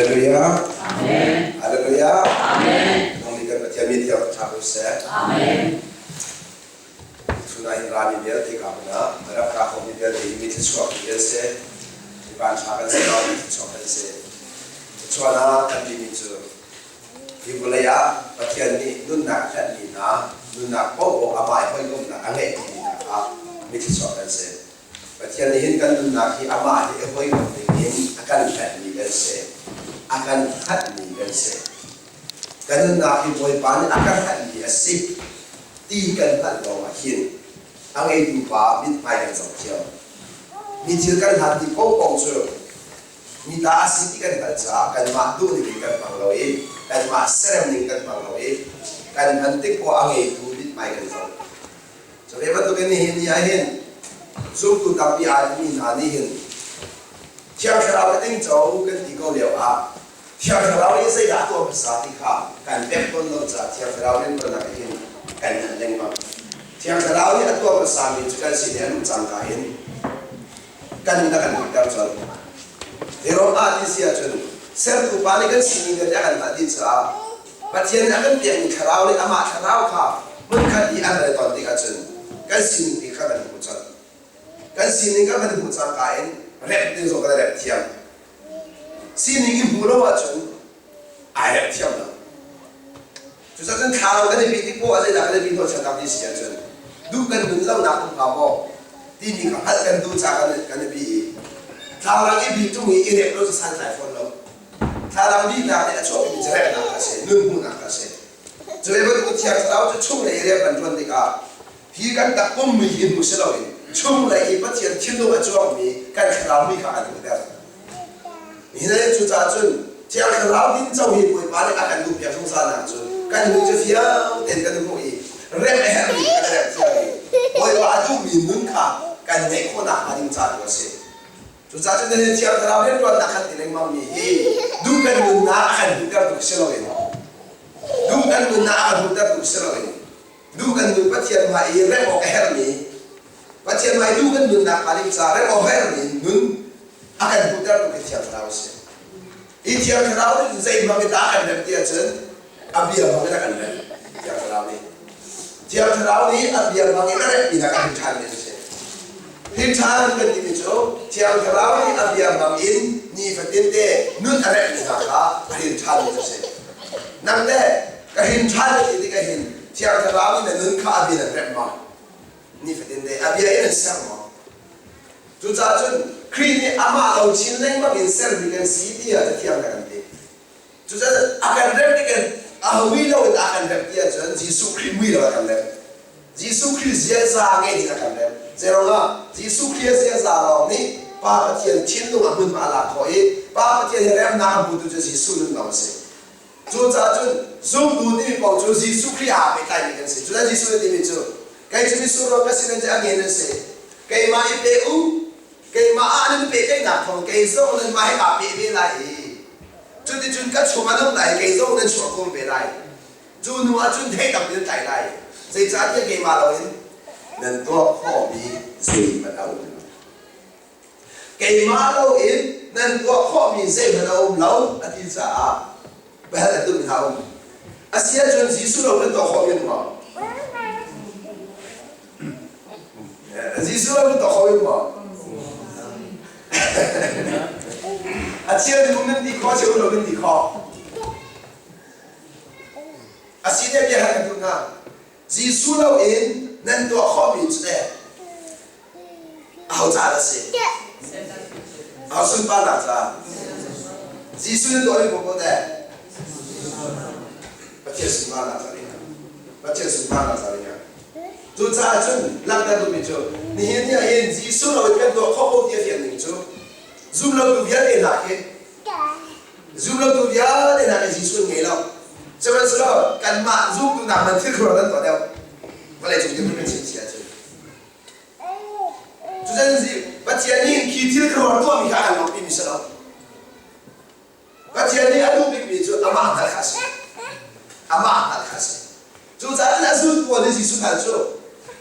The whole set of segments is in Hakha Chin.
Hallelujah. Amen. Hallelujah. Amen. Nang kan Pathian mi thiang tha ko seh. Amen. Chuna hin rami vialte ka huna rak ra ko mi vialte mi thluachuak mi vial se mi van tha kan se mi thluachuak kan se chuana kan ti mi cu hi vawlei ah Pathian nih nunnak hlat mi hna nunnak paoh amah i hawikomhnak a ngeih mi hna kha mi thluachuak kan si. Pathian nih hin kan nunnak hi amah he i hawikomh ding in a kan hlatmi kan si. A kan hlatmi kan si. Kan nunnak hi Bawipa nih a kan hlatmi a si ti kan hngalh lawngah hin a ngeitu pa mithmai kan zoh thiam. Mi thil kan hlat ti paohpaoh cu Mi ta a si ti kan hngalh caah kanmah duh ning in kan hmang lo i kanmah serem ning kan hmang lo i kan hman tik poah a ngeitu mithmai kan zoh. Cu ve bantukin nihin ni ah hin zumtu tampi aa timi hna nih hin Thiang Thlarau ka tingco kan ti ko lio ah Thiang Thlarau nih zeidah a tuah hmasa ti kha kan pek tawn lo caah Thiang Thlarau rianṭuannak hin kan hman lengmang. Thiang Thlarau nih a tuah hmasami cu kan sin i a luh cangka in kan na kan hmuhter colh. Zerom ah ti si ahcun sertu pa nih kan sining vialte a kan hngalh dih caah Pathian nih a kan pekmi thlarau nih amah thlarau kha hmunkhat i an re ton tik ahcun kan sining ti kha kan hmuh colh. Kan sining kha kan hmuh cangka in remh ding zong kan i remh thiam. Sining i hmuh lo ahcun ai remh thiam lo. Cucaah cun thlarau kan i bih tik poah ah zeidah kan i bih hnawhchannak ti si ahcun duh kan nun lonak um hnga maw timi kha hngalh kan duh caah kan i bih i thlarau i bih ṭung i i rep lo cu santlai fawn lo. Thlarau bihnak nih a chuahmi cu remnak kha a si, nun hmuhnak kha a si. Cu ve bantuk Thiang Thlarau cu chunglei i rian kan ṭuan tikah hi kan takpum mi hi hmu si loin chunglei i Pathian thinlung a cuangmi kan thlarau mi kha an hmuhter. Nihin cucaah cun Thiang Thlarau tinco hi Bawipa nih a kan duhpiak zungzal nak cu kan nun cu fiang tein kan hmuh i remh a herhmi kan remh thiam i Bawipa a duhmi nun kha kan ngeih khawhnak hnga ding ca tu a si. Cucaah cun nihin Thiang Thlarau rianṭuannak kan ti lengmang mi hi duh kan nunnak a kan duhter tuk si loin duh kan nunnak a kan duhter tuk si loin duh kan nun Pathian hmai i remh awk a herhmi Pathian hmai duh kan nunnak hnga ding ca remh awk a herhmi nun a kan hmuhtertu khi Thiang Thlarau a si. Hi Thiang Thlarau nih zei hmang in dah a kan remh ti ahcun a bia hmang in a kan remh Thiang Thlarau nih. Thiang Thlarau nih a bia hmang in a remhmi hna kan ṭhan mi an si. Hi ṭhan kan timi cu Thiang Thlarau nih a bia hmang in nifatin te nun a remhmi hna kha a rin ṭhan mi cu a si. Nang le ka rin ṭhan na ti tikah hin Thiang Thlarau nih na nun kha a bia in remh ma? Nifatin te a bia in an ser maw? Cucaah cun Khrih nih amah lo chin lengmang in sermi kan si tiah Cathiang nih a kan ti. Cucaah a kan remh tik in a mui lo in a kan remh ti ahcun Jesuh Khrih mui lo a kan remh. Jesuh Khrih ziaza ngei in a kan remh. Zeiruangah Jesuh Khrih ziaza lawng nih Pa Pathian thinlung ah hmunhma a lak khawh i Pa Pathian he remnak a hmutu cu Jesuh nun lawng a si. Cucaah cun zumtu timi paoh cu Jesuh Khrih aa pehtlaimi kan si. Cucaah Jesuh nih timi cu kei cu mitsur rawl ka si nan cu a ngen nan si. Keimah i pe u, keimah ah nan i pehtlaihnak thawng kei zong nanmah he kaa peh ve lai i cuticun ka chung ah nan um lai i kei zong nan chuah khawm ve lai. Cu hnu ah cun thei tampi nan tlai lai. Zeicahtiah keimah loin nan tuah khawhmi zeihmanh a um lo. Keimah loin nan tuah khawhmi zeihmanh a um lo a ti caah biahal an duhmi hna a um. A si ahcun Jesuh lo nan tuah khawhmi an um maw? Jesuh lo nan tuah khawhmi um maw? A cheu nih um nan ti khawh, a cheu lo nan ti khawh. A si nih biahal kan duh hna. Jesuh loin nan tuah khawhmi cu teh aho ca dah si? Aho sunparnak ca? Jesuh nan tuahmi paoh teh Pathian sunparnak ca ding Pathian sunparnak ca ding Cucaah cun langhter duhmi cu nihin ni ah hin Jesuh loin kan tuah khawh ko ti a fian ning cu zum lotu vialte hna khi Zumlotu vialte hna nih Jesuh an ngei lo. Sihmanhsehlaw kanmah zumtu nak man thil khuaruah nan tuah deuh. Vawlei cung dirhmun kan chim si ahcun. Cucan Pathian nih khi thil khuaruah tuahmi kha a kan lawmhpi mi si lo. Pathian nih a duh bikmi cu amah hngalh kha a si. Amah hngalh kha a si. Cucaah a zultu pawl nih Jesuh hna cu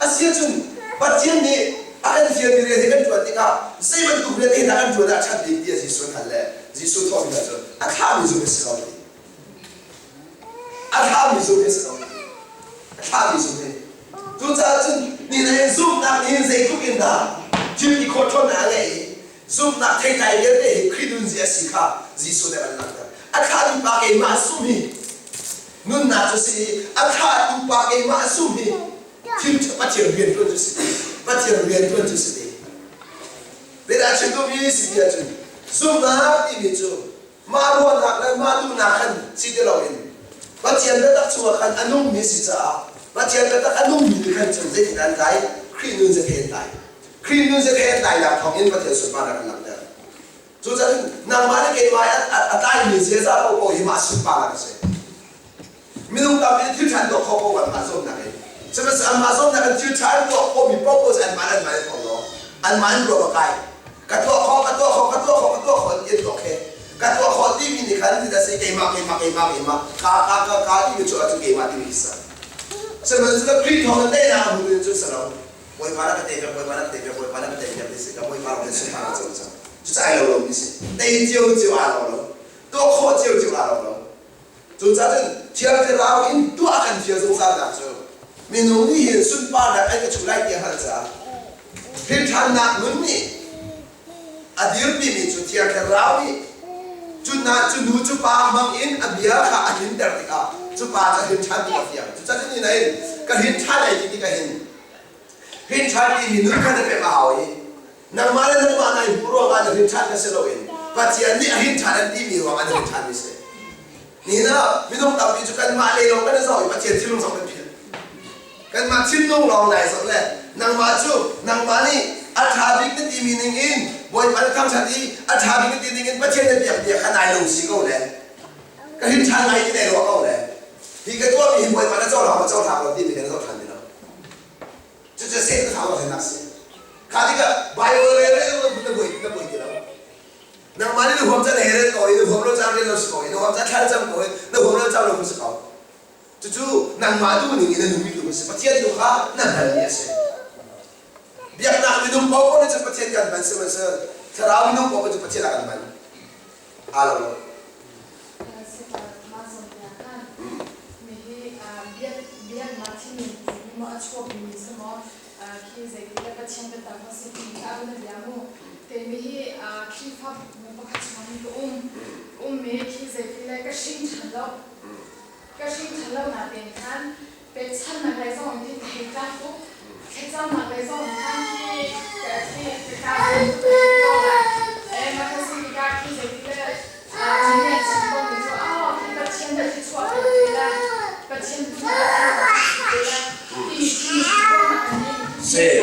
a si ahcun Pathian nih a kan fialmi rian hi kan ṭuan tikah zei bantuk rian hi dah kan ṭuan ah a ṭhat bik tiah Jesuh an hal le Jesuh thawhmi hna cu a thlahmi zumh hi si ko ti. A thlahmi zumh hi si ko ti. A thlahmi zumh hi. Cucaah cun ni na zumhnak nih zeitluk in dah thil ti khawh ṭhawnnak a ngeih i zumhnak theitlai vialte hi Khrih nunzia a si kha Jesuh nih a kan langhter. A thlahtu pa keimah sum hi nunnak cu si i a thlahtu pa keimah sum hi thil Pathian rian ṭuan cu si Pathian rian ṭuan cu si Zeidah chim duhmi si ti ahcun zumhnak timi cu mah ruahnak le mah duhnak khan si ti loin Pathian biatak chungah khan a nungmi si caah Pathian biatak a nungmi nih khan cun zeitin an tlai? Khrih nun ze an tlai. Khrih nun ze an tlainak thawngin Pathian sunparnak an langhter. Cucaah nangmah le keimah a tlaimi ziaza paohpaoh hi mah sunparnak a si. Minung tampi nih thil ṭha an tuah khawh ko anmah zawtnak in. Sihmanhsehlaw anmah zawtnak in thil ṭha an tuah khawhmi paohpaoh cu anmah le anmah in thawng law anmah in ruah va kai. Ka tuah khawh, ka tuah khawh, ka tuah khawh, ka tuah khawh ti an tuah khe. Ka tuah khawh timi nih khan ti si keimah, keimah, keimah, keimah, ka, ka, ka, ka timi cu ahcun keimah timi hi sa. Sihmanhsehlaw Khrih thawng in teinak a hmu cu si lo. Bawipa na ka tei piak, Bawipa na ka tei piak, Bawipa na ka tei piak ti si ka Bawipa rawng in sunpar ka co cang. Cucu ai lo lomi si. Tei cio cio aa lo lo. Tuah khawh cio cio aa lo lo. Cucaah cun Thiang Thlarau in tuah kan fial zungzalnak cu minung nih hin sunparnak an ka chuh lai ti a hngalh caah hrinthannak nun nih a dirpimi cu Thiang Thlarau nih cu na cu nu cu pa hmang in a bia kha a hlinter tikah cu pa cu a hrinthan ti a fiang. Cucaah cun ni nain ka hrinthan ai ti tikah hin hrinthan timi nun kha na pek a hau i nangmah le nangmah nai hmuh ruangah na hrinthan kha si loin Pathian nih a hrinthan an timi ruangah na hrinthan mi si. Nihin ah minung tampi cu kanmah le lawng kan i zoh i Pathian thinlung zong kan philh. Kanmah thinlung lawng nai zoh le nangmah cu nangmah nih a ṭha bik na timi ning in Bawipa na thangṭhat i a ṭha bik na ti ning in Pathian na biak bia kha nai lungsi ko le ka hrinthan ngai ti nai ruah ko le hi ka tuahmi hi Bawipa na cohlang ma cohlang lo timi kan zoh ṭhan ti lo. Cucu Satan thau lo nak si. Kha tikah Bible rel rel lo na buai na buai ti lo. Nangmah nih na huam caan he rel ko i na huam lo caan rel lo si ko i na huam caan thla cam ko i na huam lo cam lo si ko. Cucu nangmah duh ning in na nungmi tu si. Pathian tu kha na hngalmi a si. Biaknak minung paoh nih cun Pathian kan hman sihmanhsehlaw thlarau minung paoh cu Pathian ah kan hman. Aa lo lo. Biaknak thinlung maw a chuakmi si maw khi zeitindah Pathian biatak a si ti kha a bia mu timi hi Khrihfabu pakhat chungah ka um ummi khi zeitindah ka hring ṭhan lo ka hring ṭhan lo natein khan pekchannak lei zong in ka hei tlak tuk thlacamnak lei zong in khan khi ka khi ka ka eh mah ka si tikah khi zeitindah Pathian chim ko mi cu oh khi Pathian nih thluachuah pek te la Pathian tu nih ti la ti ti Si.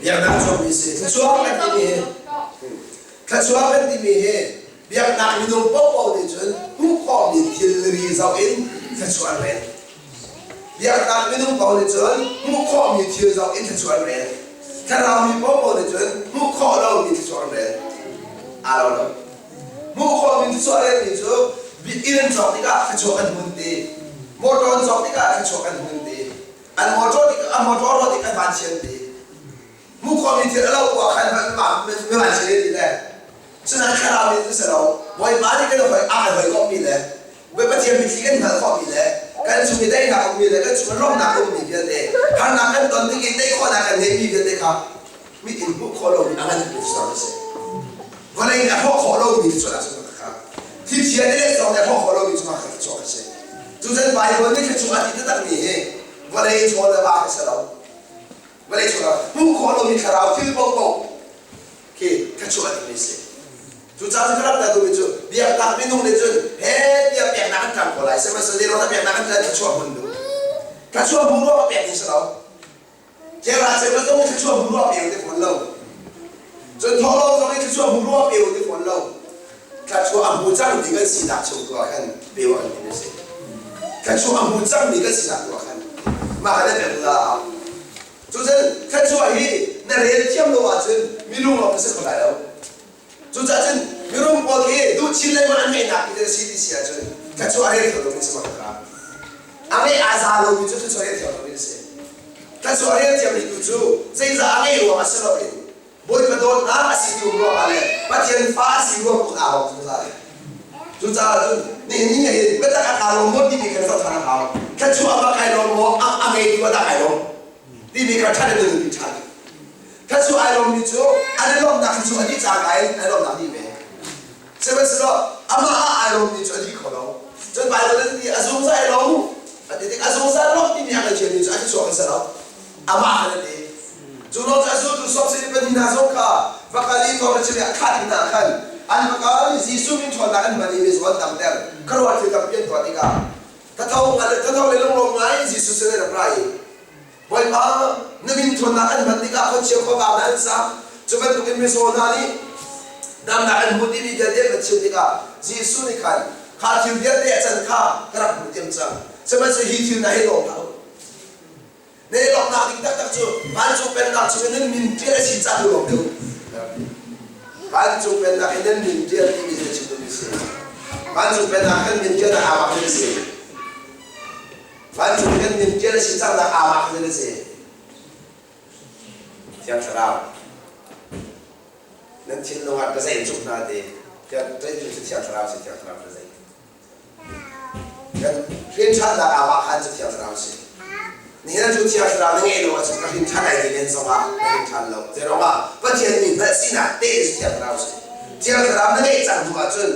Biaknak chuakmi si. Thluachuah kan timi hi thluachuah kan timi hi biaknak minung paohpaoh nih cun hmuh khawhmi thilri zoh in thluachuah an rel. Biaknak minung paoh nih cun hmuh khawhmi thil zoh in thluachuah an rel. Thlarau mi paohpaoh nih cun hmuh khawh lomi thluachuah an rel. Aa lo lo. Hmuh khawhmi thluachuah relmi cu inn an cawk tikah thluachuah kan hmun ti. Motor an cawk tikah thluachuah kan hmun ti. An motor tik an motor rawh tik an vanchian ti. Hmuh khawhmi thil a lo kuah khan mah mi vanchian ti le. Cunan thlarau nih cu si lo. Bawipa nih kan hoi a kan hoi komhmi le Pathian mitthli kan hngalh khawhmi le kan chung i daihnak ummi le kan chung i lawmhnak ummi vialte harnak kan ton tik i tei khawhnak kan ngeihmi vialte kha mit in hmuh khawh lomi a ngan tu cu a si. Vawlei nih a hrawh khawh lomi cu a cu kha thilchia nih le zong nih a hrawh khawh lomi cu kha cu a si. Cucan Bible nih thluachuah a ti taktakmi hi vawlei chaw le va kha si lo. Vawlei chaw le hmuh khawh lomi thlarau thil paohpaoh khi thluachuah a timi si. Cucaah cu ka rak duhmi cu biaknak minung nih cun he tiah peknak an ṭang ko lai sihmanhsehlaw lelawng ah peknak an ṭan thluachuah hmun duh. Thluachuah hmu ruang ah pek ding si lo. Cera cem zong thluachuah hmu ruang pe ti fawn lo. Cun thawhlawm zong i thluachuah hmu ruang pe ti fawn lo. Thluachuah a hmu cangmi kan sinak chung tu ah khan pe wa kan ti si. Thluachuah a hmu cangmi kan sinak tu ah khan mah kan pek la. Cucun thluachuah hi na rel thiam lo ahcun minung lawng na si kho lai lo. Cucaah cun mirum pawl khi duh chin lengmang an ngeihnak ti a si ti si ahcun thluachuah rel thiam lomi si ma kha. A ngeih aa za lomi cu thluachuah rel thiam lomi a si. Thluachuah rel thiammi tu cu zeizah a ngeih ruang ah si loin Bawipa dawtnak a si tu ruangah le Pathian fa a si ruang aa lawm zungzal. Cucaah cun nihin ni hin biatak a kaa lawm maw timi kan zoh ṭhan a hau. Thluachuah va kai lawm maw a ngeitu ah dah kai lawm timi kha ṭhan in nunpi ṭhan. Thluachuah ai lawmmi cu an i lawmhnak cu a dih cangka in ai lawmhnak dih ve. Sihmanhsehlaw amah ah ai lawmmi cu a dih kho lo. Cun Baibal in ti a zungzal i lawm a ti tik a zungzal lawm timi a kan thiammi cu a thluachuah kan si lo. Amah khan a ti. Cu lawng cu a zultu sawmsarih pahnih hna zong kha va kal i thawngṭha chim i a thlah tik hna ah khan an va kal i Jesuh min ṭhawnnak an hman i mizaw an damter. Khuaruahhar thil tampi an tuah tikah thatho thatho le lunglawm ngai in Jesuh sin an rak ra i Bawipa, na min ṭhawnnak an hman tikah khuachia khuavang hna an sang. Cu bantukin mizaw hna nih damnak an hmu timi vialte an va chim tikah Jesuh nih khan kha thil vialte a can kha ka rak hmuh diam cang. Sihmanhsehlaw hi thil hna hi lawm hlah u. Na i lawmhnak ding taktak cu vancung pennak chung in nan min ṭial a si cang u lawm deuh. Vancung pennak in nan min ṭial timi hi na chim duhmi si. Vancung pennak kan min ṭial aa mak in a si. Vancung kan min ṭial a si cangnak aa mak in a si. Thiang Thlarau nan thinlung ah biazeih cuk hna ti. Thiang Thiang Thlarau si Thiang Thlarau biazeih. Kan hrin ṭhannak aa mah khan cu Thiang Thlarau si. Nihin cu Thiang Thlarau na ngeih lo ahcun ka hrin ṭhan ai ti len zongah na hrin ṭhan lo. Zeiruangah Pathian mi hngalh sinak te cu Thiang Thlarau si. Thiang Thlarau na ngeih cang hnu ahcun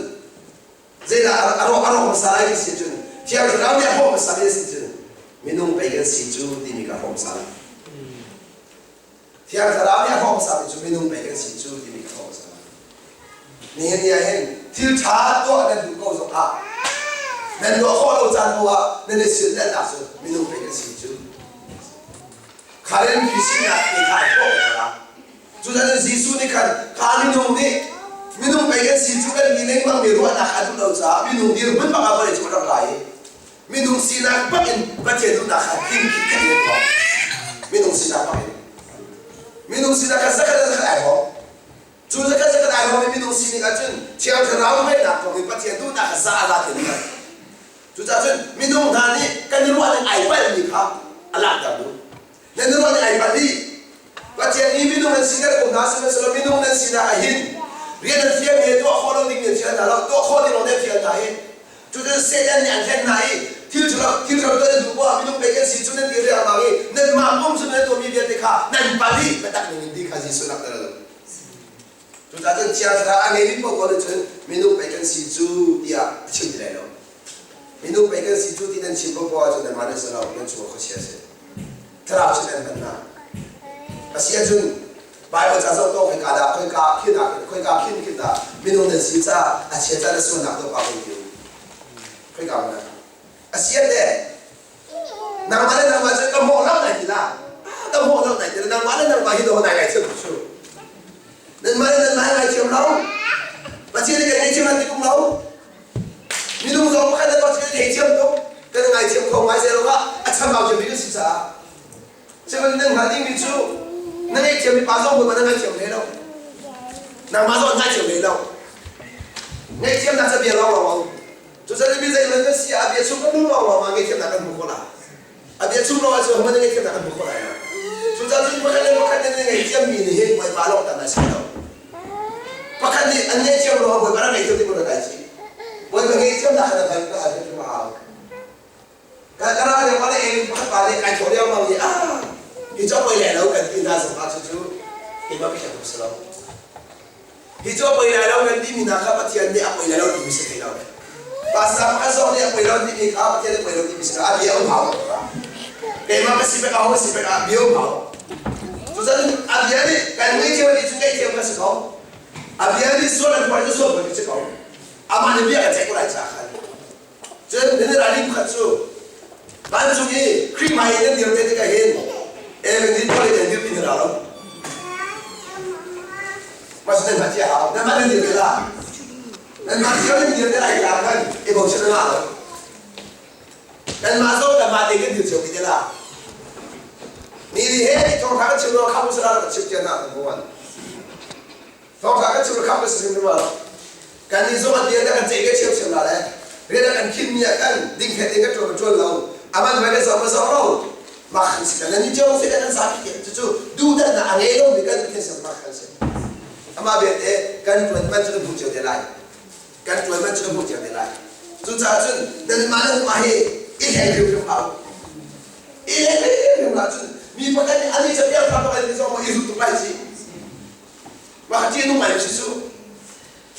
zeidah a rawk a rawk hmasa lai ti si cun Thiang Thlarau nih a hawh hmasa mi si cun minung pei kan si cu timi ka hawh hmasa lai. Thiang Thlarau nih a hawh hmasa mi cu minung pei kan si cu timi ka hawh hmasa lai. Nihin ni ah hin thil ṭha tuah nan duh ko zongah nan tuah khawh lo caan paoh ah nan i silhnalhnak cu minung pei kan si cu. Kha rin sinak te kha ai khawh ko la. Cucaah Jesuh nih khan kha minung nih minung pei kan si cu kan mi lengmang mi ruahnak a duh lo caah minung dirhmun bak ah vawlei cu a rak ra i minung sinak bak in Pathian duhnak kha tling khat in tuah. Minung sinak bak in. Minung sinak kha zakhat zakhat ai hawng. Cu zakhat zakhat ai hawng mi minung sining ahcun Thiang Thlarau ngeihnak thawng in Pathian duhnak kha za a za te ning. Cucaah cun minung hna nih kan i ruah ning ai palhmi kha a langhter duh. Nan i ruah ning ai palh dih. Pathian nih minung nan siter ko hna sihmanhsehlaw minung nan sinak ah hin rian an fialmi le tuah khawh lo ding nan fial hna lo, tuah khawh ding lawng nan fial hna i cucun Satan nih an hlen hna i thil ṭhalo thil ṭhalo tuah nan duh poah minung pei kan si cu nan ti riangmang i nanmah pum cu nan tuahmi vialte kha nan palh i biatak ning in ti kha Jesuh langhter a duh. Cucaah cun Thiang Thlarau a ngeimi paohpaoh nih cun minung pei kan si cu tiah a chim ti lai lo. Minung pei kan si cu ti nan chim paohpaoh ahcun nanmah nan si lo, nan chung ah khuachia a si. Thlarau sin an hman hna. A si ahcun Bible ca zoh to khoika dah khoika khin ah khoika khin khin dah minung nan si caah a chia ca na sualnak tuah pa ko ti khoika mana a si le nangmah le nangmah cu ka mawh lo nai ti la ka mawh lo nai ti la nangmah le nangmah hi do nai ngai thiam cu nanmah le nanmah ngai thiam lo Pathian nih kan ngei thiam ti tung lo minung zong pakhat le pakhat kan ngei thiam tuk kan ngai thiam kho ngai zei ah a chambau thiam bik si caah sihmanhsehlaw nan hngalh dingmi cu na ngaihthiammi pa zong bawipa na ngaithiam hlei lo nangmah zong an ngaithiam hlei lo ngaihthiamnak cu bia lawng lawng cucaah mi zeihmanh kan si ah a bia chung kan hmuh lawng lawng ah ngaihthiamnak kan hmu khawh lai a bia chung lawng ah cu hman ngaihthiamnak kan hmu khawh lai lo cucaah cun pakhat le pakhat nih ngaihthiammi nih hin bawipa lawng tam lai si lo pakhat nih an ngaihthiam lo bawipa rak ngaihthiam ti ko na kai ci bawipa ngaihthiamnak kha na hal na hal hrim a hau Ka ra lio ah le pakhat pa nih kai thawh riangmang i ah hi cu a poi lai lo kan ti hna zong ah cucu keimah biakhiak tuk si lo. Hi cu a poi lai lo kan timi hna kha Pathian nih a poi lai lo timi si thei lo. Pastor pakhat zong nih a poi lo timi kha Pathian nih a poi lo timi si lo. A bia um hau. Keimah ka si pek ah ho si pek ah bia um hau. Cucaah a bia nih kan ngaihthiam ti cu ngaihthiam kan si ko. A bia nih sual an phuan cu sual phuan si ko. Amah nih bia kan ceih ko lai caah khan. Cun nan ralring pakhat cu vancung i Khrih hmai i nan dir te tikah hin Evan nih tuah nan dirpi hna lo. Mah cu nan mah cia hau. Nan mah nan dir te la. Nan mah cio nan dir te lai la khan i bochan na ngah lo. Nan mah zong kan mah te kan dir cio te la. Ni ni he thawngtha kan chim lo kham usala kan chim tia na kan huan. Thawngtha kan chim lo kham kan sim lo. Kan nih zong an bia kan ceih ve ṭhiamṭhiam la le rian a kan khinmi ah khan dingfel in kan ṭuan kan ṭuan lo. Aman hmai kan zoh kan zoh lo. Mah khan si kan ni cio se kan zapi te cu duhdanhnak a ngei lomi kan Pathian sin mah khan si. Amah belte kan ṭuan man cu kan hmuh cio te lai. Kan ṭuan man cu kan hmuh cio te lai. Cucaah cun nanmah le nangmah hi i hleng hrimhrim hlah u. I hleng hrimhrim hlah cun mi pakhat nih ani capial thar tuk ai ti zong i zut tuk lai ci. Mah ṭih nung ngai si cu.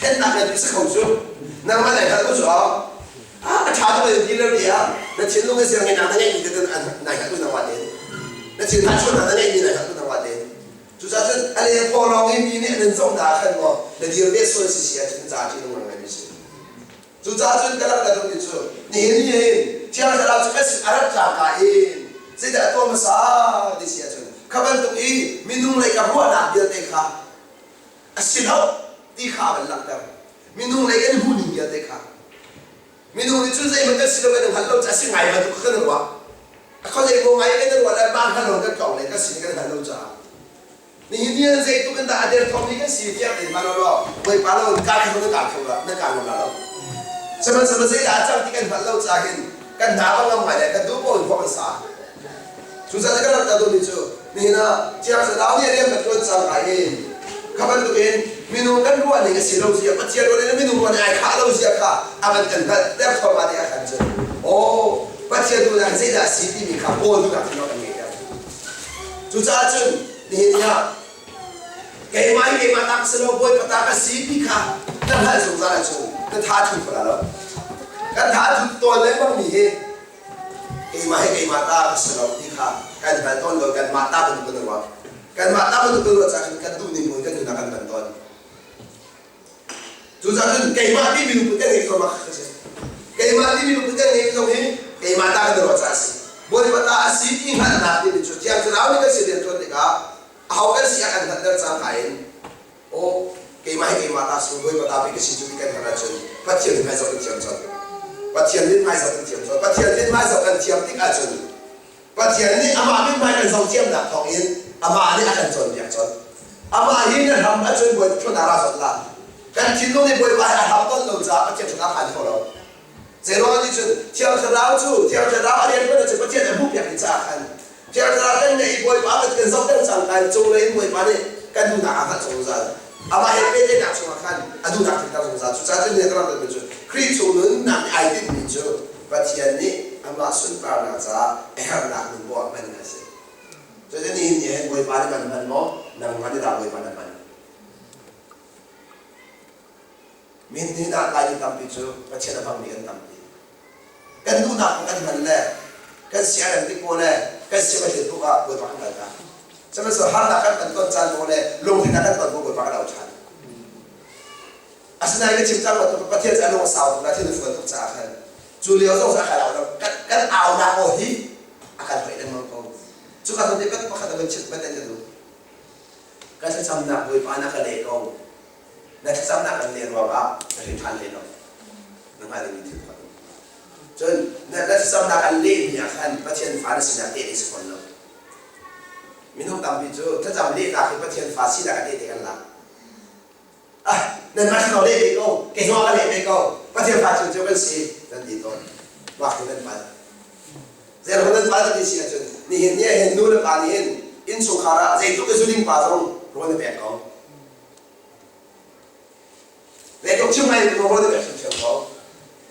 Thennak ngai si kho cu. Nangmah nai hngalh ko cu a a ṭha tuk in ti lo ti ah na thinlung i sianginn ah na ngeihmi te nai hngalh tu nangmah tein. Na thin hna chuan na ngeihmi nai hngalh tu nangmah tein. Cucaah cun a leng phaw lawng i mi nih an in zoh hna ah khan maw na dir ve sual si si ahcun ca ṭih nung ngai mi si. Cucaah cun ka rak ka duhmi cu nihin ni hin Thiang Thlarau cu kan sin a rat tlangka in zeidah a tuah hmasa ti si ahcun kha bantuk i minung lei ka ruahnak vialte kha a si lo ti kha a van langhter. Minung lei kan hmuhning vialte kha minung nih cun zeihmanh kan si lo kan hngalh lo caah si ngai bantuk kha kan ruah. A khuazei maw ngai kan ruah le mah hngal lo kan tlawng le kan sin kan hngalh lo caah Nihin ni ah zeitluk in dah a derthawmmi kan si tiah in hmanh law Bawipa lo in kaa kho na kaa kho la na kaa ngam la lo. Sihmanhsehlaw zeidah a cang ti kan hngalh lo caah hin kan hna a ngam ngai le kan duh paoh in khua kan sa. Cucaah kan rak duhmi cu nihin ah Thiang Thlarau nih rian kan ṭuan cang lai i kha bantukin minung kan ruah ning a si lo zia Pathian ruah ning le minung ruah ning ai khah lo zia kha a van kan hngalh ter thluahmah ding ah khan cun aw Pathian duhnak zeidah a si timi kha kawl duhnak thinlung kan ngeihter. Cucaah cun nihin ni ah keimah hi keimah ta ka si lo Bawipa ta ka si ti kha na hngalh zungzal ahcun na tha thu kho la lo. Kan tha thut tawn lengmang mi hi keimah hi keimah ta ka si lo ti kha kan hngal tawn lo kanmah ta bantuk kan ruah. Kanmah ta bantuk kan ruah caah cun kan duh ning in kan nunnak kan hman tawn. Cucaah cun keimah timi lungput kan ngeih ko mak ka si. Keimah timi lungput kan ngeih zong hi keimah ta kan ruah caah a si. Bawipa ta a si ti hngalhnak timi cu Thiang Thlarau nih kan si rian ṭuan tikah aho kan si a kan hngalhter cangka in aw keimah hi keimah ta si Bawipa ta pei ka si cu ti kan hngalh ahcun Pathian hmai zoh kan thiam colh. Pathian mithmai zoh kan thiam colh. Pathian mithmai zoh kan thiam tik ahcun Pathian nih amah mithmai kan zohthiamnak thawngin amah nih a kan cawnpiak colh. Amah hi na hram ahcun Bawipa ṭhawnnak ra zawt la. Kan thinlung nih Bawipa hi a hram ton lo caah Pathian ṭhawnnak phan kho lo. Zeiruang ah cun Thiang Thlarau cu Thiang Thlarau a rian ṭuan cu Pathian a hmuhpiak ding caah khan Thiang Thlarau kan ngeih i Bawipa kan kan zohter cang kai cunglei in Bawipa nih kan duhnak aa hngalh zungzal. Amah he pehtlaihnak chungah khan a duhnak tlinter zungzal. Cucaah cun ni kan ram cu Khrih chung nunnak nih ai tinhmi cu Pathian nih amah sunparnak caah a herhnak nun poah hman a si. Cutin nihin ni hin Bawipa nih kan hman maw? Nangmah nih dah Bawipa na hman? Min ni ah Laimi tampi cu Pathian a hmangmi kan tampi. Kan duhnak kan hman le kan siarem tik maw le kan siam a thil tuk ah Bawipa kan kal ta. Sihmanhsehlaw harnak kan kan ton caan maw le lungthin kan ton maw Bawipa kan au ṭhan. Asinain ka chim cang bantuk Pathian cu a lung a sau tuk la thil a fuan tuk caah khan cu lio zong cu a kan au lo kan aunak aw hi a kan hoih lengmang ko. Cu ka zawn te pakhat a van chimh van ka duh. Ka thlacamnak Bawipa na ka leh ko. Na thlacamnak kan leh ruangah ka hrin ṭhan hlei lo. Na hngalh dingmi thil pakhat. Cun na thlacamnak an lehmi ah khan Pathian fa na sinak tehte si fawn lo. Minung tampi cu thlacam lehnak hi Pathian fa sinak a tehte kan lak. Ah, nanmah thlarau leh ve ko, kei zong ka leh ve ko. Pathian fa cio kan si, nan ti tawn. Mah khi nan palh. Zeirong nan palh ti si ahcun nihin ni ah hin nu le pa nih hin innchungkhar ah zeitluk i zuling pa zong rawl na pek ko. Zeitluk chim ngai in rawl na pek hrimhrim ko.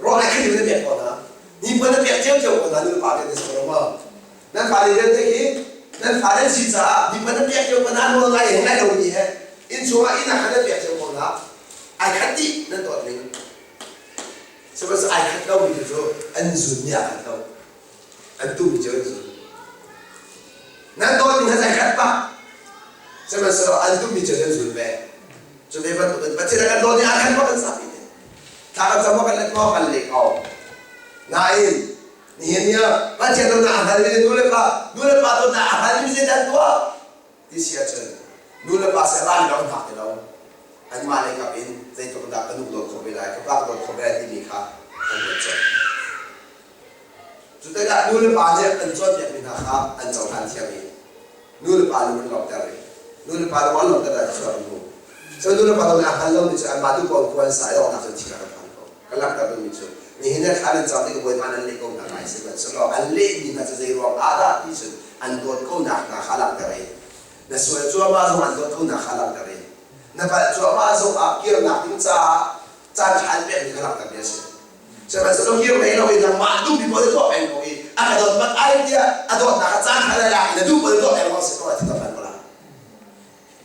Rawl ai khat in na pek ko hna. Nipuan na pek cio ko hna nu le pa te si ko ma. Nan fale vialte khi nan fale si caah miphun na pek cio ko hna nawl ngai ngai lomi he innchung ah inn ah khan nan pek cio ko hna. Ai khat dih nan dawt ning. Sihmanhsehlaw ai khat lomi cu an zun nih a khat lo. An tum cio an zun. Nan dawt ning ai khat bak. Sihmanhsehlaw an tummi cio an zun ve. Cu ve bantukin Pathian a kan dawt ning aa khat bak kan zapi te. Thla kan cam kan let maw kan leh ko. Nain Nihin ni ah Pathian dawtnak a hngalmi nu le pa nu le pa dawtnak a hngalmi zeidah an tuah ti si ahcun nu le pa seh ral lawng hngak ti lo anmah lei kap in zeitluk dah ka nu dawt khawh ve lai ka pa ka dawt khawh ve lai timi kha an ruat colh. Cu tikah nu le pa nih an cawnpiakmi hna kha an cohlan thiam i nu le pa lung an lawmhter i nu le pa lung an lawmhter ah chuak an hmu. Cu nu le pa dawtnak a hngal lomi cu anmah duh paoh khua an sa i awknak cu thihnak an phan ko. langhter duhmi cu nihin ah thla nan cam tik Bawipa nan leh ko hna lai sihmanhsehlaw an lehmi hna cu zei ruang ah dah ti cun an dawt ko nak hna kha langhter i na sual cuahmah zong an dawt ko nak kha langhter i na palh cuahmah zong ah kirnak ding caah caan ṭha an pekmi kha langhter mi a si. Sihmanhsehlaw kir hlei lo in nangmah duhmi pawl tuah peng ko i a ka dawt mat ai tiah a dawtnak kha caan ṭha le lak in na duh pawl tuah peng lawng si ko a ti dawt ko la.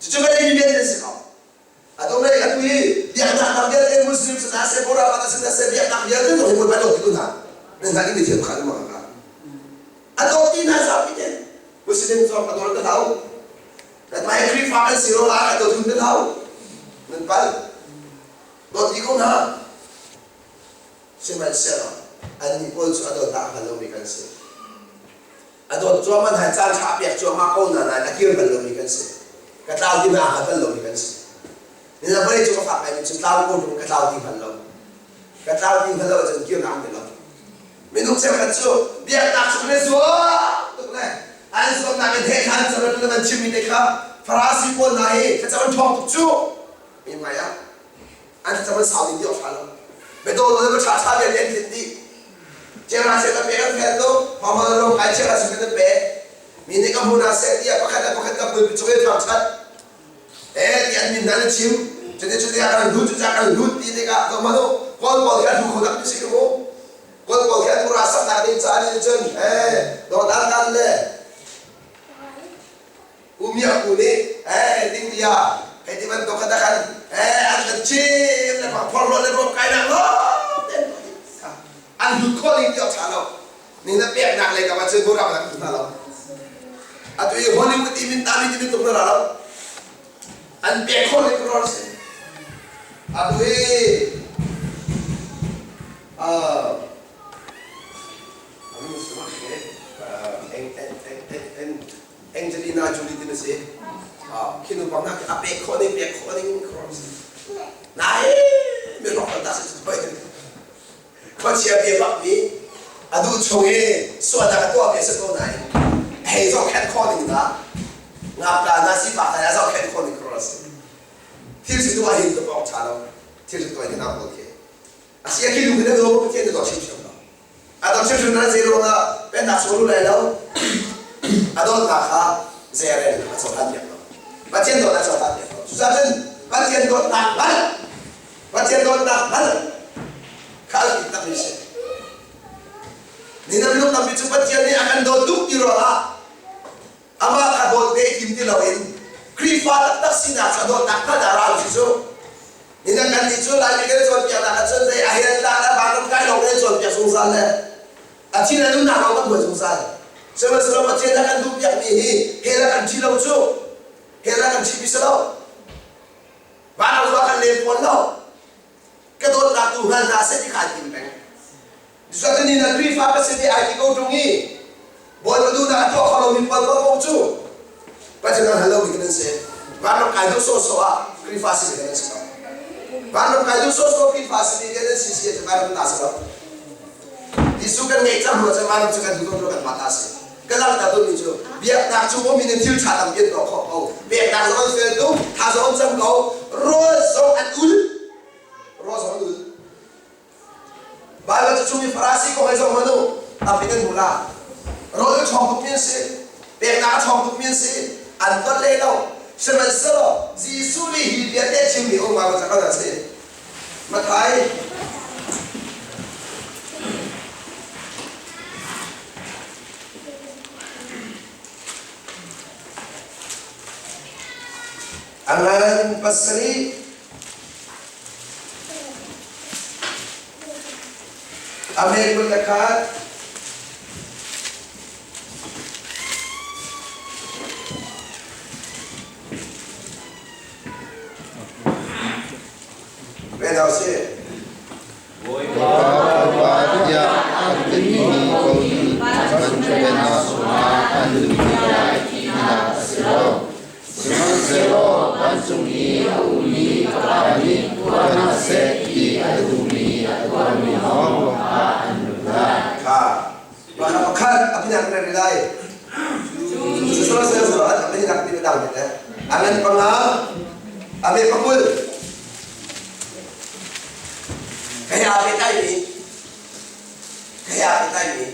Cucu vawlei mi vialte si ko. Atu mei atu hi biaknak dang vialte Muslim si hna seh, Buddha si hna seh, biaknak vialte zong hi Bawipa dawt ti hna. Nan hngalh i mithiam kha ma ka. A dawt ti hna zapi te. Muslim zong a dawt te hau. Kan mai Khrihfa kan si ro la a dawt hun te hau. Nan pal. Dawt ti ko hna. Sihmanhsehlaw annih pawl cu a dawt dah hngal lomi kan si. A dawt cuahmah hna caan ṭha pek cuahmah ko hna nain a kir bal lomi kan si. Ka tlau ti hna hngal bal lomi kan si. Nina vawlei cu ka fak ngaimi cu tlau ko ka tlau ti hngal lo. Ka tlau ti hngal lo ahcun kir na um ti lo. Minung cheukhat cu biaknak chung le zuam tuk le an zuamnak in heh hlan cang in an chimmi te kha Farasi pawl hna hi thlacam an ṭhawng tuk cu. Mi hmai ah an thlacam an sau ding ti awk ṭha lo biadaw lo le ṭha ṭha vialte an tlinh dih chiara chiah kan pek an fel tuk hmahmal lo kai chiara sin kan pek mi nih ka hmu hna seh tiah pakhat le pakhat ka pulpi cung i thangṭhat eh ti an min hna na chim cuti cuti ah kan lut cuca kan lut ti tikah to manu kawl pawl khi an hmu kho tak mi si mu kawl pawl khi an mura saknak ding ca nih cun eh dawt an kan le Umiak u nih eh ding bia hei ti bantuk kha khan eh an kan chim le bang phorhlawt le ruam kainak lawng te an hlut khawh ding ti awk ṭha lo ning na peknak lei kam ah cun buram nak hna lo atu i Hollywood i min tami ti min tuk na ra lo an pek khawh ding ku si atu i Angelina Jolie ti na si. Khi nu bang a pek khawh ding pek khawh ding khawh si. Nai mi rok ta si oi. Khuachia bia bak mi a duh chung i sualnak a tuah mi a si ko nain hei zohkhenh khawh ding dah ngakta na si pa ta zohkhenh khawh ding khawh si. Thil si tuah hin tuk awk ṭha lo. Thil si tuah hin na pawl khi. A si a khi lu khi na do Pathian na do hrimhrim lo. A dawt hrimhrim na zei ruangah pennak chung lu lai lo. A dawtnak kha zeirel a cohlan piak lo. Pathian dawtnak a cohlan piak lo. Cucaah cun Pathian dawtnak hngalh, Pathian dawtnak hngalh kha a biapit takmi a si. Ni na minung tampi cu Pathian nih a kan dawt tuk ti ruangah amah kha dawt ve i tim ti loin Khrihfa taktak sinak cu a dawtnak hngalh ah ra u si cu. Nihin kan nih cu Laimi kan i cawnpiaknak ah cun zei a hel tla le vanram kai lawng kan i cawnpiak zungzal le a thi le nunnak lawng kan buai zungzal. Sihmanhsehlaw Pathian a kan duhpiakmi hi hell ah kan thi lo cu. Hell ah kan thi mi si lo. Vanram zong ah kan lem fawn lo. Ka dawtnak tu hngal hna seh ti kha ai tim peng. Cucaah ni na Khrihfa ka si ti ai ti ko ṭung i Bawipa duhnak a tuah kho lomi pawl paoh cu Pathian an hal lomi kan si. Vanram kai duh sawhsawh ah Khrihfa si kan si lo. Vanram kai duh sawhsawh Khrihfa si mi kan si si cu vanram ta si lo. Jesuh kan ngeih cang hnu cun vanram cu kan duh ko kan mah ta si. Ka langhter duhmi cu biaknak cu um in thil ṭha tampi an tuah khawh ko. Peknak zong an fel tuk, tha zong an cam ko, rawl zong an ul. Rawl zong an ul. Baibal cu chung i Farasi kong he zoh hmanh u, tampi kan hmu la. Rawl a ṭhawng tukmi an si, peknak a ṭhawng tukmi an si, an ton leh lo. Sihmanhsehlaw Jesuh nih hi bia te chimmi um Baibal ca kan si. Matthai a ngan pasarih A hme 21. Rel hau sih. Bawipa tiah an timi ko nih vancung chungah an lut lai tinak a si lo. Sihmanhsehlaw vancung i a ummi ka Pa nih tuah hna seh ti a duhmi a tuahmi lawnglawng kha an lut lai. Kha pakhat a pinak na ri lai. Sihmanhsehlaw a pinak ti dang te. A ngan panga, a me pakul. Ka he He aa pehtlaimi he aa pehtlaimi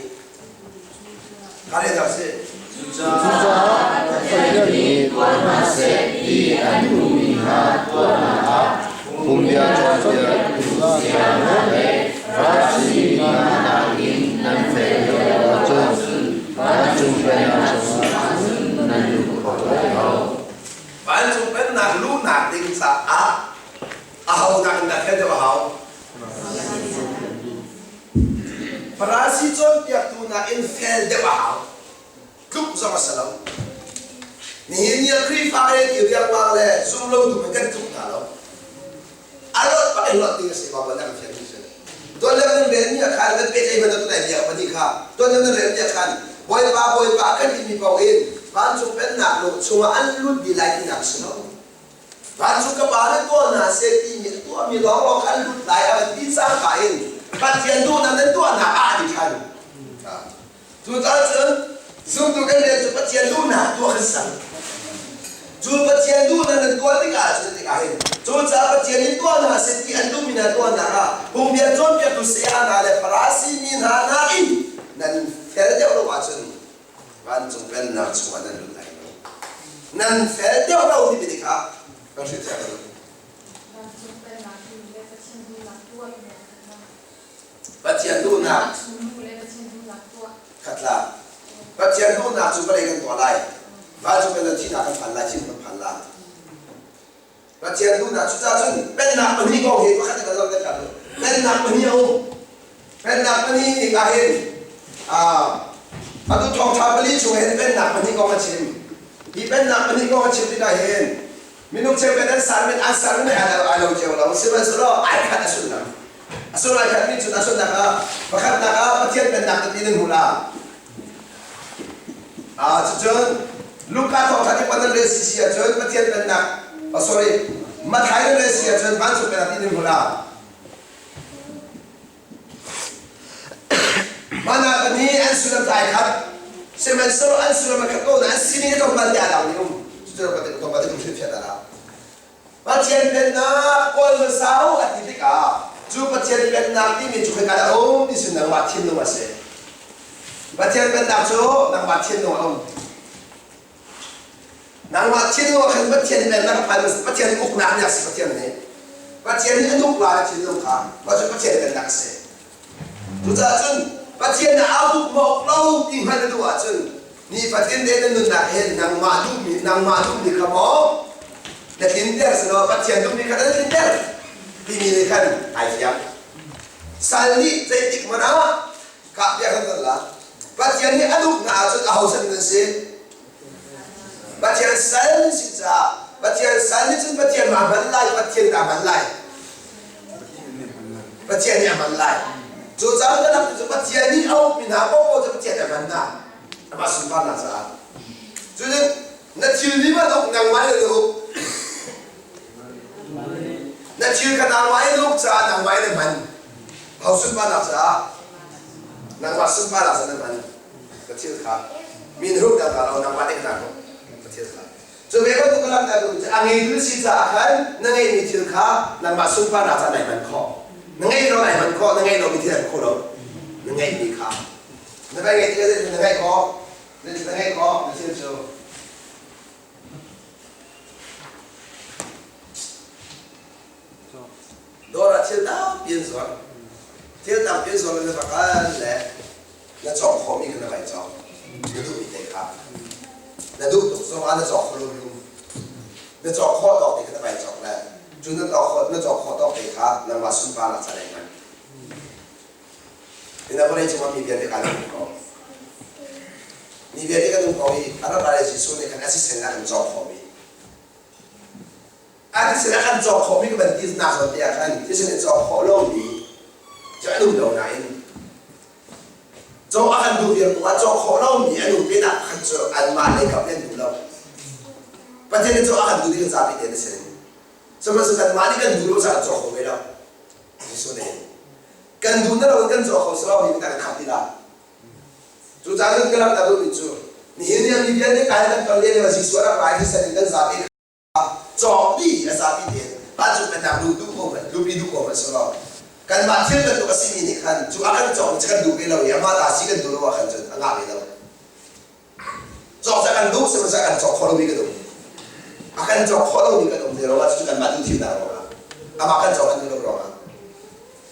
Kha si. Cucaah Pathian nih tuah hna seh ti an duhmi hna tuahnak ah phungbia cawnpiaktu saya hna le Farasi mi hna nakin nan fel deuh lo ahcun vancung pennak chungah cun nan lut kho lai lo. Vancung pennak luhnak ding caah ahodah in dah fel deuh a hau? Farasi cawnpiaktu nakin fel deuh a hau. Tluk zong a si lo. Nihin ni ah Khrihfa he ti riangmang le zumlotu men kan tluk hna lo. A lot bak in lot ding a si Baibal nih a kan fialmi si. Tuan lio nan rel mi ah khan kan pehtlaih hmanh tu nai bia pahnih kha tuan lio nan rel mi ah khan Bawipa Bawipa kan timi paoh in vancung pennak lu chungah an lut dih lai tinak a si lo. Vancung ka Pa nih tuah hna seh timi a tuahmi lawnglawng kha an lut lai a van ti cangka in Pathian duhnak nan tuahnak ah an i ṭhan. Cucaah cun zumtu kan rian cu Pathian duhnak tuah kan sang. Cu Pathian duhnak nan tuah tikah cun tikah hin cucaah Pathian nih tuah hna seh ti an duhmi hna tuahnak ah phungbia cawnpiaktu saya hna le Farasi mi hna nakin nan fel deuh lo ahcun vancung pennak chungah nan lut lai lo. Nan fel deuh lo timi te kha kan hrilhfiah ka duh. Vancung pennak timi le Pathian duhnak tuah timi Pathian duhnak khatla Pathian duhnak cu vawlei kan tuah lai. Vancung pennak thihnak kan phan lai, thih kan phan lai. Pathian duhnak cucaah cun pennak pahnih kong hi pakhat kan zoh kan duh. Pennak pahnih a um. Pennak pahnih nih ah hin atu thawngṭha pali chung hin pennak pahnih kong a chim. Hi pennak pahnih kong a chim tikah hin minung cheukhat an sarmin an sarmin ai lo ai lo cio lo sihmanhsehlaw ai khat a sullam. A sul ai khat mi cun a sulnak ah pakhatnak ah Pathian pennak timi nan hmu la. Cucun Luka thawngṭha nih pan an rel si si ahcun Pathian pennak oh sorry Matthai nan rel si ahcun vancung pennak ti nan hmu la. Mana pahnih an sullam tlai khat sihmanhsehlaw an sullam a khat ko nain an sining a tlawmpal te aa dang mi um. Cucu tlawmpal te kum hrilhfiah ta la. Pathian pennak kawl hmasa u a ti tikah cu Pathian pennak timi cu khoika dah a um ti cu nangmah thinlung a si. Pathian pennak cu nangmah thinlung a um. Nangmah thinlung ah khan Pathian pennak a phan Pathian uknak nih a si Pathian nih. Pathian nih an uk lai thinlung kha mah cu Pathian pennak a si. Cucaah cun Pathian na au uk maw uk lo ti hngalh na duh ahcun nifatin te na nunnak hin nangmah duhmi nangmah duhmi kha maw na tlinter silo Pathian duhmi kha na tlinter timi nih khan ai fiang. Sal nih zeitik hmanh ah kah piak kan ton la. Pathian nih a duh hna ahcun aho san nan si? Pathian sal nan si caah Pathian sal nih cun Pathian ma hman lai Pathian dah hman lai. Pathian nih a hman lai. Cucaah kan rak cu Pathian nih a ukmi hna paohpaoh cu Pathian nih a hman hna. Amah sunparnak caah. Cucun na thil nih ma uk nangmah in na uk. Na thil kha nangmah in na uk caah nangmah in na hman. Ho sunparnak caah? Nangmah sunparnak caah na hman. Na thil kha. Mi na rukter hna lo, nangmah nih na ruk. Na thil kha. Cu ve bantuk ka langhter duhmi cu a ngeitu na si caah khan na ngeihmi thil kha nangmah sunparnak caah nai hman khawh. Na ngeih lo nai hman khawh, na ngeih lomi thil an kho lo. Na ngeihmi kha. Na vai ngeih tikah zeitin na ngeih khawh? Zeitin na ngeih khawh? Na thil cu. Dawr ah thil tampi an zuar. Thil tampi an zuar le na va kal le na cawk khawhmi kha na vai cawk. Na duhmi te kha. Na duh tuk zong ah na cawk kho lum. Na cawk khawh tawk te kha na vai cawk le cu na cawk khawh na cawk khawh tawk te kha nangmah sunparnak ca dei hman. Ina vawlei cungah mi vialte kan um ko. Mi vialte kan um ko i a rak ra le Jesuh nih khan a thisen ah kan cawk khawhmi. A thisen ah kan cawk khawhmi ka van ti nak zawn te ah khan thisen in cawk khawh lomi cu an um lo nain cawk a kan duh viar ah cawk khawh lomi an um pinah khan cu anmah lei kap nih an duh lo. Pathian nih cawk a kan duh ding zapi te na si. Sihmanhsehlaw kanmah nih kan duh lo caah cawk kho ve lo. Jesuh nih kan duh na lo in kan cawk kho si lo hi kan khap ti la. Cucaah cun ka lam ta duhmi cu nihin ni ah mi vialte kai kan ton len Jesuh a rak rai thisen in kan zapi cawk dih a zapi tein vancung pennak luh duh ko hmanh luhpi duh ko hmanh selaw. Kanmah thil bantuk a simi nih khan cu a kan cawk cu kan duh ve lo i amah ta si kan duh lo ah khan cun a ngah ve lo. Cawk cu kan duh sihmanhsehlaw kan cawk khawh lomi kan um. A kan cawk khawh lomi kan um ve lo ah cucu kanmah duh thimnak ruangah amah kan cawk kan duh lo ruangah.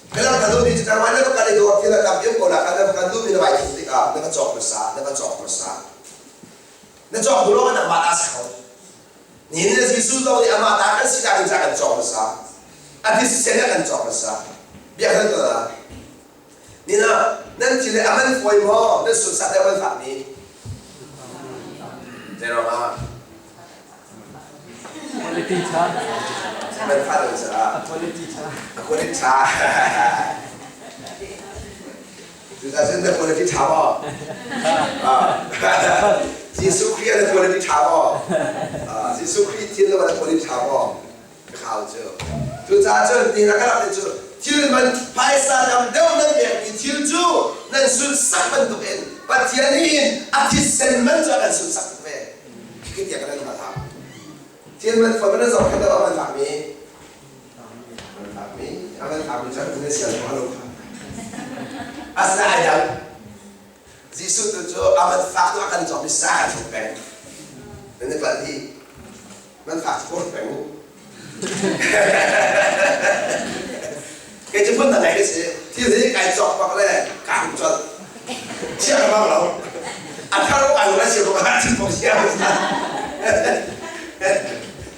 Ka lam ka duhmi cu nangmah na va kal i dawr thil a tam deuh ko la kha na va kan duhmi na vai thim tikah na va cawk hmasa na va cawk hmasa. Na cawk duh lo nangmah ta si kho. Nihin ni Jesuh zong nih amah ta kan si ta ding ca kan cawk hmasa. A thisen a kan cawk hmasa. Biak hal ko na. Nina nan thil le a man fawi maw nan sunsak le a man fakmi? Zei ruangah? Quality tha. Man fah lo caah. A quality tha. A quality tha. Cucaah cun na quality ṭha maw? Jesuh Khrih na quality ṭha maw? Jesuh Khrih thil na quality ṭha maw? Khau cu. Cucaah cun ti na ka rak ti cu thil man phaisa tam deuh nan pekmi thil cu nan sunsak bantukin Pathian hin a thisen man cu a kan sunsak tuk ve. Khi tiah kan nan hal. Thil man fawn na zohkhenh deuh a man fakmi man fakmi a man fakmi cu an sial ko lo kha. Asinain dang Jesuh tu cu a man fak tu a kan cawk i sa kan hruk peng. Nan i palh dih. Man fak cu peng u. Kei cu phun dang ka si. Thil hi kai cawk bak le ka hung colh. Chia ka bang lo. A thar ko ai la sia ko ka chin ko sia.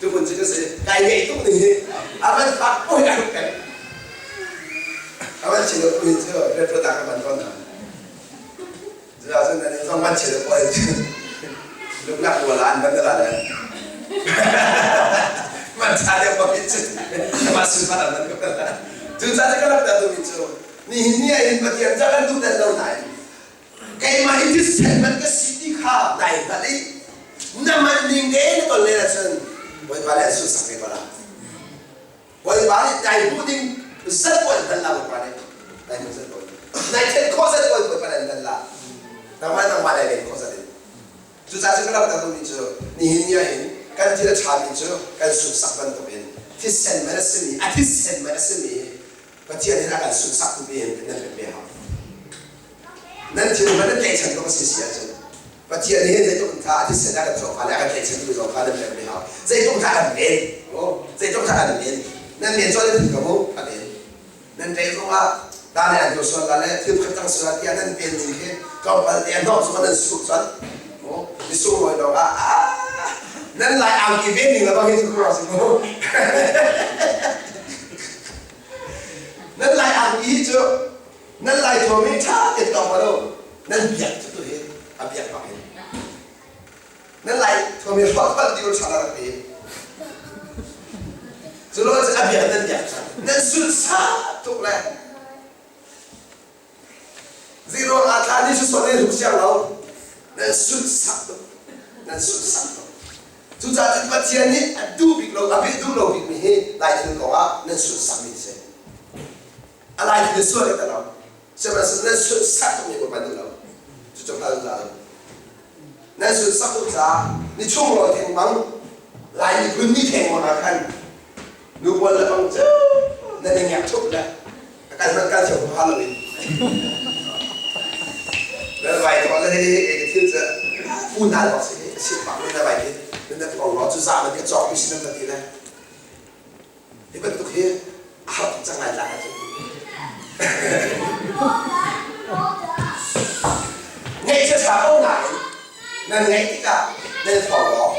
Tu phun cu ka si. Kai ngeih tuk ning hi. A man fak poi ka hruk peng. A man chin lo tu cu retro ta ka man tawn hna. Cucaah cun nan zong man chin lo poi luklak rual ah an ban la le. Man cha deuh bak in cun mah sunpar an man ko la. Cucaah cun ka rak dah duhmi cu nihin ni ah hin Pathian ca kan duh dan lo nain keimah hi thisen man ka si ti kha nai hngalh i na man ning te na ton len ahcun Bawipa le an sunsak ve ko la. Bawipa nih nai hmuh ding zat ko an hman la Bawipa nih nai hmuh zat ko nai then khawh zat ko Bawipa nih an hman la nangmah nangmah nai len khawh zat in cucaah cu ka rak duhmi cu nihin ni ah hin kan thil a ṭhami cu kan sunsak bantukin thisen man a simi a thisen man a simi Pathian hin a kan sunsak tu hin nan kan pe hau nan thil hmanh nan tlaihchan tuk a si si ahcun Pathian nih zeitluk in tha a thisen a kan cawk kha le a kan tlaihchan tu zong kha nan pek ve hau zeitluk tha kan ven zeitluk tha kan ven nan ven cawt in ka mu a ven nan tlaih zong ah ta le an tuah sual la le thil khat cang sual tiah nan ven ning khi tlawmpal te an hnawh zong nan suh cun mi sunglawi lawng ah nan lai angki ven ning la bang hi cu khuaruah si mu nan lai angki cu Nan laithuam hi ṭha tein tawng lo nan biak cu tu hi a biak bak in nan laithuam hi hrawk palh dih ṭha rak ti cu lo cu a biak nan biak nan sunsa tuk le zero ah thla ni su son in hruk siang lo nan sunsak tuk nan sunsak tuk cucaah cun Pathian nih a duh bik lo a bih duh lo bik mi hi laithil kong ah nan sunsak mi si A lai thil sual ka lo. Sihmanhsehlaw nan sunsak tukmi ka pan lo. Cucu hngal zungzal. Nan sunsak tuk caah ni chung rawl theng bang Lai miphun ni theng bang ah khan nu pawl le bang cu nan i ngiak ṭhup le a kal hmanh kal cio huaha loin nan vai thaw le hei ka thil cu pu hna bak si a sit bak nan vai khi nan thawng law cu za man ka cawk mi si nan va ti le Hi bantuk hi a har tuk cang lai la cu. Ngaihchia ṭha ko nain nan ngaih tikah nan thawng law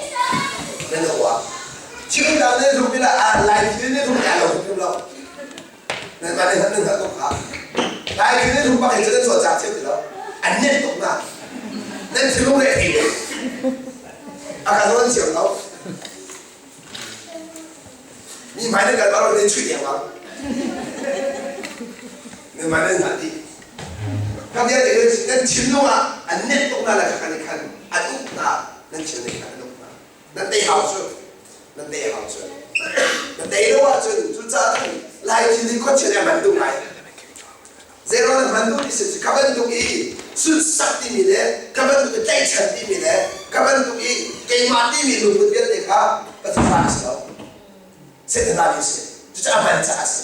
nan uah. Thil dang nan rum ila lai thil nan rum ya lo hrim lo. Nan mah nan nan hngalh tuk kha. Lai thil nan rum bak in cu nan cawlcang thiam ti lo. An nenh tuk na. Nan thinlung le thei A kan nawn thiam lo. Mi hmai nan kal bal lo nan chuih dengmang. Nan hmai nan hngal dih. Kha vialte nan thinlung ah an nenh tuk hna le kha kan i khan an uk hna nan thil nih khan an uk hna. Nan tei hau cu. Nan tei hau cu. Nan tei lo ahcun cucaah cun Lai thil hi khuachia nih a hman duh ngai. Zeiruang na hman duh ti si kha bantuk i sunsak timi le kha bantuk i tlaihchan timi le kha bantuk i keimah timi lungput vialte kha Pathian a si lo. Satan a si. Cucu a hman caah a si.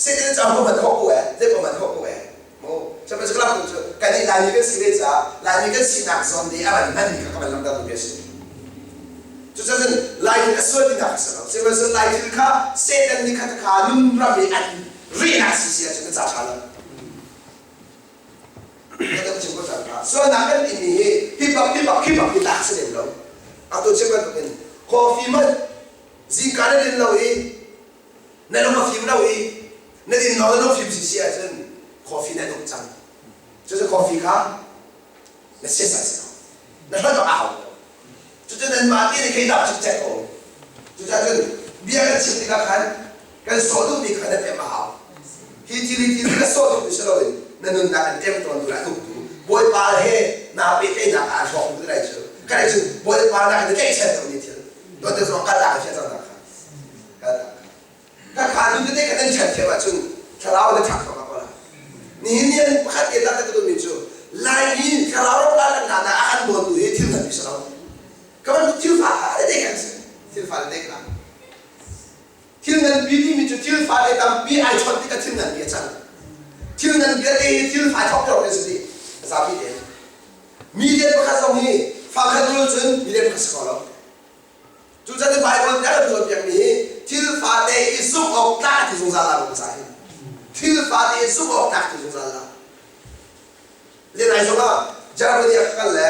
Satan ca ho man ho ko eh, zei ko man ho ko eh. Mu, cuma sekolah tu kan i Laimi kan si ve caah Laimi kan sinak zawn te a van hmanmi kha ka van langhter duhmi a si. Cucaah Laimi a sual tinak a si lo. Sihmanhsehlaw Lai thil kha Satan nih kha kha nun ram i an rihnak si si ahcun a ca ṭha lo. Kan chim ko cang kha. Sualnak kan timi hi hi bak hi bak hi bak hi tlak si lem lo. Atu chim bantukin coffee man zingka na din lo i na lung a fim lo i na din lo na lung fim si si ahcun coffee na duk cang. Cucu coffee kha na siasal si ko. Na hlonh awk a hau ko. Cucu nanmah ti nih kei dah cikcek ko. Cucaah cun bia kan chim tikah khan kan sawh duhmi kha na tem a hau. Hi thil hi thil na sawh duhmi si loin na nunnak an tem tawn tu le a uktu Bawipa he naa pehtlaihnak ah a hrawk tu lai cu. Kan cun Bawipa nak in tlaihchan tukmi thil. Tuan te zong kal tak a fiah cang ta kha. Kal tak. Ka kha nu tete kan in ṭhen thiam ahcun thlarau na ṭhak thluahmah ko lai. Nihin ni an pakhat te tak ka duhmi cu Laimi thlarau ram kan hna ah a kan dawntu hi thil nganpi si lo. Ka bantuk thil fa tete kan si. Thil fa tete kha. Thil nganpi timi cu thil fa te tampi ai chawnh tikah thil nganpi a cang. Thil ngan vialte hi thil fa thawk deuh kan si dih. Zapi te. Mi lian pakhat zong hi fa khat rul cun mi lian pakhat si kho lo. Cucaah Baibal nih a kan cawnpiakmi hi thil fate i zumh awk tlak ti zungzal la rum ca hi. Thil fate i zumh awk tlak ti zungzal la. Le nai zong ah Germany ah ka kal le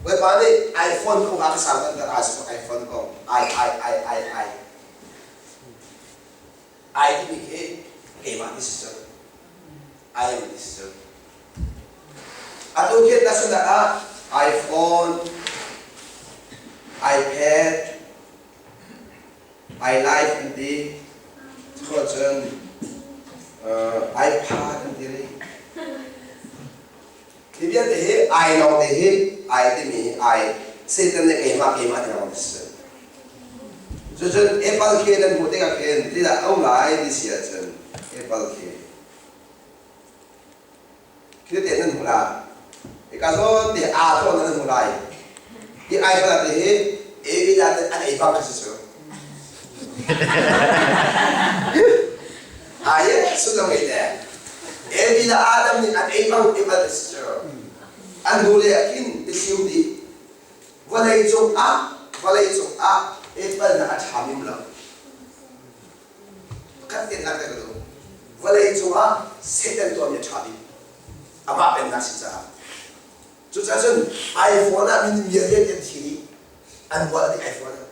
Bawipa nih iPhone kong ah ka sang kan ter iPhone kong I I I I I I timi khi keimah ti si cu. I am ti si cu. Atu khi tahchunhnak ah iPhone, iPad, iLife an ti. Cun iPad an ti rih. Hi vialte hi I lawng te hi I timi hi I Satan nih keimah keimah ti lawng si. Cucun Apple khi nan hmuh tikah khin tidah a um lai ti si ahcun Apple khi Thil te nan hmu la. Hika zawn te aa thawn nan hmu lai. Hi ai bala te hi Evi la te an ei bang kha si cu. Ai sullam ngei te. Evi la Adam nih an ei bang te bal si cu. An hnu le ah khin ti dih. Vawlei cung ah vawlei cung ah apple na a ṭha mim lo. Pakhat te nak ka duh. Vawlei cungah Satan tuahmi a ṭha bik. Amah pennak si caah. Cucaah cun iPhone ah min vialte an thi dih. An bual dih iPhone ah.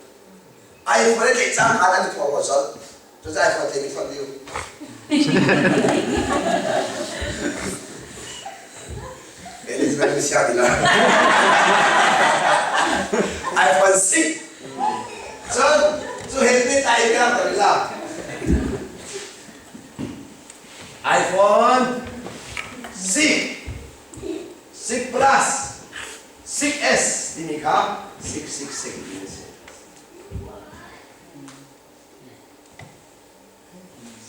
iPhone i tlaih cang khan an i phuang ko colh. Cucaah iPhone tlaih mi fonh dih. Elizabeth ni sia ti la. iPhone 6. Cun cu he ni tai ka ta la. iPhone 6 6 Plus 6S timi kha 666 ti a si.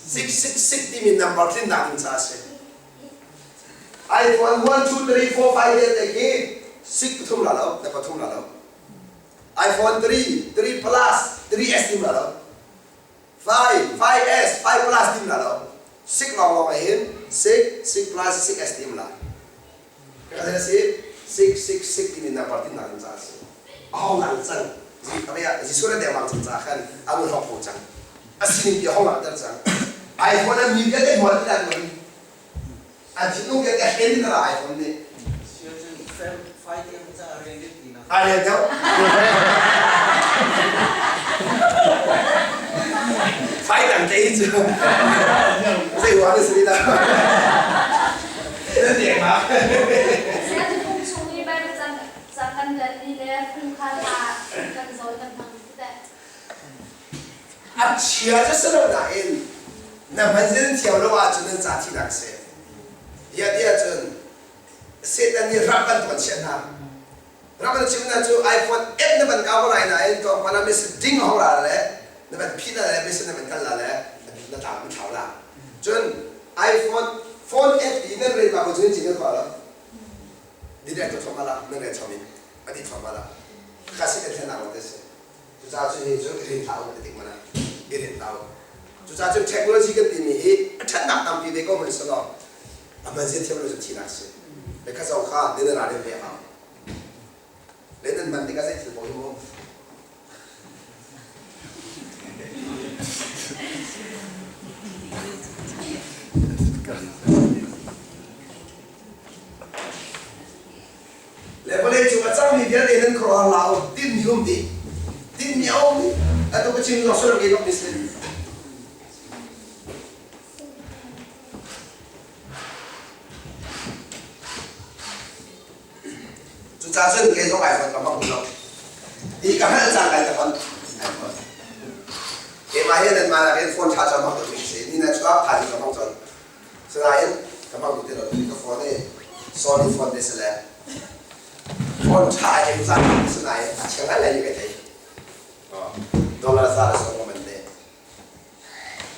666 timi number tlinnak ding caah a si. iPhone 1, 2, 3, 4, 5 vialte khi 6 pathum la lo, na pathum la lo. iPhone 3, 3 Plus, 3S tim la lo. 5, 5S, 5 Plus tim la lo. 6 lawng lawng hin 6, 6 Plus, 6S tim la. Ka si 6, 6, 6 timi number tinnak ding caah a si. A hong lang cang. Jesuh le dengmang cang caah khan a vun hong ko cang. A sining ti a hong langhter cang. iPhone an mi vialte hmual ti lai mun. An thinlung vialte a hlen ding iPhone nih. A rel deuh. Fai dang te hi cu. Zei ruang na si la. Na deng ma. Sian phung chung i Bible ca kan relmi le phung kha hla kan zawl kan hmang teh. A chia cu si lo nain na hman thiam lo ahcun nan ca thinak si. Ia ti ahcun Satan nih rak kan tuan chiah hna. Rak kan chim na cu iPhone app na van kau lai nain tlawmpal ah message ding hong la le na van phit la le message na van kal la le na tlang na thlau la. Cun iPhone phone app i nan rel ma ko cun cin na tuah lo. Direct to thoma la nan rel chom in a di thoma la. Kha si kan thlen nak te si. Cucaah cu hi cu i rin hlah u ti tik mana i rin hlah u. Cucaah cun technology kan timi hi a ṭhatnak tampi ve ko hmanhsehlaw a hmanzia thiam lo cu thinak a si. Le kha zong kha nan i ralrin ve a hau. Le nan hman tikah zei thil paoh hi mu Le vawlei cung a cangmi vialte nan khuaruahhar hlah u, tinhmi um dih. Tinhmi a um dih. Atu ka chim zong sual ke bak si. Cucaah cun kei zong iPhone ka hmang lo. Hi ka hngalh cang kai ka hman iPhone. Keimah hi nanmah nakin phone ṭha cu a hmang tukmi si. Ni na chuak tha cu ka hmang cun. Sinain ka hmang ti lo ka phone hi Sony phone te si le phone ṭha in cang sinain a chiang ngai lai ka thei. Dollar za le sawm man te.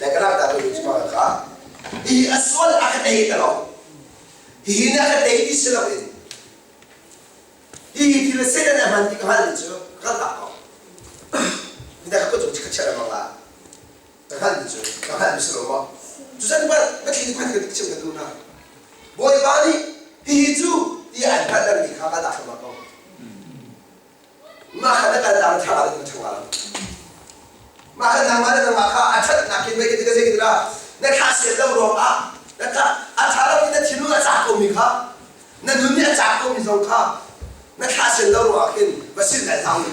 Le ka rak ta tu cu ma ka hi a sual a ka tei ta lo. Hihi na ka tei ti si loin hihi thil Satan a hman ti ka hngalh cu ka hngalh ko. Nida ka kut cung ka chiah lengmang la. Ka hngalh cu ka hngalh mi si lo maw? Cucan ba ka thli khan ka chim ka duh na. Bawipa nih hihi cu ti an hngalh mi kha ka dah thluahmah ko. Mah kha na kal ta ṭha la ṭha la. Mah kha nangmah le nangmah kha a ṭhatnak in mei ka zei ka na thla sian lo ruang ah na tha a ṭha lo in na thinlung a cak ko mi kha na nun nih a cak ko mi zong kha na thla sian lo ruang ah khin va sin dai hlah u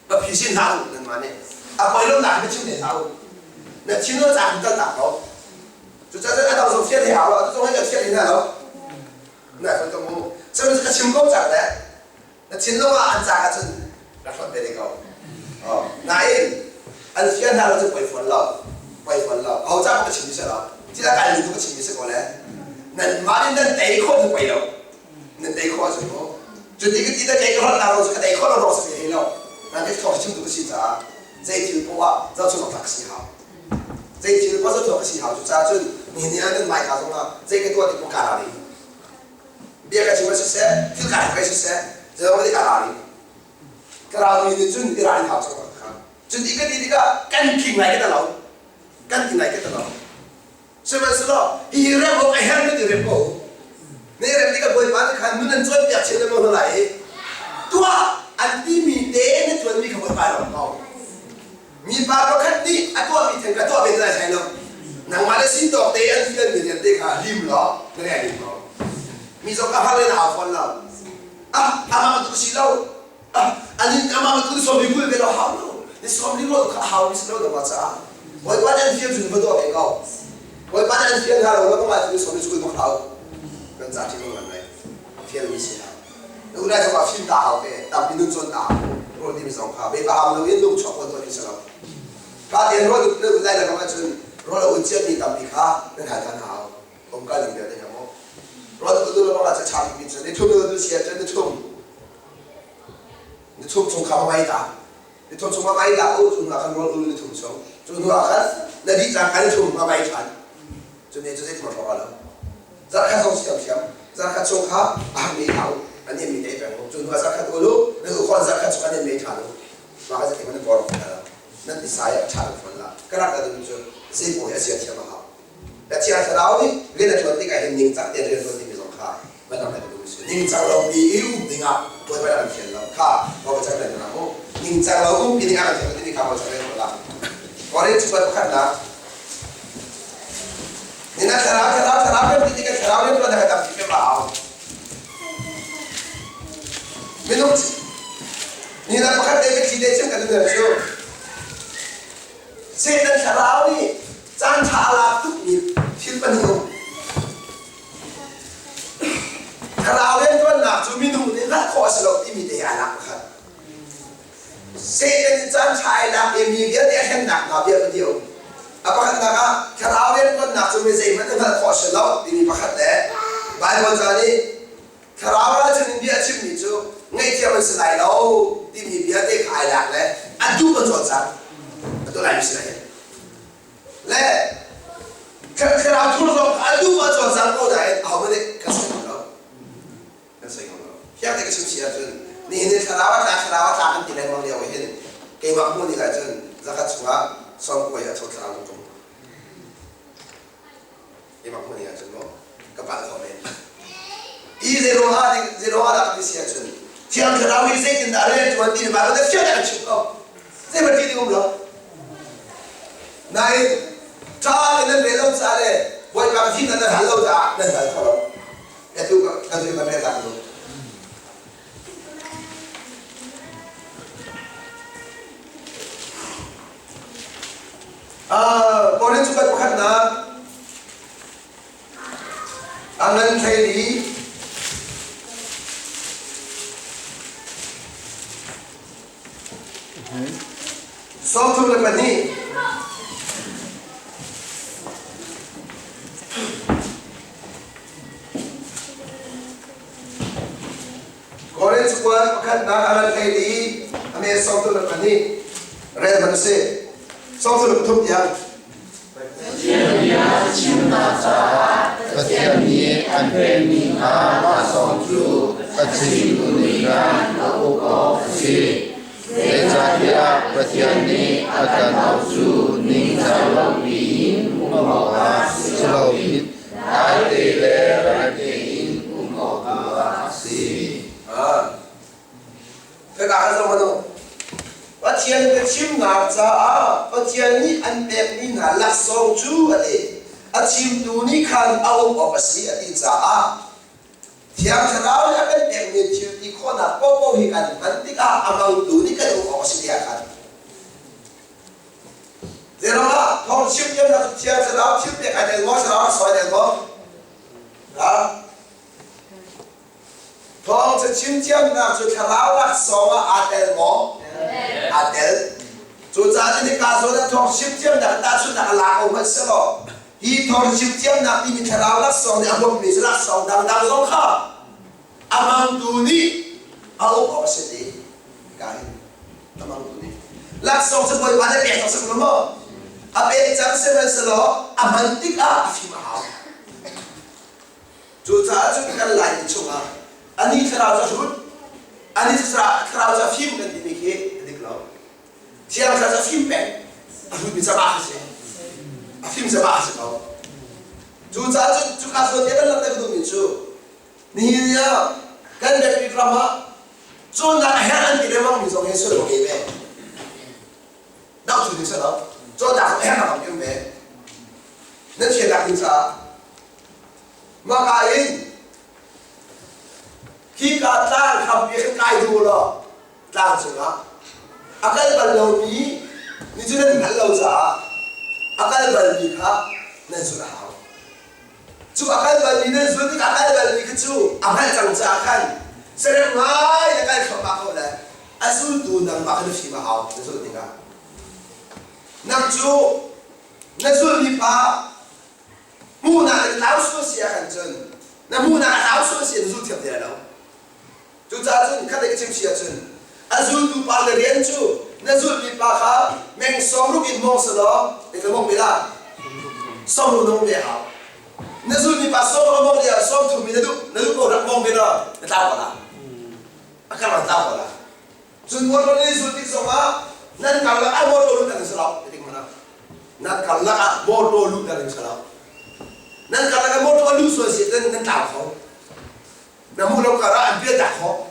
va phi sin hlah u nanmah nih a poi lo nak na chim te hlah u na thinlung a cak in kal tak ko cucaah a dang zong fial he hau lo atu zong he ka fial hin lo na ka mu cun ka chim ko cang le Na thinlung ah an caak ahcun rak hlonh ve te ko. Nain an fial hna lo cu poi fawn lo. Poi fawn lo. Aho ca ka chim mi si lo. Thil a kai tu ka chim mi si ko le. Nan mah nih nan tei khawh cu poi lo. Nan tei khawh ahcun mu. Cu ti ka ti na kei ka hlonh na ro cu ka tei khawh lo ro si ve lo. Nan ke thawng chim tu ka si caah zei thil poah zohchun awk tlak si hau. Zei thil poah zohchun awk ka si hau. Cucaah cun nihin ni ah nan mai ka zong ah zei ka tuah ti ko ka ra ding. Bia ka chim ah siseh, thil ka hei siseh, zeizong nih ka ral i ka ralmi nih cun i ral hau cang kha. Cun i ka ti tikah kan tling lai ka ti lo. Kan tling lai ka ti lo. Sihmanhsehlaw hi rem awk a herh mi ti rem ko. Ne rem tikah Bawipa nih khan nun an cawnpiak chin lengmang hna lai i tuah an timi te na tuanmi kha Bawipa lawm ko. Mipa pakhat nih a tuahmi theng ka tuah ve lai sai lo. Nangmah na sin tawk te an fialmi rian te kha lim law na rian lim ko. Mi zong ka har le na hau fawn lo. Ah, amah tu si lo. Ah, anin amah tu som li kul ve lo hau lo. Ni som li lo kha hau mi si lo na caah. Bawipa nih an fial cun va tuah ve ko. Bawipa nih an fial hna lo lo ma tu som li kul bak hau. Kan ca ṭi lo lai. Fial mi si hau. Unai zong ah fim ta hau ve, tampi nun cawn ta hau. Rawl timi zong kha beipa ham lo in lung chuak ko tuah ti si lo. Pa tein rawl na un lai le bang ahcun rawl a un ciami tampi kha nan hal than hau. Um kal ning vialte kha mu. Rawl na un lo bang ahcun ṭha bikmi cu ni thum na un si ahcun ni thum ni thum chung kha ma mai ta. Ni thum chung ma mai ta u cu hnu ah khan rawl ul ni thum chung. Cu hnu ah khan na dih cang kha ni thum ma mai ṭhan. Cu ne cu zei thum a lo. Zarkhat zong siamsiam zarkhat chung kha a hang mi hau an in mi te peng cu hnu ah zarkhat ulu na u khon zarkhat chung an in mei ṭha lu mah ka zating nan bor la nan ti sai a ṭha lu fon la ka rak da dun cu zei pawl hi a sia thiam a hau la thiang thlarau nih rian a ṭuan tikah hin ningcang tein rian ṭuan timi zong kha van rak da dun si ningcang lo mi i um dingah bawipa rak thian lo kha bawipa cang len na mu ningcang lo um pi dingah kan thian lo timi kha bawipa cang len la Korin cu pakhatnak Nina thlarau thlarau thlarau kan ti tikah thlarau nih tuan ka tampi pe ma au. Minung nina pakhat te mitthli te chim ka duh cu Satan thlarau nih caan ṭha a lak tukmi thil pahnih um. Thlarau rianṭuannak cu minung nih hngalh khawh a si lo timi te hi ai lak pakhat. Satan nih caan ṭha ai lak i mi vialte a hlennak hna bia pahnih a um. A pakhatnak ah thlarau rianṭuannak cu mi zeihmanh na hngalh khawh a si lo timi pakhat le Baibal ca nih thlarau ralchan in bia a chimmi cu ngaihthiam an si lai lo timi bia te kha ai lak le a duh a cawlcang. Atu lai mi si lai. Le thlarau thur zong a duh a cawlcang ko nain ahohmanh nih kan soi kho lo. Kan soi kho lo. Fiang te ka chim si ahcun nihin ni thlarau a tla thlarau a tla kan ti lengmang lio hin keimah hmuh ning ahcun zakhat chungah Sawm kuai ah thotlang tung. Imang hmun ah cun maw ka palh khawh men. I zeiruangah zeiruangah dah ti si ahcun Thiang Thlarau hi zeitindah rian ṭuan ti Bible nih fiang an chim ko. Zei ti ding um lo. Nain ṭha in nan rel lo caah le Bawipa ka thim nan hal lo caah nan hal kho lo. Atu ka tu kan rel tak lo. Korin cakuat pakhatnak a ngan thleili 32. Korin cakuat pakhatnak a rat hlei i a me 32 rel hmanh a si. 33 tiang. Pathian bia chimnak caah Pathian nih an pekmi hna laksawng cu a chimtu nih khan a uk awk a si. Zeicahtiah Pathian nih a kan auh cu ningcang lopi in um awkah si loin daite le rem tein um awk tu ah a si. Hika ah zoh hmanh u. Pathian biachimnak caah Pathian nih an pekmi hna laksawng cu a ti. A chimtu nih khan a um awk a si a ti caah Thiang Thlarau nih a kan pekmi thil ti khawhnak paohpaoh hi kan hman tikah a hmangtu nih kan um awk a si tiah khan Zeiruangah thawng chim thiamnak cu Thiang Thlarau thil pek ai tel maw Thlarau a sawi tel maw? Ha? Thawng ca chim thiamnak cu Thlarau laksawng ah aa tel maw? Aa tel. Cucaah cun hika zawn ah thawng chim thiamnak tahchunhnak a lak ko hmanh selaw hi thawng chim thiamnak timi Thlarau laksawng nih a huammi cu laksawng dangdang zong kha a hmangtu nih a uk awk a si ti ka hin a hmangtu nih laksawng cu Bawipa nih pek cang si maw a pek cang sihmanhsehlaw a hman tikah a fim a hau. Cucaah cun kan Laimi chungah ani thlarau cu hrut, ani thlarau cu a fim kan timi khi a dik lo. Thiang thlarau cu a fim peng, a hrutmi cama a si. A fim cama a si ko. Cucaah cun cuka zawn te kan langhter duhmi cu nihin ni ah kan biakinn ram ah cawnnak a herh an ti lengmang mi zong hi sullam a ngei ve. Doh cu ding si lo. Cawnnak zong a herh nak um ve. Nan thiannak ding caah maka in khika tlang hrampi khan kai duh law tlang cungah a kal bal lomi nih cu nan hngalh lo caah a kal balmi kha nan zulh a hau. Cu a kal balmi nan zulh tikah a kal balmi kha cu a hngalh cang caah khan serem ngai na kal thluahmah ko le a zultu nangmah kha na fim a hau na zulh tikah. Nang cu na zulmi pa hmuhnak in tlau sual si ah khan cun na hmuhnak a tlau sual si na zul thiam ti lai lo. Cucaah cun khat ka chim si ahcun a zultu pa na rian cu na zulmi pa kha meng sawmruk in mong selaw na mong ve la sawmruk na mong ve hau na zulmi pa sawm a mong dia sawm thum in na duh na duh ko rak mong ve law na tlau ko la a kar tlau ko la cun motor ni zul tik zongah nan karlak ah motor lut nan si lo tik mana nan karlak ah motor lut nan si lo nan karlak ah motor lut sual si nan nan tlau kho na hmuh lo karah an bia dah khawh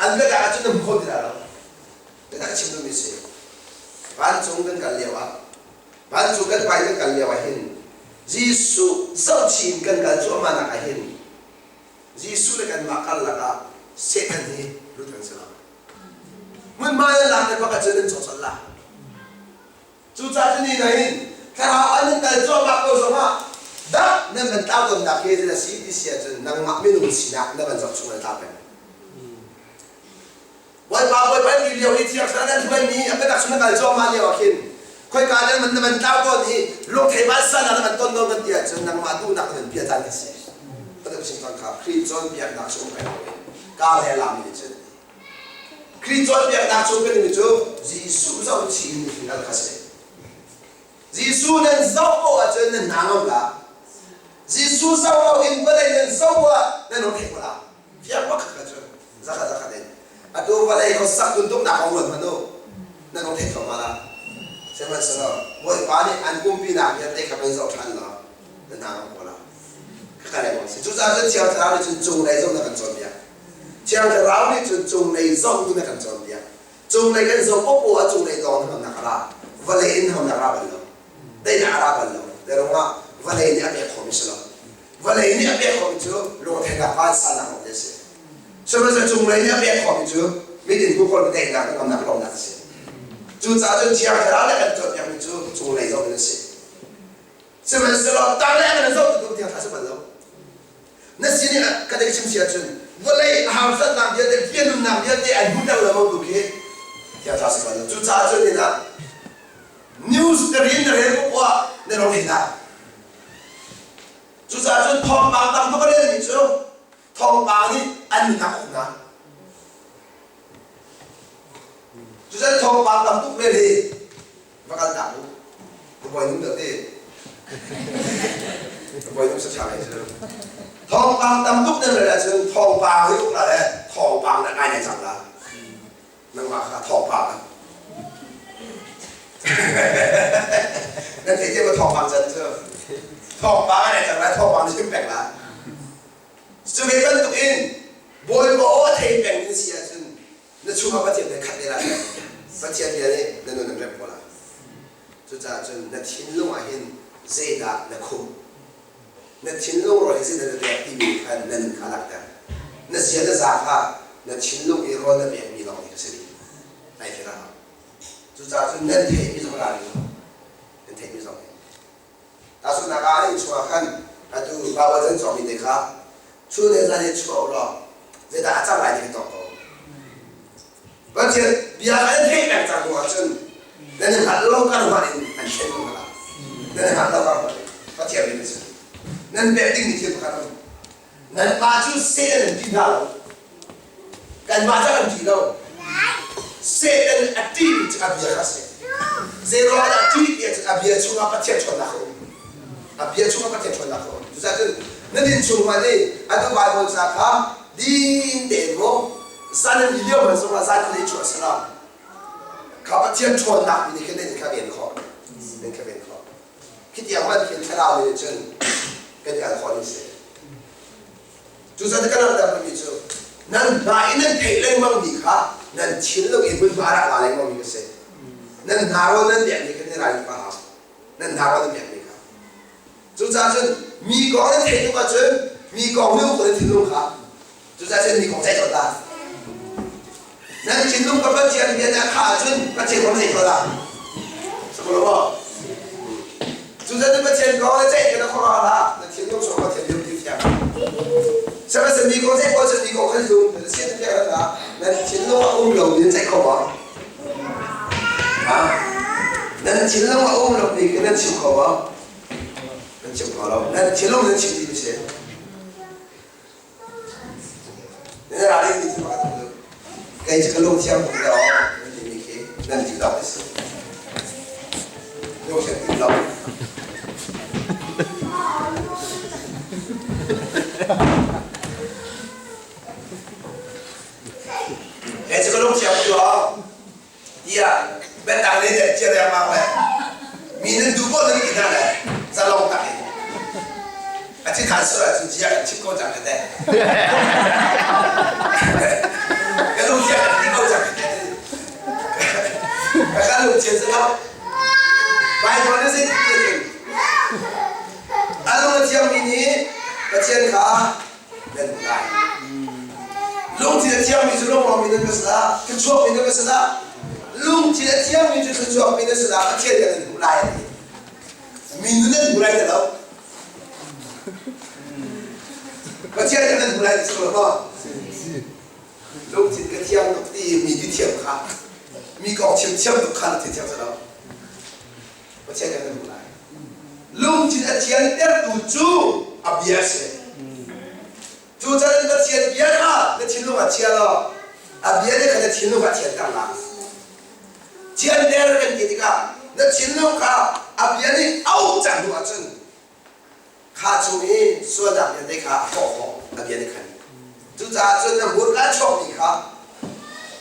an bia dah ahcun na hmu kho ti lai lo biatak chim duhmi si vancung kan kal lio ah vancung kan pai kan kal lio ah hin Jesuh zohchin kan kal cuahmah nak ah hin Jesuh le kanmah karlak ah Satan hi lut kan si lo hmunhma nan lak le bak ahcun nan cawcol la Cucaah cu ni hin thlarau an in kal cuahmah ko zongah dah nan van tlau tawnnak hi zeidah a si ti si ahcun nangmah minung sinak na van zoh chung na tlau peng. Bawipa Bawipa ti lio hi thiang thlarau nan hruaimi a biatak chung na kal cuahmah lio ah khin khoika nan van na van tlau tawn i lungthei vansan ah na van ton nawn kan ti ahcun nangmah duhnak na van piah caan ka si. Ka chim cang kha Khrih cawnpiaknak cu um peng loin ka he lami nih cun Khrih cawnpiaknak cu kan cu Jesuh zoh chih in kal kha si. Jesuh nan zoh poah ahcun nan hna ngam la. Jesuh zoh lo in vawlei nan zoh ah nan hung theih ko la. Fiang bak kha cu zakhat zakhat in. Atu vawlei ho sak tuntuk nak kong ruat hmanh u. Nan hung theih thluahmah la. Sihmanhsehlaw Bawipa nih an umpinak vialte kha van zoh ṭhan law na hna ngam ko la. Khakha le si. Cucaah cun Thiang Thlarau nih cun cunglei zoh na kan cawnpiak. Thiang Thlarau nih cun cunglei zoh na kan cawnpiak. Cunglei kan zoh popoh ah cunglei dawng na nak a ra. Vawlei in hom nak ra bal lo. Daihnak a ra bal lo. Te ruangah vawlei nih a pek khomi si lo. Vawlei nih a pek khomi cu lungtheihnak vansannak lawng te a si. Sihmanhsehlaw cunglei nih a pek khomi cu midin hmuh khawhmi daihnak le ngamnak lawmnak a si. Cucaah cun Thiang Thlarau le kan cawnpiakmi cu cunglei zoh in a si. Sihmanhsehlaw tanglei a kan zoh tu Thiang Thlarau si bal lo. Na sin i ka dei chim si ahcun vawlei a harsatnak vialte, fianunnak vialte an hmuhter lengmang tu khi Thiang Thlarau si bal lo. Cucaah cun nih news na rian na rel poah na ro hei dah. Cucaah cun thawngpang tam tuk a relmi cu thawngpang nih an nunnak a uk hna. Cucaah thawngpang tam tuk rel hi va kal tak u. Ka bawi nung deuh ti. Ka bawi nung sa lai cu. Thawngpang tam tuk nan rel ahcun thawngpang hi uk la le thawngpang na ngai nai cang la. Nangmah kha thawngpang ah. Nan theih thiam thawngpang can cu. Thawngpang a nei cang lai, thawngpang na chim peng la. Cu ve bantuk in Bawipa aw a thei peng in si ahcun na chungah Pathian he khat te lai. Pathian bia nih na nun an remh ko lai. Cucaah cun na thinlung ah hin zeidah na khumh? Na thinlung rawl hi zeidah na pek timi khan na nun kha langhter. Na zia na za kha na thinlung i rawl na pekmi lawng nih kha si ding. Nai fiang a hau. Cucaah cun nan theihmi zong ra rih Nan theihmi zong hi. Tahchunhnak ah an innchung ah khan atu Baibal can cawkmi te kha chun le zan i chuah u law zeidah a cang lai ti kha tuak ko. Pathian bia an theih peng cang hnu ahcun nan i hngalh lo kar hmanh in an thlen ko hna. Nan i hngalh lo kar hmanh in Pathian bia si. Nan pek dingmi thil pakhat a um. Nanmah cu Satan an ti hna lo. Kanmah cu an ti lo. Satan a ṭihmi cu a bia kha a si. Zeiruang ah dah ṭih ti ahcun a bia chungah Pathian ṭhawnnak a um. A bia chungah Pathian ṭhawnnak a um. Cucaah cun nan innchung hmanh i atu Baibal ca kha din tein maw zan an i lio hmanh zongah zan an i chuah salah kha Pathian ṭhawnnak mi nih khin nan kha ven khawh. Nan kha ven khawh. Khi tiang hmanh khin thlarau nih cun kan i al khawh ning si. Cucaah kan langhter mi cu nan hna i nan theih lengmang mi kha nan thinlung i hmunhma rak la lengmang mi ka si. Nan hna rawl nan pek mi kha nan rai pa hau. Nan hna rawl nan pek mi kha. Cucaah cun mi kong nan theih tuk ahcun mi kong nih uk nan thinlung kha. Cucaah cun mi kong ceih tuah ta. Nan thinlung ka Pathian bia nih a khah ahcun Pathian kong ceih tuah ta. Sakolo maw? Cucaah Pathian kong le ceih na khuaruah hlah. Na thinlung chung Pathian bia ti fiang. Sihmanhsehlaw mi kong ceih pawl cu mi kong khan lung na sian na piak hna. Nan thinlung a um lo mi nan ceih kho maw? Ha? Nan thinlung a um lo mi khi nan chim kho maw? Nan chim kho lo. Nan thinlung nan chim ti si. Nan ra ding mi cu pakhat cu kei cu ka lung thiang tuk lo nan timi khi nan ti lo ti si. Lung thiang ti lo. Kei cu ka lung thiang tuk lo. Tiah biatak le cia cia riangmang le mi nan duh ko nan ti hna le zalong tak in a thi than sual ahcun zia kan chim ko cang teh ka lung chia kan ti ko cang teh ka lung chia cu lo Baibal na zei ti cun a lung a thiangmi nih Pathian kha nan hmuh lai. Lungthin a thiangmi cu lungrawmi nan va si dah, thluachuakmi nan va si dah? Lungthin a thiangmi cu thluachuakmi nan si dah, Pathian nih nan hmuh lai a ti. Mi nu nan hmu lai ti lo. Pathian nih nan hmu lai ti si lo maw? Lungthin ka thiang tuk ti mi ti thiam kha mi kong chim thiam tuk kha na thi thiam si lo. Pathian nih nan hmuh lai. Lungthin a thiantertu cu a bia a si. Cucaah Pathian bia kha na thinlung ah chia law a bia nih khan na thinlung kha thianter la. Thianter kan ti tikah na thinlung kha a bia nih a uk cang hnu ahcun kha chung i sualnak vialte kha a hrawh khawh a bia nih khan. Cucaah cun na hmurka chuakmi kha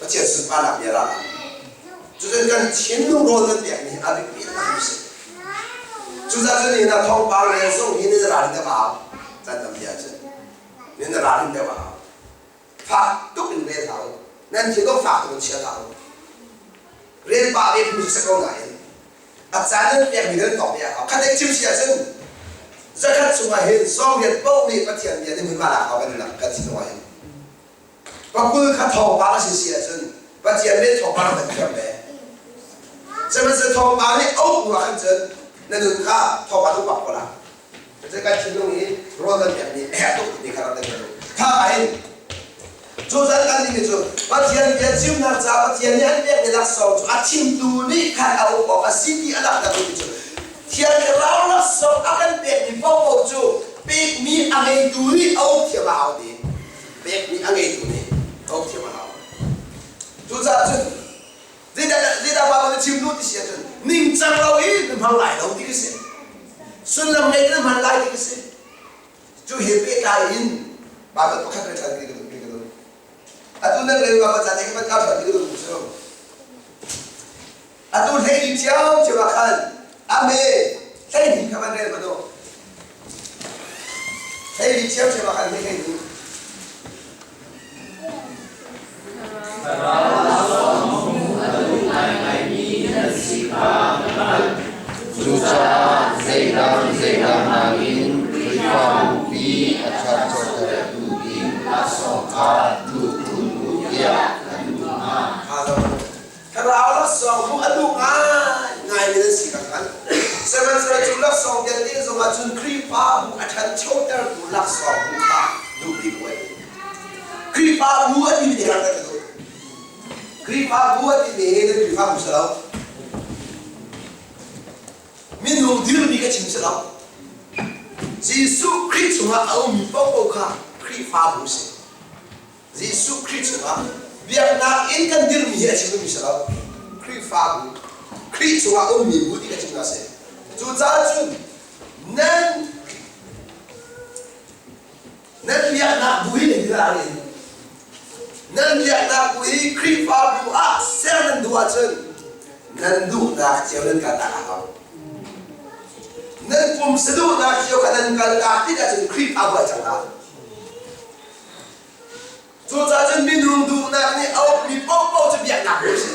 Pathian sunparnak bia ra. Cucun kan thinlung rawl kan pekmi hi a biapi takmi a si. Cucaah cun nihin ah thawngpang rel zong hi nan ralrin deuh a hau. Caan tampi ahcun nan ralrin deuh a hau. Fak tuk in rel hlah u. Nan thinlung fak tuk in chia hlah u. Rel pah ve phung cu si ko nain a caan nan pekmi nan tawk ve a hau. Khat chim si ahcun zakhat chungah hin sawmriat paoh nih Pathian bia nih hmunhma lak hau kan kan thinlung ah hin. Pakul kha thawngpang a si si ahcun Pathian nih thawngpang kan thiam ve. Sihmanhsehlaw thawngpang nih a uk ah khan cun na nun kha thawngpang tu pak ko la. Cucu kan thinlung i rawl kan pekmi a herh tuk timi kha rak kan ruat u. Kha ah hin cu zan kan dingmi cu Pathian bia chimnak caah Pathian nih an pekmi laksawng cu a chimtu nih khan a uk awk a si ti a langhter duhmi cu Thiang Thlarau laksawng a kan pekmi paohpaoh cu pekmi a ngeitu nih a uk thiam a hau ti. Pekmi a ngeitu nih a uk thiam a hau. Cucaah cun zeidah Baibal na chim duh ti si ahcun ningcang lo i na hmang lai lo ti ka si. Sullam ngei na hman lai ti ka si. Cu he pehtlai in Baibal pakhat re ṭhan ti ka duh ti ka duh. Atu nan rel Baibal ca te ka van ka ṭhan ti ka duh cu. Atu hlei cio cio ah khan ame hlei kha van rel hmanh u. Hlei cio cio ah khan hlei hlei Cucaah zeidang zeidang nakin Khrihfabupi a ṭhanchotertu ding laksawng kha duh khun u tiah kan duh hna. Thlarau laksawng hmuh a duh ngaingaimi nan si ka hngalh. Sihmanhsehlaw cu laksawng vialte zongah cun Khrihfabu a ṭhanchotertu laksawng hmuh kha duh bik u. Khrihfabu a timi nih rak ka duh. Khrihfabu a timi hi nan Khrihfabu si lo. Minung dirmi ka chim si lo. Jesuh Khrih chungah a ummi paohpaoh kha Khrihfabu si. Jesuh Khrih chungah biaknak inn kan dirmi hi a chim duhmi si lo. Khrihfabu, Khrih chungah ummi bu ti ka chimnak a si. Cucaah cun nan nan biaknak bu hi nan dir in nan biaknak bu hi Khrihfabu ah ser nan duh ahcun nan duhnak cio nan kaltak a hau. Nan pumsa duhnak cio kha nan kaltak tik ahcun Khrihfabu ah cang hlah. Cucaah cun minung duhnak nih a ukmi paohpaoh cu biaknak a si.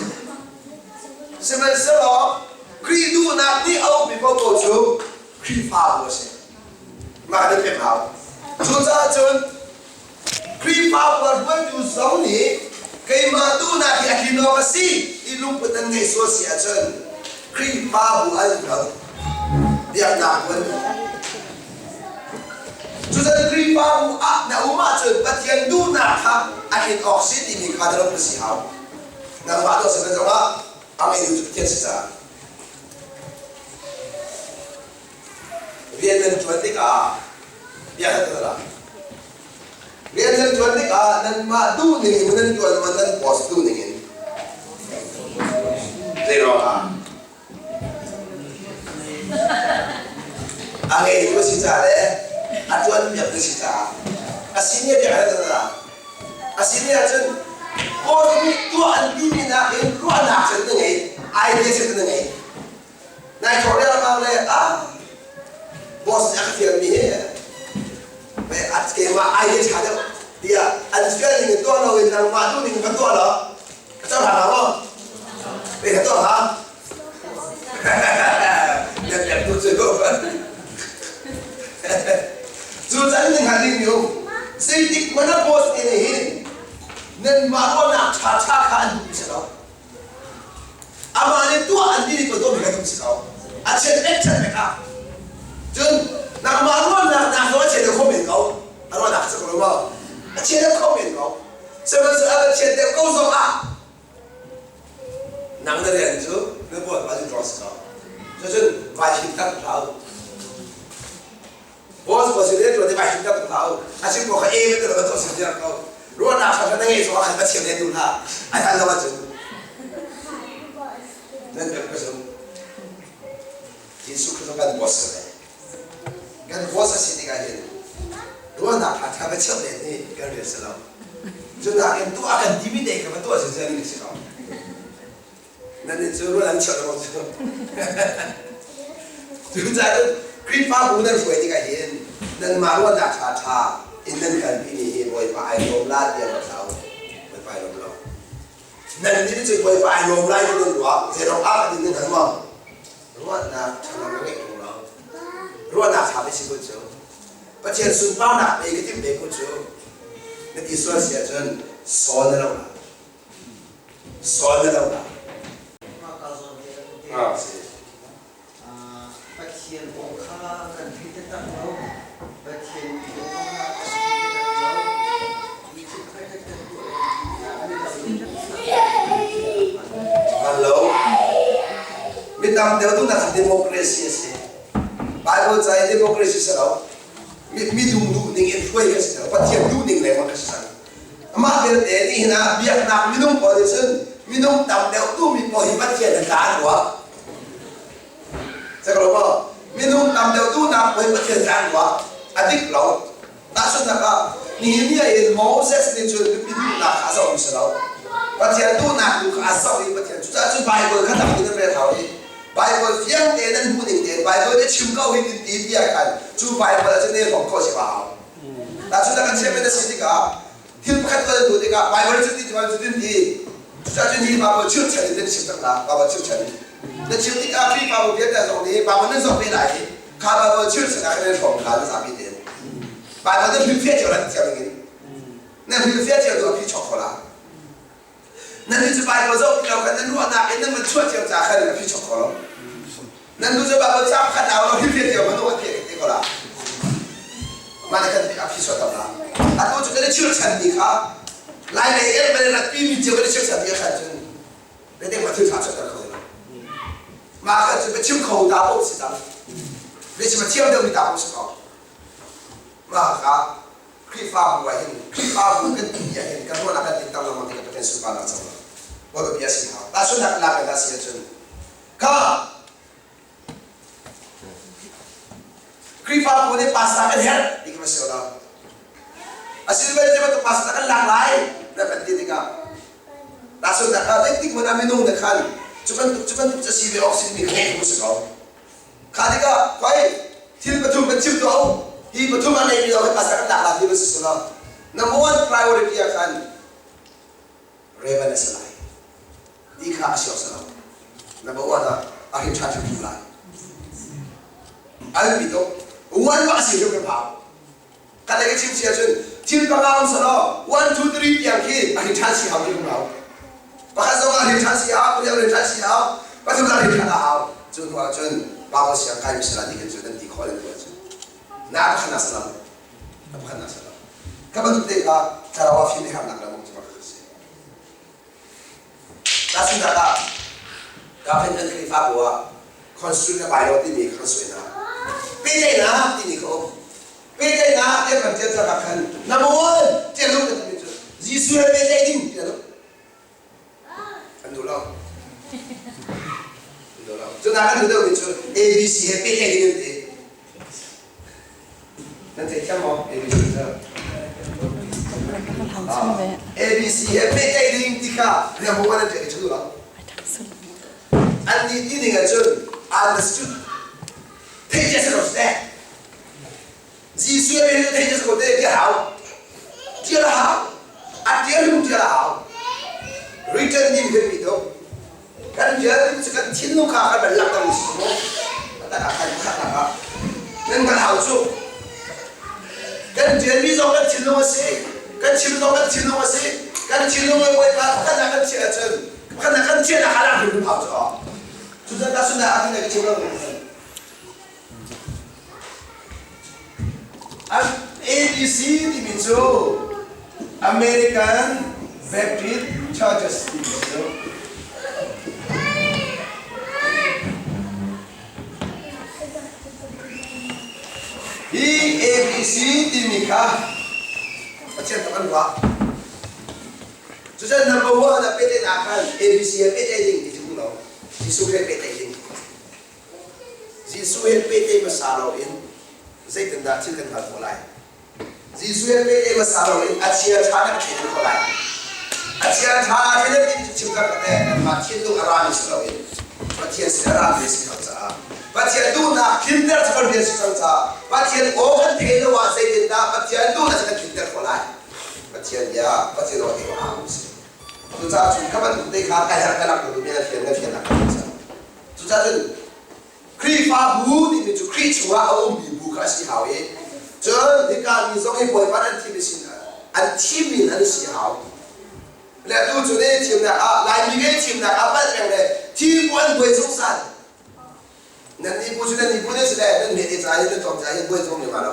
Sihmanhsehlaw Khrih duhnak nih a ukmi paohpaoh cu Khrihfabu a si. Mah kan pek hau. Cucaah cun Khrihfabu a hruaitu zong nih keimah duhnak hi a tlin awk a si ti lungput an ngeih sual si ahcun Khrihfabu an lo. Biaknak bu an lo. Cucan Khrihfabu ah na um ahcun Pathian duhnak kha a tlin awk si timi kha na lung na si hau. Nangmah tuah si zongah a ngeitu cu Pathian si caah. Rian nan ṭuan tikah bia kan tuah lai. Rian nan ṭuan tikah nanmah duh ning in nan ṭuan maw nan boss duh ning in? Zei ruangah? A ngeitu a si ca le a ṭuanpiaktu a si caah a sin i a biak ah a sin ahcun Paul nih tuah an timi nakin ruahnak cun na ngei, idea cun na ngei. Nai thawh riangmang le ah boss nih a ka fialmi hi keimah idea ṭha deuh tiah an fial ning in tuah loin nangmah duh ning in va tuah law ka cohlang hna maw? Pe ka tuah hna. Nan pek tu cu. Cu can ning han ding mi um. Zeitik hmanh ah boss te nih hin nanmah ruahnak ṭha ṭha kha an duhmi si lo. Amah nih tuah an ti ko tuahmi kha duh si lo. A chiat pek chiat pek ah. Cun nangmah ruahnak nak zong a chiat kho men ko. A ruahnak cu ko lo maw? A chiat kho men ko. Sihmanhsehlaw a chiat deuh ko zong ah nang na rian cu na buat ma cu si ko. Cucun vai him tak hlah u. Boss boss le tuan vai him tak hlah u. A chim ko kha e ve te lo sim diar ko. Ruahnak ṭha na ngei zong ah khan Pathian he tu hlah. Ai hal lo ahcun nan pek ka zum. Jesuh Christ kan boss si ve. Kan boss a si tikah hin ruahnak ṭha ṭha va cheuh len hi kan rian si lo. Cunakin tuah kan timi te kha va tuah zungzal ding a si ko. Nan nih cu rual an chiah lo cu. Cucaah cun Khrihfabu nan hruai tikah hin nanmah ruahnak ṭhaṭha in nan kalpi mi hi Bawipa ai lawm la tiah ruat hlah u. Bawipa ai lawm lo. Nan nih cun Bawipa ai lawm lai ti nan ruah, zeiruang ah ti nan hngal maw? Ruahnak ṭhalo na ngeih ṭung lo. Ruahnak ṭha pe si kun cu. Pathian sunparnak pe ka timh ve kun cu. Na ti sual si ahcun sawl na lo la. Sawl na lo la. Ah, si. Pathian kong kha kan thei taktak lo. Pathian kong kha kan thei taktak lo. Mi thil pakhat kan tuah Hman lo. Mi tam deuh duhnak cu democracy a si. Bible ca i democracy si lo. Mi dung duh ning in hruai kan si lo. Pathian duh ning lengmang kan si cang. Amah belte nihin ah biaknak minung pawl nih cun minung tam deuh duhmi pawl hi Pathian an tla an ruah. Cak lo maw? Minung tam deuh duhnak pawl hi Pathian tla an ruah. A dik lo. Tahchunhnak ah, nihin ni ah hin Moses nih cun mipi duhnak kha a zohmi si lo. Pathian duhnak tu kha a zoh i Pathian cucaah cun Bible kha tam in an rel hau i Bible fiang tein an hmuh ning tein Bible nih chim ko hi tin ti bia khan cu Bible ah cun ne hrawm khawh si ma hau. Tahchunhnak kan chiahmi na si tikah thil pakhat kan duh tikah Bible cu ti Bible cu tin ti cucaah cun hi Bible chirchan in nan chim tak la Bible chirchan in na chim tikah Khrihfabu vialte zong nih Bible nan zoh ve lai i kha Bible chirchan ah khan nan hrawm kha na zapi tein Bible nan hrilhfiah cio la ti thiam ding in nan hrilhfiah cio tu a phi chok kho la nan nih cu Bible zoh ti lo khan nan ruahnak in nan van chuah cio ca khan a phi chok kho lo nan nu cu Bible ca pakhat au lo hrilhfiah cio man a phi te ko la mah le kan a phi chuah tam la atu cu kan i chirchan mi kha lai lei er man rat pi mi cio kan i chirchan mi khan cun Biatak ma thil ṭha chuahter kho lo. Mah kha cu biachim kho ta paoh si cang. Biachim a thiam deuhmi ta paoh si ko. Mah kha Khrihfabu ah hin Khrihfabu kan ti ah hin kan ruahnak kan tinter lengmang tikah Pathian sunparnak co lo. Bawipa bia si hau. Tahchunhnak lak in dah si ahcun kha Khrihfabu nih pastor kan herh ti kha si lo. Asinain zei bantuk pastor kan lak lai na kan ti tikah tahchunhnak ah zeitik hmanh ah minung nih khan cu bantuk cu bantuk cu si ve awk si timi kha ngeih si ko. Kha tikah koi thil pathum kan chim tuah u. Hi pathum a neimi lo hi pastor kan lak lai ti va si lo. Number one priority ah khan Reverend a si lai. Ti kha a si awk si lo. Number one ah a hrin ṭhan hrimhrim lai. An bi tuk. One bak si hrimhrim hau. Kan lei ka chim si ahcun thil panga um selaw one two three tiang khi a hrin ṭhan si hau ti rum lo. Pakhat zong ah hrin ṭhan si hau, pahnih hrin ṭhan si hau, pathum ah hrin ṭhan a hau. Cu hnu ahcun Bible siang kai mi sila ti kan cu nan ti khawh nan tuah cu. Na pakhat nak salam. Na pakhat nak salam. Ka bantuk te kha thlarau ah fim i harnak le mong cu bak si. Tahchunhnak ah, Kaphen kan Khrihfabu ah constitution na bai lo timi kha kan suai hna. Pehtlaihnak timi kha um. Pehtlaihnak tiah kan tial cang ah khan number one tiah lu kan timi cu Jesuh he pehtlaih ding tiah lu. An duh lo. An duh lo. Cu hna kan duh deuhmi cu ABC he pehtlaih ding an ti. Nan theithiam maw ABC cu? ABC he pehtlaih ding ti kha number one an ṭial i cu lo. An nih ti ning ahcun understood theih cia si lo si Jesuh he theih cia si ko te ti hau. Tial a hau. A tial hrim tial a hau. Written ning kan mi to. Kan tial cu kan thinlung kha kan van langhter mi si mu. Tak ah khan khat ah nan kan hau cu. Kan tial mi zong kan thinlung a si. Kan chim zong kan thinlung a si. Kan thinlung le Bawipa pakhat ah kan chiah ahcun pakhat ah kan chiah nak ah hrim hau cu. Cucaah tahchunhnak ah kan chim lo. ABC timi cu American Baptist Churches timi cu Hi ABC timi kha Pathian tuk an ruah. Cucun number one ah pehtlaihnak khan ABC he pehtlaih ding ti cu lo. Jesuh he pehtlaih ding. Jesuh he pehtlaih hmasa loin zeitindah thil kan hngalh khawh lai? Jesuh he pehtlaih hmasa loin a chia ṭha na kan theih khawh lai. A chia ṭha thil an ti chim kha te mah thinlung a rami si loin Pathian sin a rami si cang caah Pathian duhnak tlinter cu kan rian si cang caah Pathian aw kan theih lo ah zeitindah Pathian duhnak cu kan tlinter khawh lai? Pathian bia Pathian aw theih a si. Cucaah cun kha bantuk te kha ka herh ka lak tu mi na fian na fian a kan cang. Cucaah cun Khrihfabu timi cu Khrih chungah a ummi bu kha a si hau i cun hika mi zong hi Bawipa an thim sin an thimmi an si hau. Le tu cu ne thimnak ah Laimi ke thimnak ah palh peng le thi bu an buai zungzal. Nan ni bu cu nan ni bu ne si le nan me te ca hin nan cawm ca hin buai zong ne ma lo.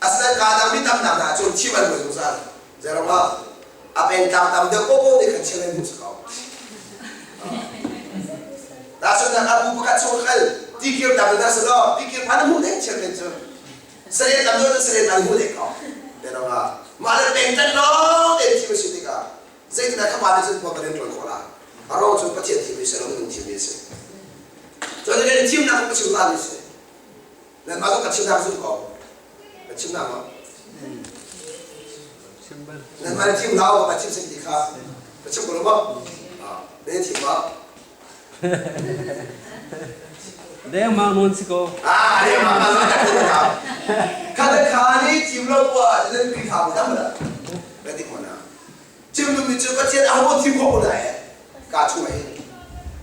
Asinain kaa dang mi tamnak hna cun thim an buai zungzal. Zeirangah a pengtlang tam deuh popo nih khan chim an hmuh ko. Tahchunhnak ah bu pakhat chung kal tikir tam na si lo tikir phan hmuh deh chim men cu saren tam deuh saren an hmuh deh ko. Zeirangah mah le pengtlang lawng te thim a si tikah zeitindah kha pa nih cun khua kan in ṭuan khawh la. A ro cu Pathian thim mi si lo minung thim mi si. Cun kan thimnak ka chim ta mi si. Nanmah zong ka chimnak zum ko. Ka chimnak maw? Nanmah na thim hau ka chim sing ti kha ka chim ko lo maw? Na thim maw? Dengmang nawn si ko. Ah, dengmang nawn si ko. Kha le kha ni thim lo kwa nan Khrihfa bu tam la. Na tik mana. Chim duhmi cu Pathian aho thim khawh ko na e. Ka chung ah hin.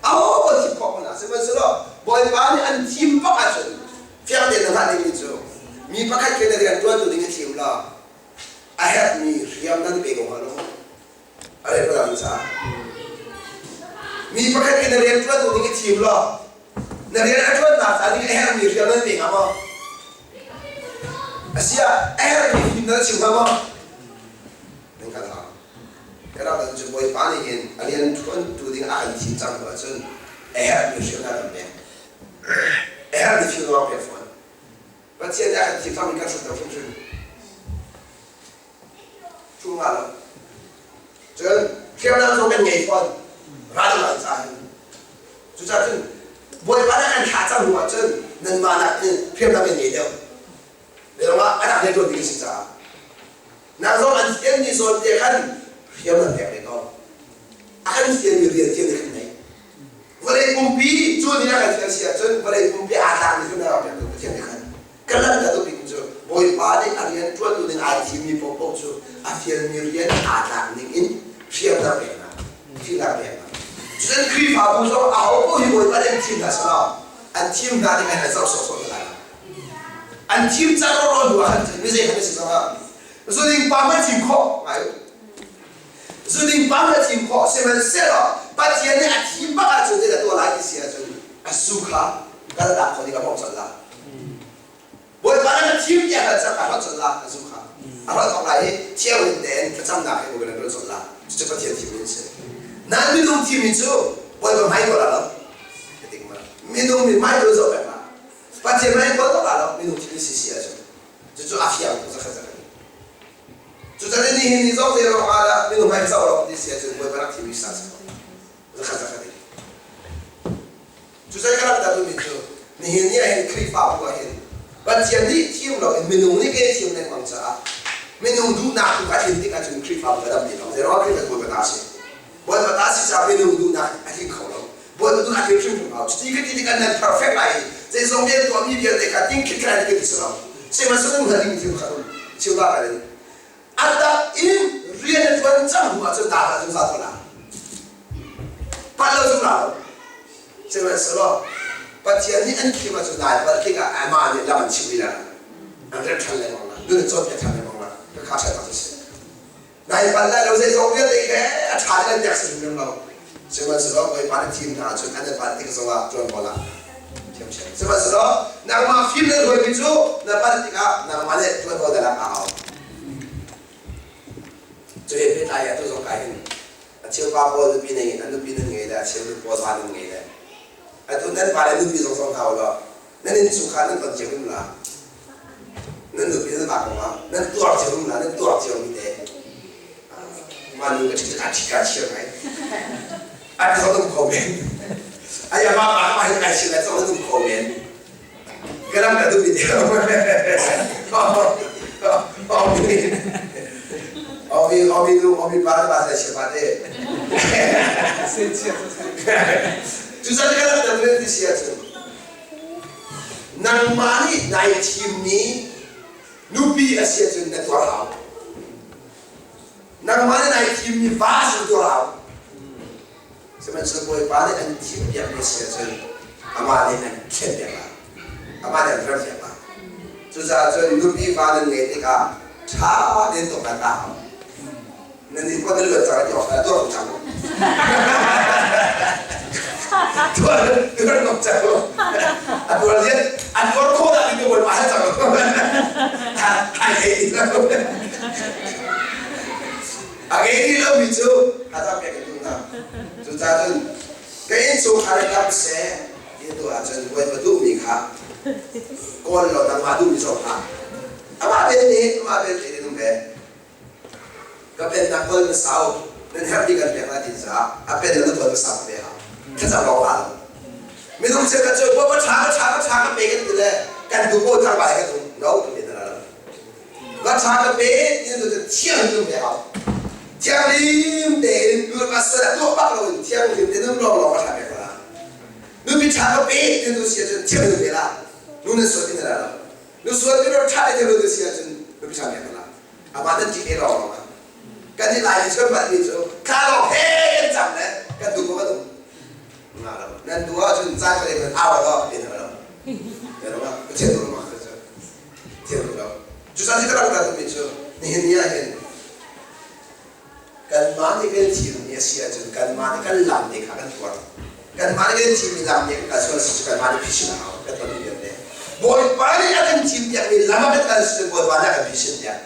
Aho ko thim khawh ko na. Sihmanhsehlaw Bawipa nih an thim bak ahcun fiang tein na hngalh dingmi cu mi pakhat ke na rian ṭuantu ding i thim law a herhmi riam nan pe ko hnga lo. A rel ko caah. Mi pakhat ke na rian ṭuantu ding i thim law na rian a ṭuannak ca ding a herhmi riam nan pe hnga maw? Asiah a herhmi fim na chim hnga maw? Nan kan hau. Ka rak cu Bawipa nih hin a rian ṭuantu ding a kan thim cang hnu ahcun a herhmi hriam hna kan pek. A herhmi thil zong a pek fawn. Pathian nih a kan thim cangmi kan hruat lo hrimhrim. Ṭhu hnga lo. Cun hriamnam zong kan ngei fawn. Ral an caah hin. Cucaah cun Bawipa nih a kan thlah cang hnu ahcun nanmah nakin hriamnam kan ngei deuh. Biaruang ah a rak rianṭuan ding a si caah nang zong an fianmi zawn te khan hriam nan pek ve ko. A kan fianmi rian tiang nih khan nei. Vawlei pumpi cu ni a kan fian si ahcun vawlei pumpi aa tlakmi cu na rak pek Pathian nih khan kan lam ta duhbik cu Bawipa nih a rian ṭuantu ding aa thimmi paohpaoh cu a fialmi rian aa tlak ning in hriam na pek hna, thihnak pek hna. Cutin Khrihfabu zong aho paoh hi Bawipa nih an thim hna selaw an thim hna ding an zoh sawhsawh hna lai lo. An thim cang rawh hnu ah khan mi zei khan a si zongah zuding pa hmanh thim khawh ngai u. Zuding pa hmanh thim khawh sihmanhsehlaw Pathian nih a thim bak ahcun zeidah tuah lai ti si ahcun a su kha kaltak khawh ding a bawmh colh la. Bawipa nih a thim tiah kan cak a hlawt colh la a zu kha. A hlawt awk lai i thiangin tein thlacamnak he kan ṭuan colh la. Cucu Pathian thimmi a si. Nan minung thimmi cu Bawipa hmai tuah la lo. Minung nih hmai tuah zoh pek la. Pathian mei kol bak lo minung thil si si ahcun cucu a fiang tuk zakhat zakhat. Cucaah ni hin ni zong zei ruang ah dah minung hmai zoh lo ti si ahcun Bawipa rak thimi sa si ko. Zakhat zakhat in. Cucaah ka rak dah duhmi cu nihin ni ah hin Khrihfabu ah hin Pathian nih thim lo in minung nih ke thim lengmang caah minung duhnak tu a tlin tik ahcun Khrihfabu a dam ti lo. Zei ruang Khrihfa Bawipa ta si. Bawipa ta si caah minung duhnak a tling kho lo. Bawipa duhnak a tling hrimhrim lo. Cuti ka ti tikah nan perfect lai i zeizong vialte tuahmi vialte kha ting khit khan ka ti si lo. Sihmanhsehlaw na ding thil kha um chim ba ka in. A tak in rian na ṭuan cang hnu ahcun ta hlah zungzal ko la. Palh lo zungzal lo. Sihmanhsehlaw Pathian nih an thim ahcun nai palh tikah amah nih lam an chimh rih la. An remh ṭhan lengmang la. Nun an cawnpiak ṭhan lengmang la. Ka kha ṭhat tak si. Nai pal lai lo zeizong vialte he a ṭha in an pek si hrim lo. Sihmanhsehlaw Bawipa na thim hna ahcun an i pal tik zongah ṭuanvo la ṭhiamṭhiam. Sihmanhsehlaw nangmah fim na hruaimi cu na palh tikah nangmah nih ṭuanvo na lak a hau. Cu he pehtlai ah tu zong kai hin a cheu pa pawl nupi nei an nupi nan ngei le a cheu nu pawl va nan ngei le atu nan pa le nupi zong zong hna u law nan innchungkhar nan ton cio hrim la nan nupi nan va kongah nan tuar cio hrim la nan tuar cio mi te ma nu ka ṭhi ka ṭhi ka chia ngai a ti zong um kho men ai ma pa ma hi kai chia lai zong um kho men ka ram ka duh mi te omi omi omi nu omi pa pa sa chia pa te Cucaah kan rak ti si ahcun nangmah nih nai thimmi nupi a si ahcun na tuar hau. Nangmah nih nai thimmi va si na tuar hau. Sihmanhsehlaw Bawipa nih an thimpiakmi si ahcun amah nih an thlenpiak lai. Amah nih an rempiak lai. Cucaah cun nupi va nan ngeih tikah ṭha tein tuaktan ta hau. Nan nih kua nan luat cang ti awk tuar ko cang u. Tuar tuar ko cang u. A tuar lian a tuar khawh dah ti Bawipa hal cang u. Ai thei ti lo. A ngei rih lomi cu thazaang pek kan duh hna. Cucaah cun ka innchungkhar i dam seh ti na tuah ahcun Bawipa duhmi kha kawl law nangmah duhmi cawk hlah. Amah belte amah belte in um ve. Ka pennak kawl na sau nan herhmi kan pek lai ti caah a pen na kawl na sau ve hau. Thlacam lawng hlah lo. Minung cheukhat cu Bawipa ṭha ka ṭha ka ṭha ka pe kan ti le kan duh ko thar bai kan um. No, ka pe na lo. Va ṭha ka pe ti cu thianghlim he hau. Thianghlim tein lu a sal a tuah bak loin thianghlim tein um lawnglawng a ṭha pek la. Nupi ṭha ka pe ti nu si ahcun thianghlim ve la. Nu na sual ti na la lo. Nu sual ti ro ṭha te nu si ahcun nupi ṭha pek la. Amah nan ṭih ve lawnglawng ah. Kan i lai ni chuan palh mi cu thla lawng he kan cam le kan duh ko kan um. Nga lo. Nan duh ahcun caan ka le au lo pe na lo. Ya lo ma. Pathian tu ma ka cu. Thiam lo. Cucaah cu ka rak duhmi cu nihin ni ah hin kanmah nih kan thimmi a si ahcun kanmah nih kan lam te kha kan tuar. Kanmah nih kan thimmi lam nih kan kal sual si cu kanmah nih phisin a hau kan ton vialte. Bawipa nih a kan thim piakmi lam ah kan kal si cun Bawipa nih a kan phisin piak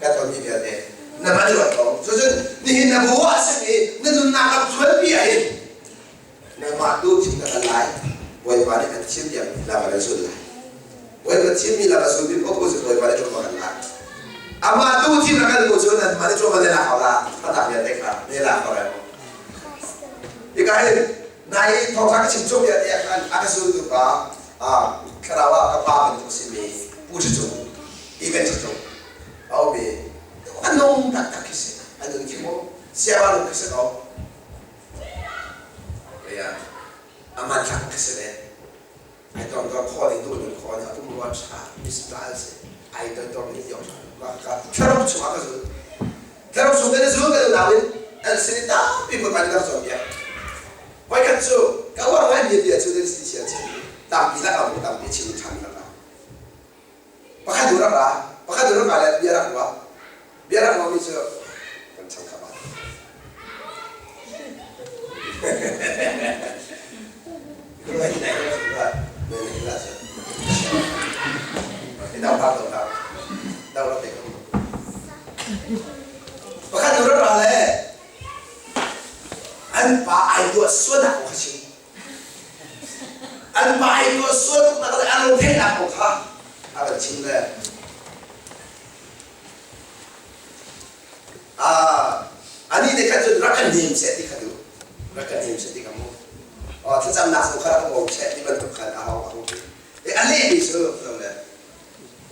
kan tonmi vialte. Na man ruat ko. Cucun nihin na bu ah simi na nunnak lam thluanpi ah hin nangmah tu thim na kal lai Bawipa nih an thim tiang lam a kan sul lai Bawipa thimmi lam a sulmi paoh cu Bawipa nih ṭuan kan lak amah tu thim a kal bu cu nan mah nih ṭuan ne lak hau la patak vialte kha ne lak hau lai hika hin nai thawngṭha ka chim chung vialte ah khan a ka zultu pa thlarau ah ka pa bantuk simi Pu Ṭha Cung Event Ṭha Cung a um i a nung taktak khi si a nun khi mu siava lung khi si ko A hmanthlak ka si ve. Ai tawngdor khawh ning duh ning khawh ning a pumrua ṭha mispa an si. Ai toidor ning tiang ṭha. Mah ka thlarau chungah ka zul. Thlarau chung kan i zul kan unau in an sin i tampi Bawipa nih kan cawnpiak. Voikhat cu ka uar ngaimi bia cu nan si sia cu tampi lakah mu tampi chim ṭhan lakah. Pakhat rak ra, pakhat rak ra le bia rak ruah. Bia rak ruahmi cu kan chang kha ba. Pakhat rak ra le an pa ai tuah sual nak kong kha chim. An pa ai tuah sual tuknak le an lungtheihnak kong kha a kan chim le anih nih khan cun rak kan hnim seh ti kha duh rak kan hnim seh ti kha mu thlacamnak zong kha rak kan bawm seh ti bantuk khan a hau a hung ti a lehmi cu lo le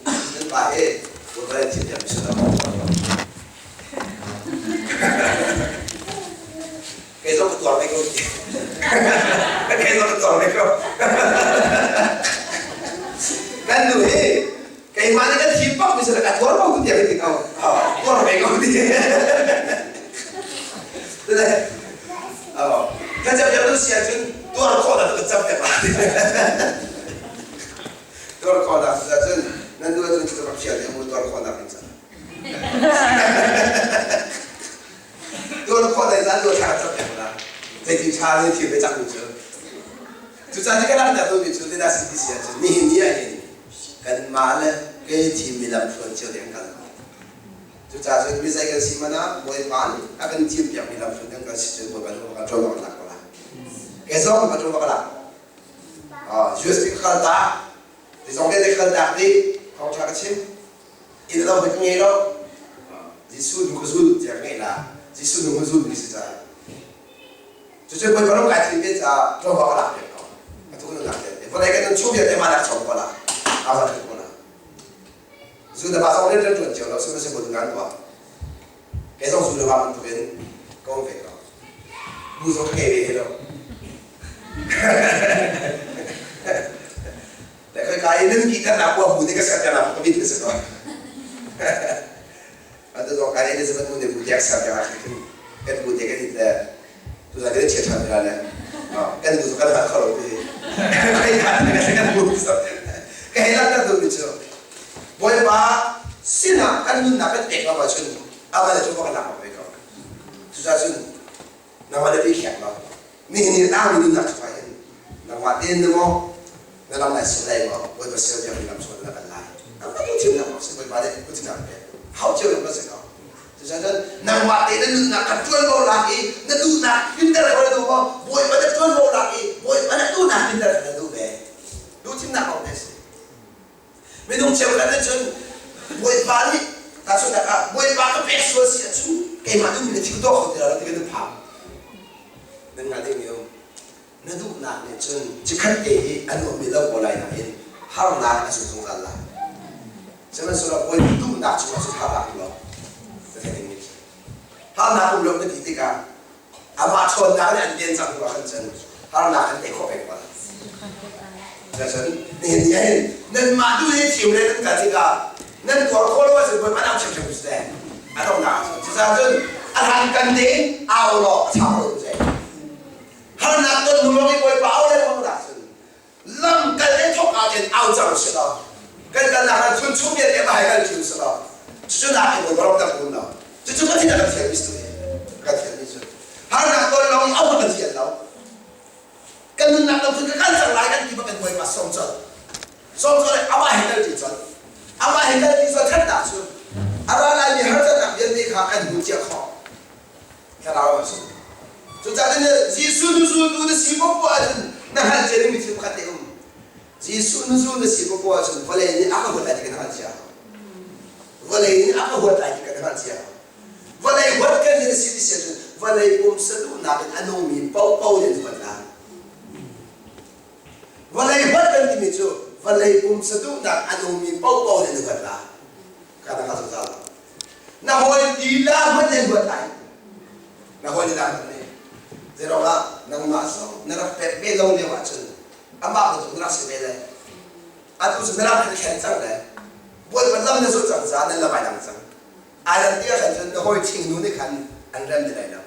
nan pa hi Bawipa nih thil thiam si lo kei zong ka tuar ve ko ti kei zong ka tuar ve ko kan nu hi keimah nih kan thim bak mi si ka tuar ko tu tiah kan ti ko tuar ve ko ti kan cam tu sia cun tuar khawh dah kan cam pek la tuar khawh dah cun nan nu cun cu rak fial mu tuar khawh nak in cam tuar khawh dai zan lu tha cam pek la zeitin tha le thil pe cak mu cu cucaah kan rak tu mi cu tina si ti sia cun nihin ni ah hin kanmah le kei thimmi lamthluan cio ding kan kal. Cucaah cun mizei kan si hmanh ah Bawipa nih a kan thimpiakmi lamthluan kan kal si cun Bawipa nih kan ṭuan awk a tlak ko lai. Kei zong ka ṭuan awk a tlak. USB ka kal ta, zeizong vialte ka kal tak dih, thawngṭha ka chim. Inn lo ka ngei lo. Jesuh nu ka zul tiah ka ngeih la. Jesuh nu ka zul mi si caah. Cucu Bawipa ram kai thim ve caah ṭuan awk a lak piak ko. Atu kan lak piak. Vawlei kan nun chung vialte mah lak chom ko la. Aa zat ko la. Zu na ba zong rian ṭuan cio lo sihmanhsehlaw ngan tuah. Kei zong zu na ba bantukin ka um ve ko. Bu zong ka ngei ve he lo. Le khoi ka i nan ki kan na kwa bu te ka ser na ka bit ka se ko. Atu zong kan Elizabeth nu nih bu tiak ser tiang ah khin kan bu te kan it le tu zan kan chia ṭhan la le kan bu kan hal kho lo ti kai kha kan kan bu ka hei lang kan duh mi cu Bawipa sinah kan nunnak kan pek lo ahcun amah le cu kan lak ve ko. Cucaah cun nangmah le pi khiak lo nihin ni tangmi nunnak cu hin nangmah tein na maw na lam lai sil lai maw Bawipa sil biak mi lam chuan na kal lai nangmah tu thimnak si Bawipa nih kutin pe hau cio na si ko. Cucaah nangmah te na nunnak kha ṭuanvo lak i na duhnak tlinter kha na duh maw? Bawipa na ṭuanvo lak i Bawipa na duhnak tlinter kha na duh ve. Duhthimnak kong te si. Minung cheukhat nih cun Bawipa nih tahchunhnak ah Bawipa ka pek sual si ahcun keimah duhmi na thil tuah kho ti lo ti kan in phang. Nan ngal ding mi um. Na duhnak nih cun cikhat te hi a nuammi lo ko lai nain harnak a zung zungzal lai. Sihmanhsehlaw Bawipa duhnak chungah cun harnak um lo. Na theih dingmi cu. Harnak um lo na ti tikah amah ṭhawnnak nih an den cang hnu ah khan cun harnak kan tei khawh peng ko lai. Cun nihin ni ahhin nanmah duh hi thim le nan kal tikah nan tuar khawh lo ahcun Bawipa nang chim hrim seh. A donghnak ahcun cucaah cun a hlan kan tein au law a chang lo seh. Harnak ton hnu lawng i Bawipa au le lawng ahcun lam kal le thawk ah khin au cang si law kan kalnak ah chun chung vialte va hai kal ṭhiu si law cucu nak in Bawipa ram kan um lo. Cucu Pathian a kan thialmi si kan thialmi cu harnak ton lawng i au kan thial lo. Kan nunnak lam cun ka kal cang lai kan ti bak in Bawipa sawm colh sawm colh amah he kal ṭi colh amah he kal ṭi colh ṭhatnak cu a ra laimi harsatnak vialte kha kan hmu cia khawh. Thlarau a si. Cucaah cun Jesuh nu zultu na si poah ahcun na hngalh cia dingmi thil pakhat te um. Jesuh nu zul na si poah ahcun vawlei nih a ka huat lai ti kan hngalh cia. Vawlei nih a ka huat lai ti kan hngalh cia. Vawlei huat kan na si ti si ahcun vawlei pumsa duhnak in a nungmi paohpaoh nih an huat lai. Vawlei huat kan timi cu vawlei pumsa duhnak a nungmi paohpaoh nih an huat lai. Ka na hngal zungzal lo. Na hawi lila hmanh nan huat lai. Na hawi lila hmanh nih. Zeiruangah nangmah zong na rak pek ve lo lio ahcun amah bantuk na rak si ve lai. Atu cu na rak kan khen cang le Bawipa lam na zulh cang caah nan lam ai dang cang. Ai dang ti ah khan cun na hawi ṭhingnu nih khan an rem ti lai lo.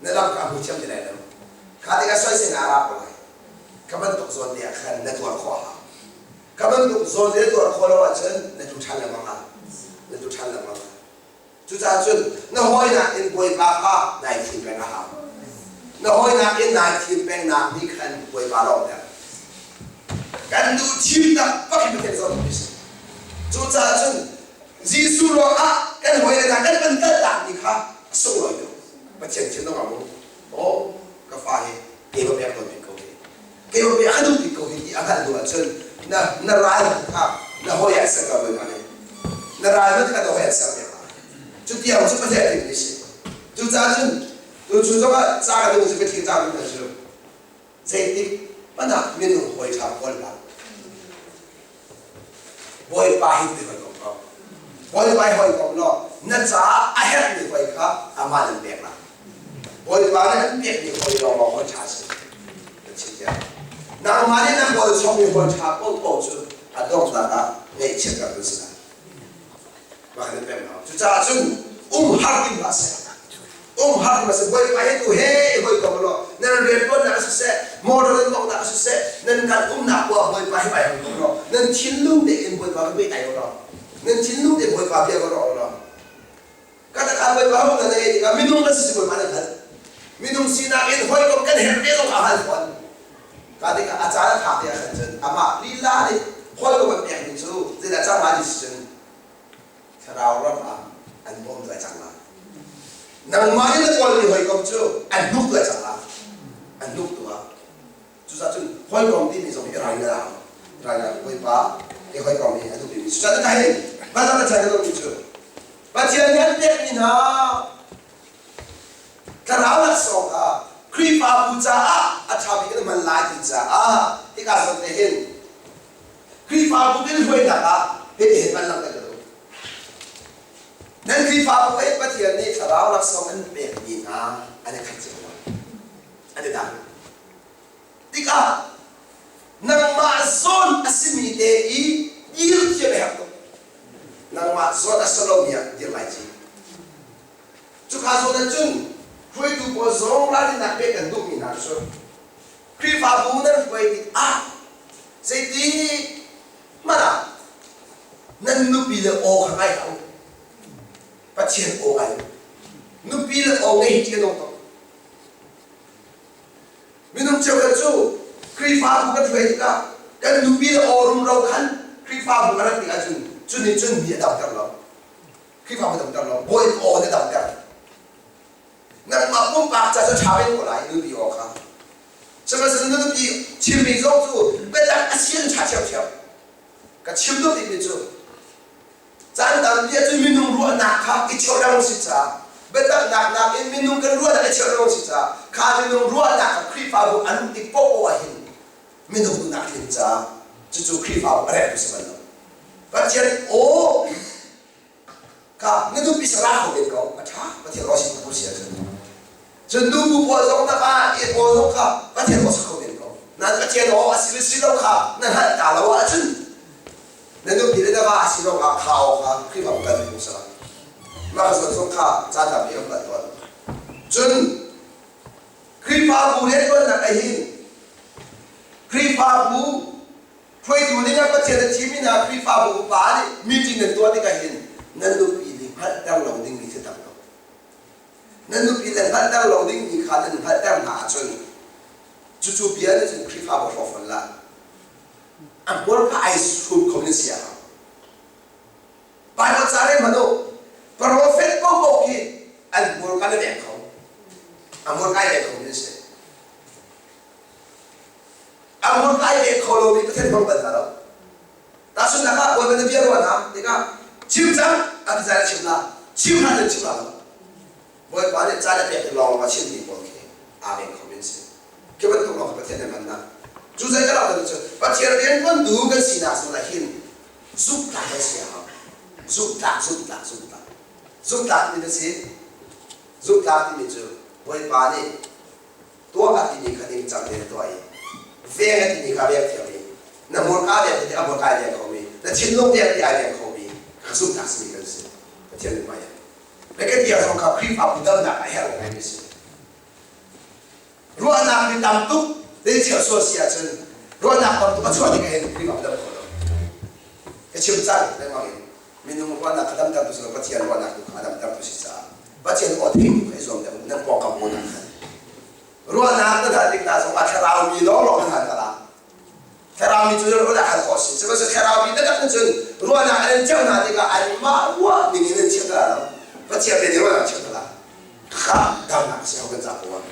Na lam kha a hmu thiam ti lai lo. Kha tikah soisel ah a ra ko lai. Kha bantuk zawn te ah khan na tuar khawh a hau. Ka bantuk zawn le tuar khawh lo ahcun na tlu ṭhan lengmang ah na tlu ṭhan lengmang ah. Cucaah cun na hawinak in Bawipa kha nai thim peng a hau. Na hawinak in nai thim pengnak nih khan Bawipa lawmhter. Kan duh thim taktak hi Pathian zawn a si. Cucaah cun Jesuh ruangah kan hawile hna kan van kaltakmi kha a sunglawi tuk. Pathian thinlung ah mu, aw ka fa hi keimah pek tawn bik ko hi. Keimah pek a duh bik ko hi ti a hngalh hnu ahcun na na ral kha na hawi ah ser ko Bawipa nih. Na ral kha na hawi ah ser piak hna. Cu tiang cu Pathian timhmi si. Cucaah cun tuchun zongah ca ka duh cu biathli ca duh cu zeitik hmanh ah minung hawi ṭha kawl hlah. Bawipa hi ti hawikom ko. Bawipa hi hawikom law na caah a herhmi hawi kha amah nan pek lai. Bawipa nih an pekmi hawi lawnglawng hawi ṭha si. Kan chim tiah. Nangmah nih na kawl chommi hawi ṭha paohpaoh cu a donghnak ah ngaihchiat kan si lai. Mah kan pek hna. Cucaah cun um har ti hlah seh. Um har ti hlah seh. Bawipa he tu he hawikom law nan rianṭuannak ah siseh, motor nan mawngnak ah siseh, nan kal umnak poah Bawipa he vai hawikom law nan thinlung tein Bawipa ka pehtlaih law nan thinlung tein Bawipa bia ka ruah law ka takah Bawipa hong na ngei tikah minung kan si Bawipa na hngalh. Minung sinak in hawikom kan herh ve zong a hal fawn. Ka tikah a caan a phak te ah khan cun amah lila nih hawikom an pekmi cu zeidah cang lai ti si cun thlarau ram ah an bawm duai cang lai. Nangmah nih na kawlmi hawikom cu an hnuk duai cang lai. An hnuk tu ah. Cucaah cun hawikom timi zong hi rai na rai na Bawipa i hawikom hi a duhmi. Cucaah cun hei van na chan ka cu Pathian nih an pekmi hna thlarau laksawng kha Khrihfabu caah a ṭha bik in hman lai ti caah hika zawn te hin Khrihfabu kan hruainak ah hitihin van langhter ka duh. Nan Khrihfabu ah Pathian nih thlarau laksawng an pekmi hna an i khat cio lo. An i dang. Tikah nangmah zawn a simi te i dir thiam a herh tuk. Nangmah zawn a si lomi ah dir lai ci. Cuka zawn ah cun hruaitu pawl zong ralrinnak pek kan duhmi hna cu Khrihfabu nan hruai tikah zeiti hmanh ah nan nupi le aw kha ngai hlah u. Pathian aw ngai u. Nupi le aw ngei ti an ong tuk. Minung cheukhat cu Khrihfabu kan hruai tikah kan nupi le aw rumro khan Khrihfabu a rat tikah cun cu nih cun mi a damter lo. Khrihfabu a damter lo. Bawi aw nih a damter. Nangmah pumpak ca cu ṭha men ko lai nupi aw kha. Sihmanhsehlaw na nupi chimmi zong cu biatak a si an ṭha ṭhiamṭhiam. Ka chim duh bikmi cu Caan tampi ahcun minung ruahnak kha i cheuh lengmang si caah biataknak nakin minung kan ruahnak i cheuh lengmang si caah kha minung ruahnak kha Khrihfabu an um tik paohpaoh ah hin minung duhnak tlin caah cucu Khrihfabu a reh tu si bal lo. Pathian aw kha na nupi sarah ko men ko a ṭha Pathian aw sin ko si ahcun cun nubu pawl zong na pa i aw zong kha Pathian aw sak ko men ko nan Pathian aw a si le si lo kha na hngalh ta lo ahcun Na nupi le na va a si ruangah kha awk kha Khrihfabu kan hmu sa. Mah ka zawn zong kha caan tampi kan hman tawn. Cun Khrihfabu rianṭuannak ah hin Khrihfabu hruaitu ding ah Pathian a thimmi hna Khrihfabu upa nih meeting nan tuah tikah hin nan nupi nih hngalhter lo dingmi thil tam tuk. Nan nupi le hngalhter lo dingmi kha nan hngalhter hna ahcun cucu bia nih cun Khrihfabu a hrawk fawn lai. A hmur kha ai sum kho in sia. Bible ca rel hmanh u. Profet paohpaoh khi an hmur kha na veng kho. A hmur kai veng kho mi si. A hmur kai veng kho lomi Pathian hmang bal hna lo. Tahchunhnak ah Bawipa na bia ruah hna tikah chim cang a ti caan a chim la. Chim hlah cun chim la lo. Bawipa nih caan a pek lawng lawng a chimmi pawl khi aa veng kho men si. Khi bantuk lawng Pathian nih hmannak. Cu zei ka lo cu Pathian riantuantu kan sinak zong ah hin zumhtlak kan si a hau. Zumhtlak, zumhtlak, zumhtlak. Zumhtlak timi na si. Zumhtlak timi cu Bawipa nih tuah a timi kha ningcang tein tuah i veng a timi kha veng thiam i na hmurka veng ti a hmurka ai veng khomi na thinlung veng ti ai veng khomi kha zumhtlak simi kan si. Pathian mithmai ah. Le kan bia zong kha Khrihfabu damnak a herh ngaimi a si. Ruahnak mi tam tuk zei cheu sual si ahcun ruahnak tam tuk a chuah ding hin Khrihfabu dam kho lo. Ka chim cang lengmang in minung ruahnak kha damter tu si lo Pathian ruahnak tu kha a damter tu si caah Pathian aw thei tu kha i zuam deuh nan pawngkam pawl ah khan ruahnak na hal tik hna zong ah thlarau mi lawnglawng nan hal hna la Thlarau mi cu ruahnak hal khawh a si. Sihmanhsehlaw thlarau mi taktak nih cun ruahnak an in cheuh hna tikah anmah ruah ning in an chim hna lo. Pathian bia nih ruahnak a chimh hna. Kha damnak a si ko kan ca ko ah.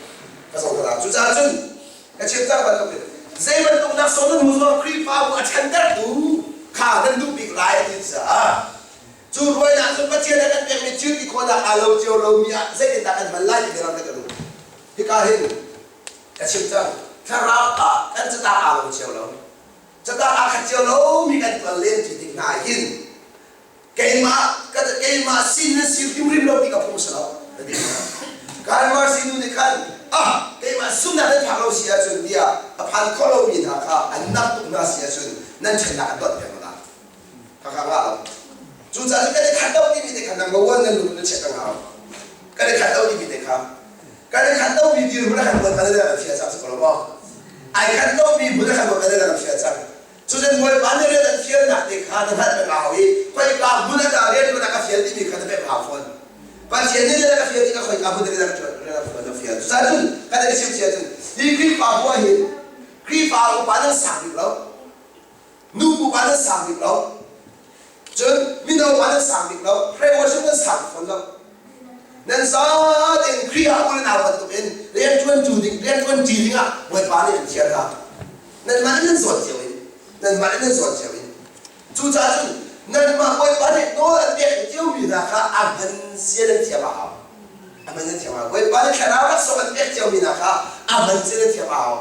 Ka zong hna. Cucaah cun ka chim cang bantukin zei bantuk laksawng nan hmu zong Khrihfabu a ṭhantertu kha nan duh bik lai a ti caah cu ruainak cu Pathian a kan pekmi thil ti khawhnak aa lo cio lomi ah zeitindah kan hman lai timi ram kan duh. Hika hin Ka chim cang. Thlarau ah kan catang aa lo cio lo. Catang aa khat cio lomi kan tuan len ti tik hna hin keimah keimah sin na si hrimhrim lo ti ka phung si lo. Ka ti hna. Kanmah sinu nih khan ah keimah zumhnak nan phak lo si ahcun tiah a phan kho lomi hna kha an nam tuk hna si ahcun nan ṭhennak an donh peng hna. Khakha ngah lo. Cucaah kan i khat lo timi te kha number one nan lung na check a ngau. Kan i khat lo timi te kha kan i khat lomi dirhmun a kan buat kan i fia cang si ko lo maw? Ai khat lomi hmun a kan buat kan i fia cang. Cucun Bawipa nih rian an fialnak te kha na hngalh peng hau i khoika hmun ah dah rian tuan a ka fial timi kha na pek hau fawn. Pathian nih rian a ka fial ti ka khoika hmun ah rian a ka fial. Cucaah cun kan i chim cia cun hi Khrihfabu ah hin Khrihfa upa nan sang bik lo. Nu pupa nan sang bik lo. Cun mino pa nan sang bik lo. Prayer worship nan sang fawn lo. Nan zat in Khrih ah u le nau bantukin rianṭuan ṭu ding, rianṭuan ṭi ding ah Bawipa nih an thial hna. Nanmah nih nan zawn cio in, nanmah nih nan zawn cio in. Cucaah cun nanmah Bawipa nih nawl an pek ciomi hna kha a hman sia nan thiam a hau. A hman nan thiam a hau. Bawipa nih thlarau laksawng an pek ciomi hna kha a hman sia nan thiam a hau.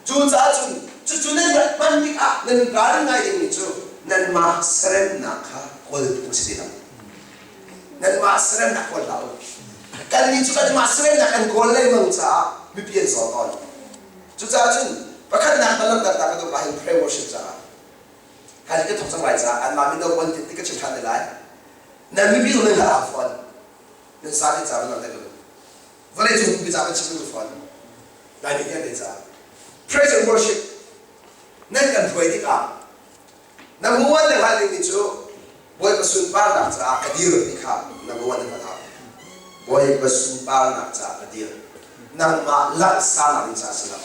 Cucaah cun cucu nan rak hman tikah nan ralrin ngai dingmi cu nanmah seremnak kha kawl phung si ti lo. Nanmah seremnak kawl hlah u. Kannih cu kanmah seremnak kan kawl lengmang caah mipi an zaw tawn. Cucaah cun pakhatnak va langhternak ka duh ahhin pray worship caah kan ka thawk cang lai caah anmah mino pawl ti ka chim ṭhan te lai. Nan mipi zong nan hngalh a fawn. Nan sa ti ca va langhter ka duh. Vawlei cung mipi ca va chim ka duh fawn. Laimi vialte caah. Praise and worship nan kan hruai tikah number one na hngalh dingmi cu Bawipa sunparnak caah ka dir ti kha number one na hngalh hau. Bawipa sunparnak caah ka dir. Nangmah langhsarnak ding caah si lo.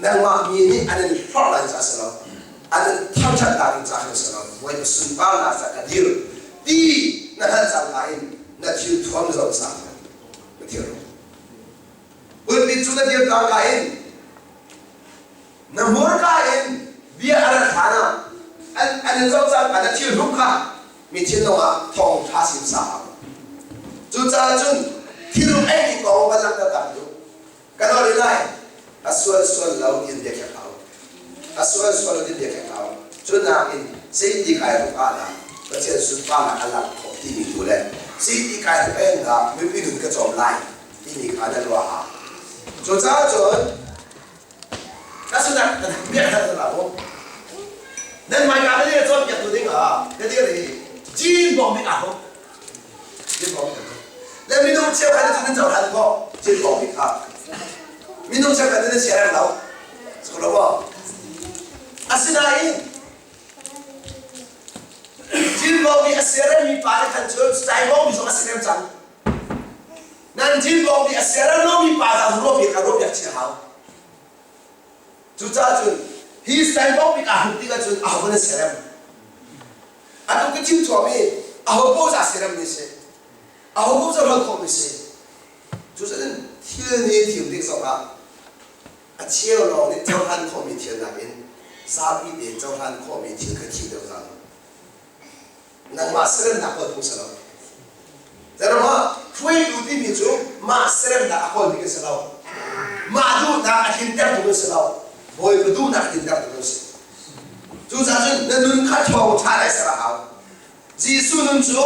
Nangmah mi nih an in hlorh lai caah si lo. An in thangṭhatnak ding caah khan si lo. Bawipa sunparnak caah ka dir ti na hngalh cang nain na thil thuam zong sang na thil. Pulpit cu na dir cangka in Na hmurka in bia a rat hlan ah an in zoh cang na thil hruk kha mi thinlung ah thawngṭha sim sa hau. Cucaah cun thilhruk ei ding kong van langhter ta duh. Ka nawl i lai, a sual sual lo tin bia kher hau. A sual sual lo tin bia kher hau. Cu nakin zeiti kai hruk ah dah Pathian sunparnak a langh khawh timi tu le zeiti kai hruk en dah mipi nun ka cawm lai timi kha na ruah hau. Cucaah cun Asunak biak hal la mu. Nan mai ka le cawn piak tu ding ah na dir i cin bong bik ah ho. Cin bong bik ah. Le minung cheu khat cu nan co hlan ko cin bong bik ah. Minung cheu khat nan sia rem lo. So lo mo. Asinain cin bong bik a sia rem mi pa le khan cu sai bong mi zong a si rem cang. Nan thinlung nih a ser lomi pa kha ruahpiak kha ruahpiak chih a hau. Cucaah cun hi saibawk bik aa hruk tikah cun aho na serem? Atu ka chim thuam i aho poh za serem mi si. Aho poh za hlon khawh mi si. Cucaah thil nih thim tik zongah a cheu lawng nih cohlan khawhmi thil nakin zapi tein cohlan khawhmi thil kha thim deuh hna. Nangmah seremnak kawl phung si lo. Zeirama hruaitu timi cu mah seremnak a kawlmi kan si lo. Mah duhnak a tlintertu kan si lo. Bawipa duhnak a tlintertu kan si. Cucaah cun na nun kha ṭhawng ṭha lai ser a hau. Jesuh nun cu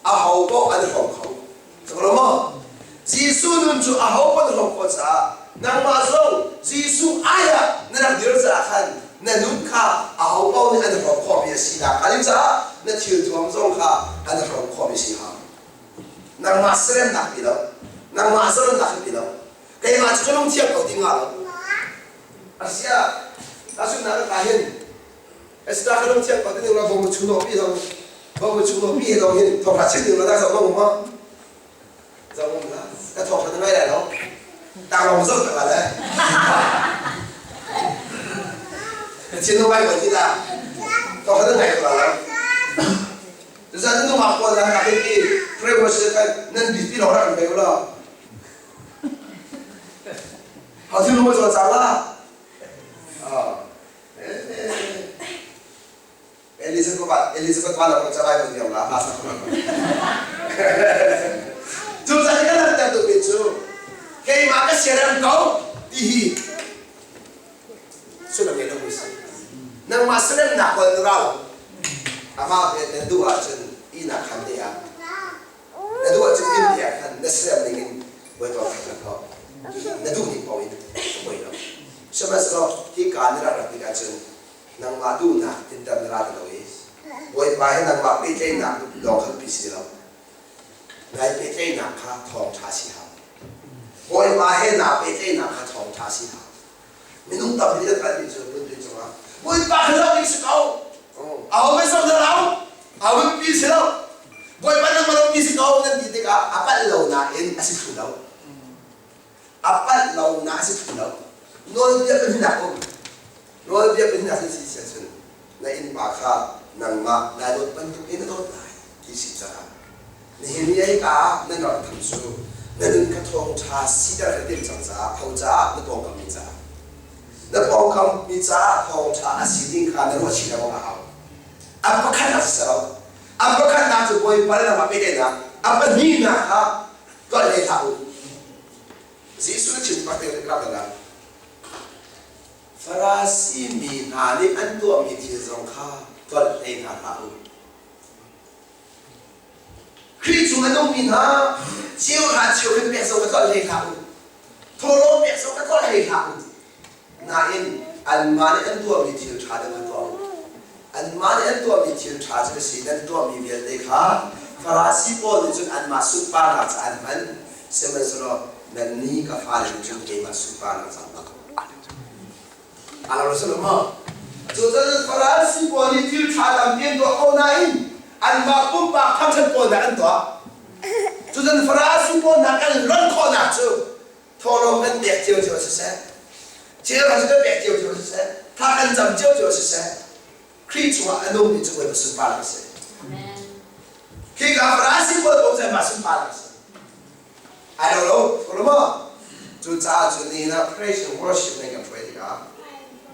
aho paoh an i hrawm kho. Cang maw? Jesuh nun cu aho paoh an hrawm khawh caah nangmah zong Jesuh ai ah na rak dir caah khan na nun kha aho paoh nih an hrawm khawhmi a sinak kha ding caah na thil thuam zong kha an hrawm khawhmi si hau. Nangmah seremnak pi lo, nangmah zalonnak pi lo, keimah cu ka lungthiang ko ti nga lo. Asia, tahchunhnak ka hin Esther ka lungthiang ko ti ning la bom chu no pi dong bom chu no pi dong hin thong ha chin ning la da zo bom ma zo bom la ka thong ha ngai lai lo ta rong zo ta la le chin no bai ko ti la thong ha ngai ko la za nu ma ko la ka ki pray worship kan nan bi pi lo ra kan pe la hao thi lu ma zo cha la Elizabeth ba la ca Bible niam la hla sak cu zan kan langhter duhmi cu keimah ka siarem ko ti hi sullam ngei lo mi si nangmah seremnak kol na ra lo amah he na duh ahcun ihnak khan te ah na duh ahcun inn te ah khan na serem ning in bawipa kha ko na duh ning paoh in poi lo sihmanhsehlaw hika na rak rat tikah cun nangmah duhnak tinter na ra ti lo i Bawipa he nangmah pehtlaihnak lawng kha pi si lo nai pehtlaihnak kha thawngṭha si hau Bawipa he naa pehtlaihnak kha thawngṭha si hau minung tampi kan palhmi cu phunpi cungah Bawipa kha zoh ding si ko aho men som na rau aho men pi si lo Bawipa nangmah lo pi si ko nan ti tikah a palh lo nain a si thlu lo a palh lo na a si thlu lo nawlbia pahnihnak um nawlbia pahnihnak si si ahcun na innpa kha nangmah naa dawt bantuk in na dawt lai ti si caah nihin ni ai ka nan rak tham cu na nun kha thawngṭha siter ka timh cang caah ho caah na pawngkam mi caah na pawngkam mi caah thawngṭha a si ding kha na ruah chih lengmang a hau a pakhatnak si lo a pakhatnak cu bawipa le nangmah pehtlaihnak a pahnihnak kha tuah hlei hlah u Jesuh na chim bak te rak la Farasi mi hna nih an tuahmi thil zong kha tuah hlei hna hlah u Khrih chung a nungmi hna cheu hra cheu khat pek zong ka tuah hlei hlah u thawhlawm pek zong ka tuah hlei hlah u. Nain anmah nih an tuahmi thil ṭha deuh kha tuah u. Anmah nih an tuahmi thil ṭha cu a si. Nan tuahmi vialte kha Farasi pawl nih cun anmah sunparnak caah an hman. Sihmanhsehlaw nannih ka fale nih cun keimah sunparnak caah hmang. A lo si lo maw? Cucaah Farasi pawl nih thil ṭha tampi an tuah ko nain anmah pumpak thangṭhat pawlnak an tuah. Cucun Farasi pawl hna kan lonh khawhnak cu thawhlawm kan pek cio siseh, cheuhra cu kan pek cio siseh, thla kan cam cio siseh, Khrih chungah a nungmi cu Bawipa sunparnak a si. Khika Farasi pawl kong cu anmah sunparnak a si. Ai lo lo, ko lo maw? Cucaah cun nihin ah praise and worship nan kan hruai tikah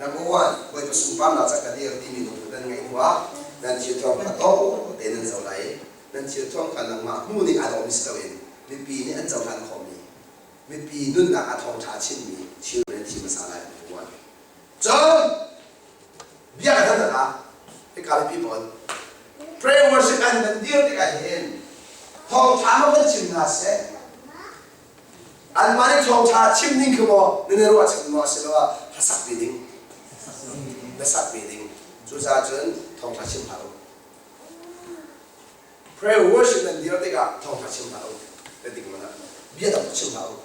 number one, Bawipa sunparnak ca ka dir timi lungput nan ngeih hnu ah nan thil thuam kha tawh tein nan zoh lai i nan thil thuam kha nangmah hmuh ning aa dawhmi si loin mipi nih an cohlan khawhmi mipi nunnak a thawngṭha chinmi thil nan thim hmasa lai number one. Cun bia ka hal ah hika mipi pawl prayer worship an nan dir tikah hin thawngṭha ma kan chim hna seh anmah nih thawngṭha chim ning khi maw nan i ruahchan maw asiloah hlasak ve ding na sak ve ding cucaah cun thawngṭha chim hlah u prayer worship nan dir tikah thawngṭha chim hlah u na ding mana bia tam chim hlah u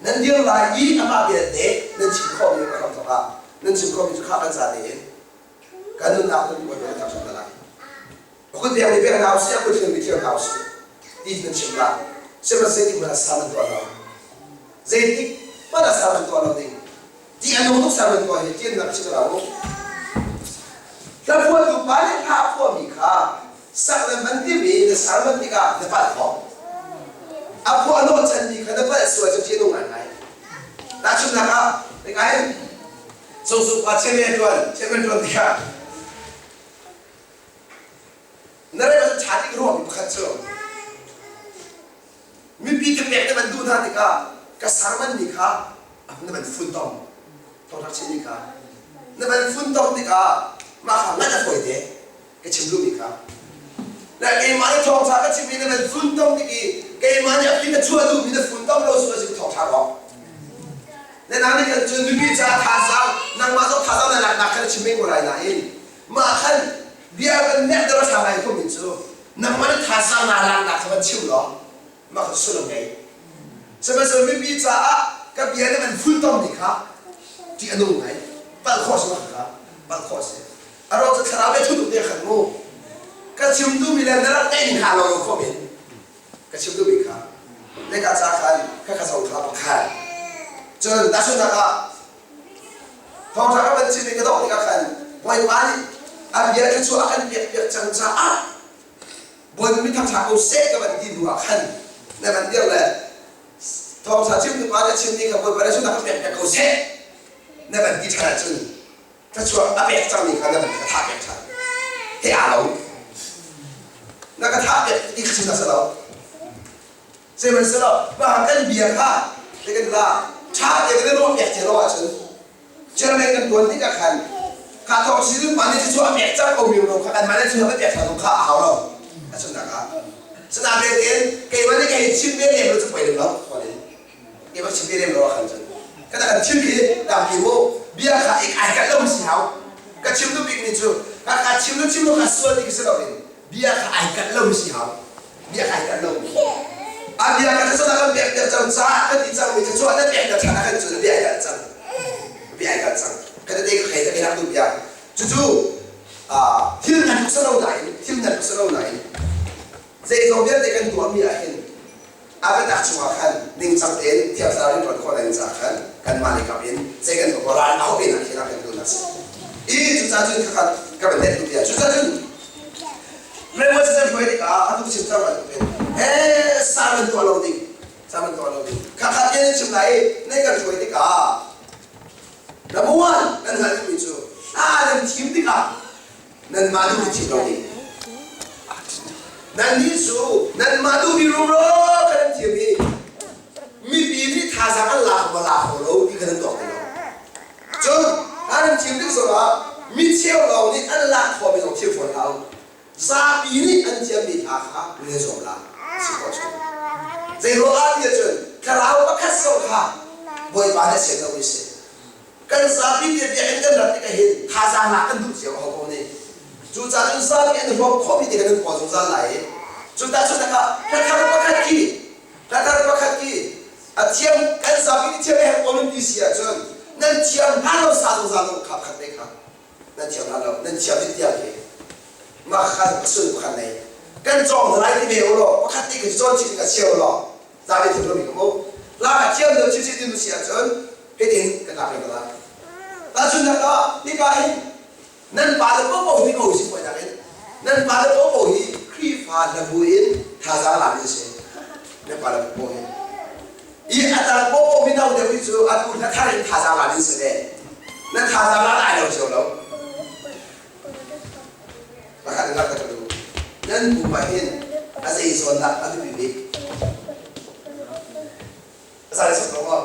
nan dir lai i amah vialte nan chim khawhmi a hram thawk ah nan chim khawhmi cu kha kan ca tein kan nunnak kan buai kan thangṭhat hna lai akut biak nih biak hna usih akut thiam nih thiam hna usih ti nan chim la sihmanhsehlawh hmanh ah sa nan tuah lo zeitik hmanh ah sa nan tuah lo ding ti a nung tuk sa nan tuah hi tian nak chim lo hla phuahtu pa nih hla a phuahmi kha sak le man timi na sermon tikah na palh khawh. A phuah hnawh chanmi kha na palh sual cu ṭih a nung ngaingai. Tahchunhnak ah, hika hin Sungsu pa chairman ṭuan, chairman ṭuan tikah na rem ahcun ṭha tik ruahmi pakhat cu mipi ka pek na van duh hna tikah ka sermon mi kha na van funtom thawngṭha chimmi kha na van funtom tikah mah kha ngat a fawi te ka chim duhmi kha na keimah nih thawngṭha ka chimmi na van funtom tik i keimah nih a phi ka chuah duhmi na funtom lo su a si thawngṭha rawk na nang nih khan cun mipi caah thazaang nangmah zong thazaang na laknak khan chim men ko lai nain mah khan bia kan nek deuh a ṭha ngai khomi cu nangmah nih thazaang naa laknak kha van chim law mah kha sullam ngei sihmanhsehlaw mipi caah ka bia na van funtom mi kha ṭih a nung ngai palh khawh si kha palh khawh si A rawk cu thlarau le thutuk te khan mu ka chim duhmi le na rak ngeih ning kha lo lo khom in ka chim duhmi kha le ka ca khan ka kha zong kha pakhat cun tahchunhnak ah thawngṭha ka van chim i ka dongh tikah khan Bawipa nih a bia thluachuah a kan pek piak cang caah Bawipa mi thangṭha ko seh ka van ti hnu ah khan na van dir le thawngṭha chimtu pa nih a chimmi kha Bawipa nih sunak ka pek piak ko seh na van ti ṭhan ahcun thluachuah a pek cangmi kha na van ka thah pek ṭhan he aa lo na ka thah pek ti kha chim na si lo sihmanhsehlaw mah kan bia kha te kan la ṭha te kan ruah pek cio lo ahcun chairman kan tuan tikah khan kha thawk si mah nih thluachuah a pek cang ko mi lo kha kanmah nih thluachuah kan pek ṭhan kha a hau lo a chunnak ah sana tein keimah nih ka hei chim ve lem lo cu poi lo keimah chim ve lem lo ah khan cun kana kan thil khi tampi mu bia kha ik ai kalh lo si hau ka chim duh bik mi cu ka ka chim lo chim lo kha sual ti si lo in bia kha ai kalh lo si hau bia kha ai kalh lo a bia kha cu kan pek ter cang ca kan ti cang mi cu na pek ter than kan cu bia ai kalh cang bia ai kalh cang ka te ka khei ta ke nak tu bia cu cu thil nan tuk sa lo nain thil nan tuk sa lo nain zeizong vialte kan tuah mi ah hin a biatak chungah khan ningcang tein thiang thlarau in ṭuan khawh ding caah khan kanmah lei kap in zei kan tuah ral a hoh in ah khin ah kan tuan a si i cucaah cun khakha ka van let tu bia cucaah cun Raymond Chan hruai tikah atu chim cang bantukin he sa nan tuah lo ding sa nan tuah lo ding khakha bia nan chim lai i nan kan hruai tikah number one nan hngalh duhmi cu hla nan thim tikah nanmah duhmi thim lo ding nannih cu nanmah duhmi rumro kha nan thiam i mipi nih thazaang an lak maw lak kho lo ti kha nan tuak ti lo cun hla nan thim tik zongah mi cheu lawng nih an lak khawhmi zong thim fawn hlah u zapi nih an thiammi hla kha nan i zuam la si khawh chung zei ruangah ti ahcun thlarau pakhat zong kha Bawipa nih a sian lomi si. Kan zapi te biakinn kan rat tikah hin thazaang lak kan duh cio aho paoh nih. Cucaah cun zapi an huam khawhmi te kan in kawl zungzal lai i cu tahchunhnak ah hlathar pakhat khi hlathar pakhat khi a thiam kan zapi nih thiam a herh ko nan ti si ahcun nan thiam hna lo sa zungzal lo kha pakhat te kha nan thiam hna lo nan thiam dih tiang khi mah kha sul pakhat nei kan cawng hna lai ti ve u law pakhat te khi cawn chih ka chia u law zapi thiam lomi ka mu lak a thiam lo chih chih ti si ahcun hitin kan lak ve la tahchunhnak ah hika hin nan pa le popo hi ko si puai in nan pa le popo hi Khrihfa hlabu in thazaang lak in si nan pa le popo hi i atar popo mino deuh hi cu atu hla thar in thazaang lak in si ve nan thazaang lak lai lo cio lo pakhat in lak ka tu nan bu hin a zei zawn dah a biapi bik a zai sak lo maw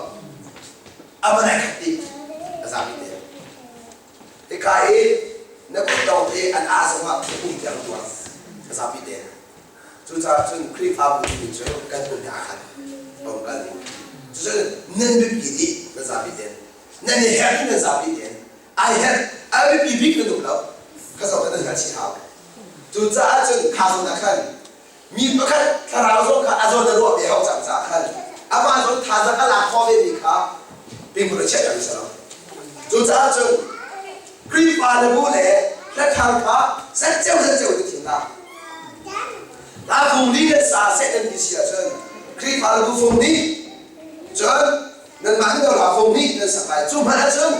a man ai khat dih a zapi te Hika i na kutdong i an ah zongah pum tiang tuar a zapi te. Cucaah cun Khrihfabu timi cu kan pum he aa khat pom kal ding. Cucun nan biapi dih na zapi ten. Nan i herh nan zapi ten. Ai herh a biapi bik na duh lo. Kha zong kha nan herh chih hau. Cucaah cun kha zawn ah khan mi pakhat thlarau zong kha a zawn a ruah ve hau cang caah khan amah zawn thazaang a lak khawh ve mi kha pingput a chiah ter si lo. Cucaah cun Khrihfa le bu le hlathar kha zatceo zatceo in thim hna. Hla fung li le sa seh nan ti si ahcun Khrihfa le bu fung nih cun nanmah nih hla fung nih nan sak lai. Cu hmanh ahcun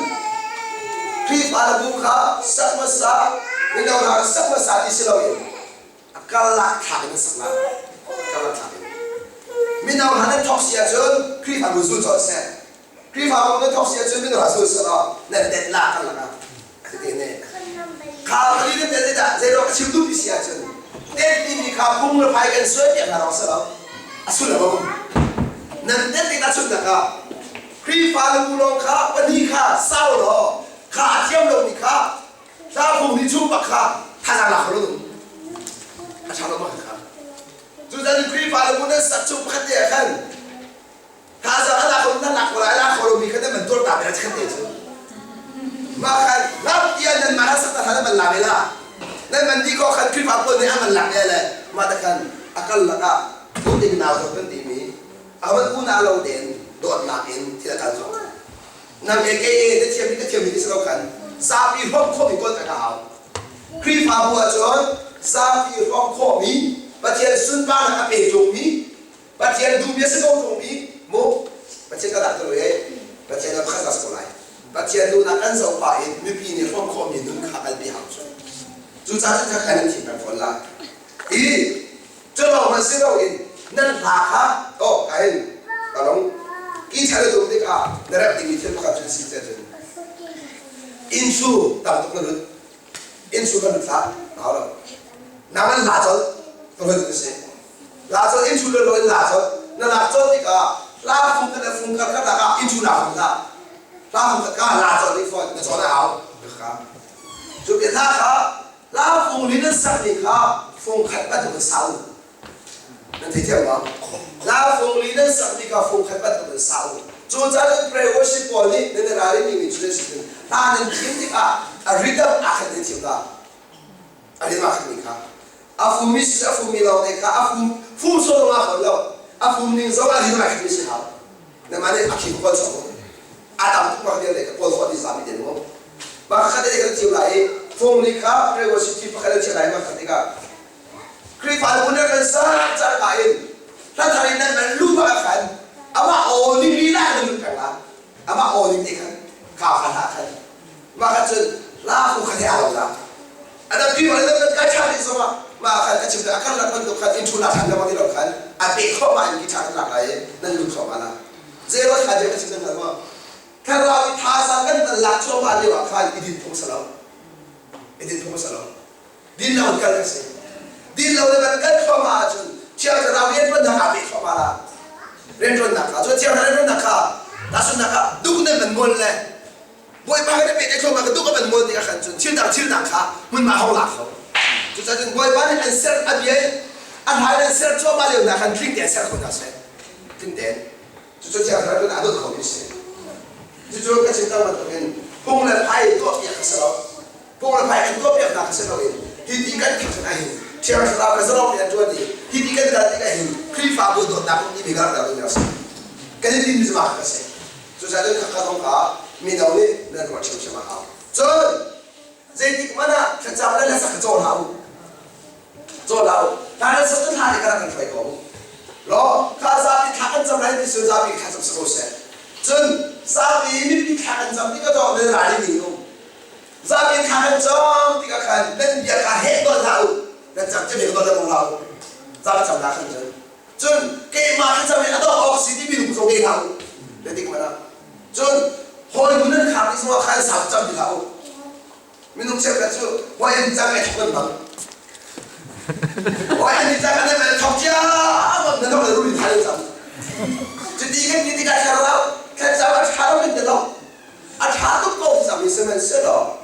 Khrihfa le bu kha sak hmasa mino hna sak hmasa ti si loin a karlak thlak in an sak lai karlak thlak in mino hna nan thawk si ahcun Khrihfabu zul colh seh Khrihfabu nan thawk si ahcun mino hna zul seh law nan tet la karlak ah tete ne kha pali nan tet dah zeiruang a chim duh ti si ahcun tet timi kha phung le phai kan suai piak hna rong si lo a sullam a um nan tet tik ahcun ah Khrihfa le bu lawng kha pahnih kha sau law kha a thiam lomi kha Tlangfung nih chung bak kha thazaang lak lo ding a ṭha lo ma kha. Cucaah Khrihfa le bu nan sak chung pakhat te ah khan thazaang a lak ko nan lak ko lai lak kho lomi kha nan man tuar ta ve la khat te cu. Mah khan lam tiah nan mah sak ta khan nan man la ve la. Nan man di ko khan Khrihfa pawl nih an man lak ve le mah te khan a kal lakah ding nau zo kan timi awan una lo den dawtnak in thil a kal zo. Nang he kei na thiam ka thiam ti si lo khan zapi hrawm khawhmi kawl ka hau. Khrihfabu ahcun zapi hrawm khawhmi Pathian sunparnak a pe ṭungmi Pathian duhmi a si ko ṭungmi mu Pathian ka dah ka he Pathian a pakhat ko lai. Pathian duhnak kan zoh pah in mipi nih hrawm khawhmi nun kha kalpi hau cu. Cucaah cun kha kan in thim peng fawn la. I Culawng hmanh si loin nan hla kha oh ka hin talong ki chan na tum tikah na remh dingmi thil pakhat cu si cun inn su tam tuk na lut inn su kan lut hlah hau lo nang an la colh ka hun na si la colh inn su lo in la colh na lak colh tikah hla fung kan fung kar kar ah inn su la fung hlah hla fung ka la colh ding fawn na cawn a hau ka cu ke hla kha La fung li nan sakmi kha fung khat bantuk in sa u. Nan theithiam ma? La fung li nan sakmi kha fung khat bantuk in sa u. Cucaah cun prayer worship pawl nih nan i ralrin dingmi cu nan si cun hla nan thim tikah a rhythm aa khat nan thim la. A rhythm aa khatmi kha. A fummi si a fummi lawng te kha a fum fum sawh zong aa fawn lo. A fum ning zong a rhythm aa khatmi si hau. Nangmah nih a khim kawl chok a tam tuk mak vialte ka kawl khawh ti zami den mu. Pakhat te kan thim lai i phung nih kha prayer worship team pakhat an chiah lai ma khat tikah Khrihfa le mun kan sa car ka in hlathar in nan man lu ba khan amah aw ning li la nan pek la amah aw ning te khan ka kha la khan ma kha cun la fu kha te alo la adam pi ma le kan kai tha ni zong ma khan a chim a kan lak bantuk khan in thu la than la ti lo khan a pe kho ma in ki tha kan lak lai nan lu kho ma la zero tha je ka chim nan ma thlarau i thazaang kan van lak cuahmah lio ah khan i din phung si lo i din phung si lo din lo in kal kan si din lo le van kal thluahmah ahcun thiang thlarau rianṭuannak aa pe thluahmah la rianṭuannak kha cun thiang thlarau rianṭuannak kha tahchunhnak ah duk ne van ngol le bawipa he na pe te thluahmah ka duk a van ngol tikah khan cun thil dang thil dang kha hmunhma hong lak kho cucaah cun bawipa nih an ser a bia a hlai an ser cuahmah lio hna khan tling te an ser kho hna seh tling tein Cucu thiang thlarau aa dawt khomi a si. Cucu ka chim cang bantukin phung le phai tuahpiak a si lo. Phung le phai kan tuahpiaknak a si loin hi ti kan thangṭhat ahhin Thiang Thlarau le zalong nih an ṭuan i hi ti kan kal tik ahhin Khrihfabu dawtnak um timi kan rak ding a si. Kan i tinmi cu mah a si. Cucaah cun khakha zong kha mino nih nan ruah ṭhiamṭhiam a hau. Cun zeitik hmanh ah thlacam le hlasak kha cawn hlah u. Cawn hlah u. Hla nan sak cu hla nih ka rak kan hruai ko. Law kha zapi thla kan cam lai ti cu zapi thla cam si ko seh. Cun zapi mipi thla kan cam ti ka dawh nan ral i ning um. Zapi thla kan cam tikah khan nan bia kha heh tawn hlah u. Nan cam cem heh tawn hlah u. Zapi cam hlah khan cun. Cun keimah thlacam in a dong awk si timi lung zong ngei hlah u. Zeitik hmanh ah. Cun hawi nu nan khar ti zongah khan sau cam ti hlah u. Minung cheukhat cu hawi an cang ai thok nan bang. Hawi an i cang an i thok cia bang nan thok le rul in thal cang. Cuti kan ti tikah thlarau thlacam a ṭha lo kan ti lo. A ṭha tuk ko cang mi sihmanhsehlaw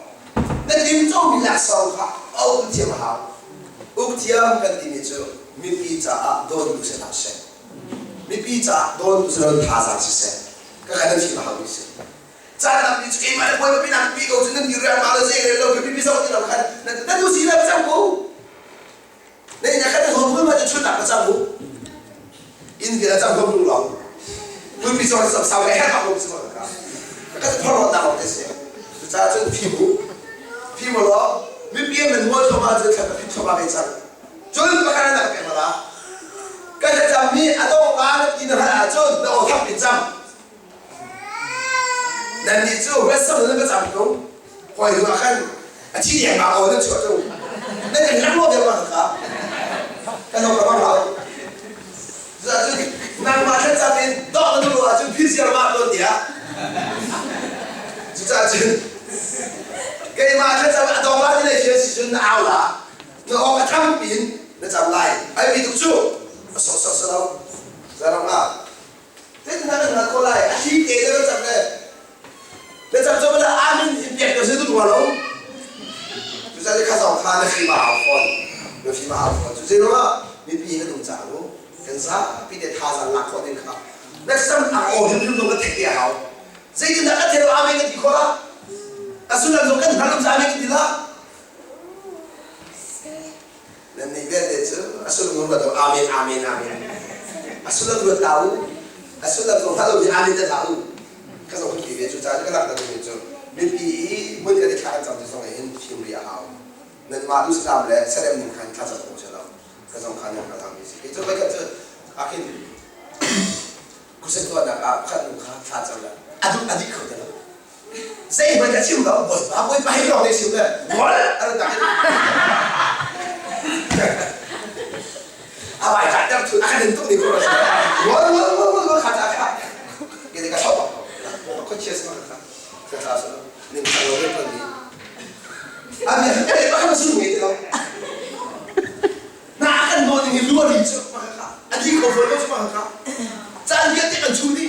na tincomi laksawng kha a uk thiam a hau. Uk thiam kan timi cu mipi caah dawtu si hlah seh. Mipi caah dawtu si lo thazaang siseh. Ka kan nan fim a haumi si. Caan tampi cu keimah le bawipa pinah pi ko cu nan ti riangmang le zei rel lo ka pipi zoh ti lo khan nan tu si le cang ko. Na inn ah khan na hawi ma cu chunnak ka cang mu. Inn vial cang ko lu lo. Pulpi cawr sam sau le herh lo si ka. Ka ka phor na te si. Cucaah cun phim u. Phim u law mipi nan mual thoma cu thla ka phim thoma ve cang. Cun pakhat na ka pek la. Ka thlacam mi a dong la na ti na hal ahcun na aw thak pin cang. Nannih cu huatsam nan ka cam tung. Hawi hnu ah khan a thi deng ma aw nan chuah tung. Nan kan lang lo deuh ma kha. Kan lo ka bang lo. Cucun nangmah thlacam in dawh na duh lo ahcun phir ma tawn tiah. Cucaah cun keimah thlacam a dong la ti lei si cun na au la. Na aw a thang piin na cam lai. Ai mi tuk cu a sawhsawh si lo. Zarong ah Zeitindah kan hngalh khawh lai? A thli te na cam le na cam cu bala amen in pek na si tu rua lo. Cucaah kha zong kha na fim a hau fawn. Na fim a hau fawn. Cu zeiruangah mipi na dum cang u. Kan zapi te thazaang lak khawh ding kha. Na sam ang aw hrimhrim zong ka theih te a hau. Zeitindah ka thei lo amen ka ti khawh la? A sullam zong kan hngal lo amen ka ti la? Nannih vialte cu a sullam ruat lo amen amen amen. A sullam ruat hlah u. A sullam zong hlah lomi amen te hlah u. Ka zong kan ti ve cu caan ka lak mi cu mipi i hmun kan i thla kan cam ti zong hin fim rih a hau. Nanmah Islam le serem ning khan thla cam ko seh lo. Ka zong khan nan hal mi si. Kei cu voikhat cu akin kusen tuahnak ah pakhat nu kha thla cam le a duh a dih kho te lo. Zeihmanh a chim lo bawipa bawipa hi lawng nih chim le ngol a rak a vai ka ter thu a kan tuk ni ko ngol ngol ngol ngol ngol kha ta kha ke ka thok ko chia sa ka ka ta sa ning sa lo ko ni a mi e pa ka su ngi ti lo na kan no ding hi luari chu ma kha a di ko fo lo chu ma kha caan vialte kan chu ni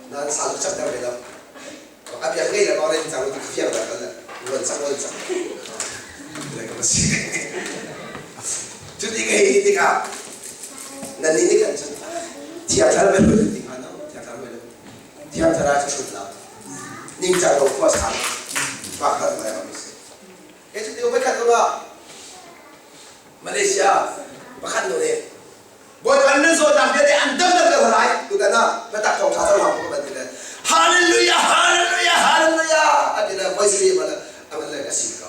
Nan sal cu cakter ve lo. A biak ngei le ko ren cang ti fiang dah kan ruan cang ruan cang. Le ka si. Cu ti hei tikah nan nih nih kan cun thiang thar ve lo ti hnga no thiang thar ve lo thiang thar ah cu hrut la ning cang lo khua sang pa khat lai am si. Ke cu ti voi khat ah Malaysia pakhat nu nih Bawipa nan zawtnak vialte an damter ko lai. Tutan ah biatak thawngṭha cu hlang ko kan ti le Hallelujah Hallelujah Hallelujah a ti le voi sari man a man le ka si ko.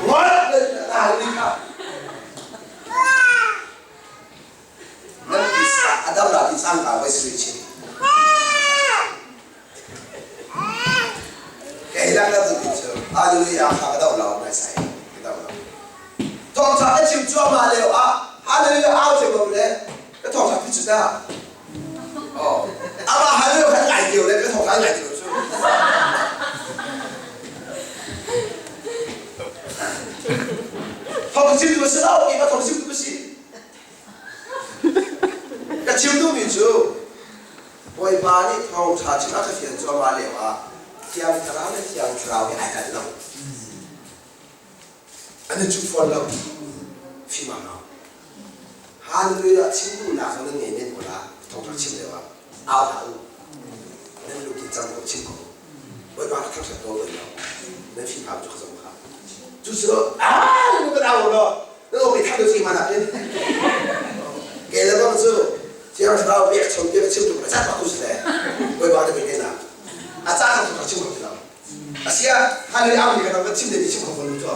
Ngol hallelujah kha. Nan a dam la ti cang ka voi sari chin. Kei lang na tu cu Hallelujah kha ka doh lo ngai sai ka doh lo. Thawngṭha ka chim cuahmah lio ah Hallelujah au cem lo le ka thawngṭha phi cu ta. Oh, amah Hallelujah khan ngai tio le ka thawngṭha ngai tio cu. Thawng chim tu si lo, keimah thawng chim tu si. Ka chim duhmi cu Bawipa nih thawngṭha chim a ka fial cuahmah lioah Thiang Thlarau le Thiang Thlarau hi ai kalh lo. An i cuh fawn lo. Fim a hau. Hallelujah chim duhnak zong nan ngei men ko la thawngṭha chim lioah. Au hlah u. Nan lungthin cang ko chim ko. Bawipa ka thangṭhat ko lai lo. Nan fimham cu ka zong kha. Cucu ah nan kan au lo. Nan awk i thang deuh mana in. Ke le bang cu Thiang Thlarau pek chom pek chim tu ka chat pak tu si le. Bawipa na pe na. A ca kan tu chim ko ti lo. Asia hallelujah au ni kan kan chim de chim ko ko lu to.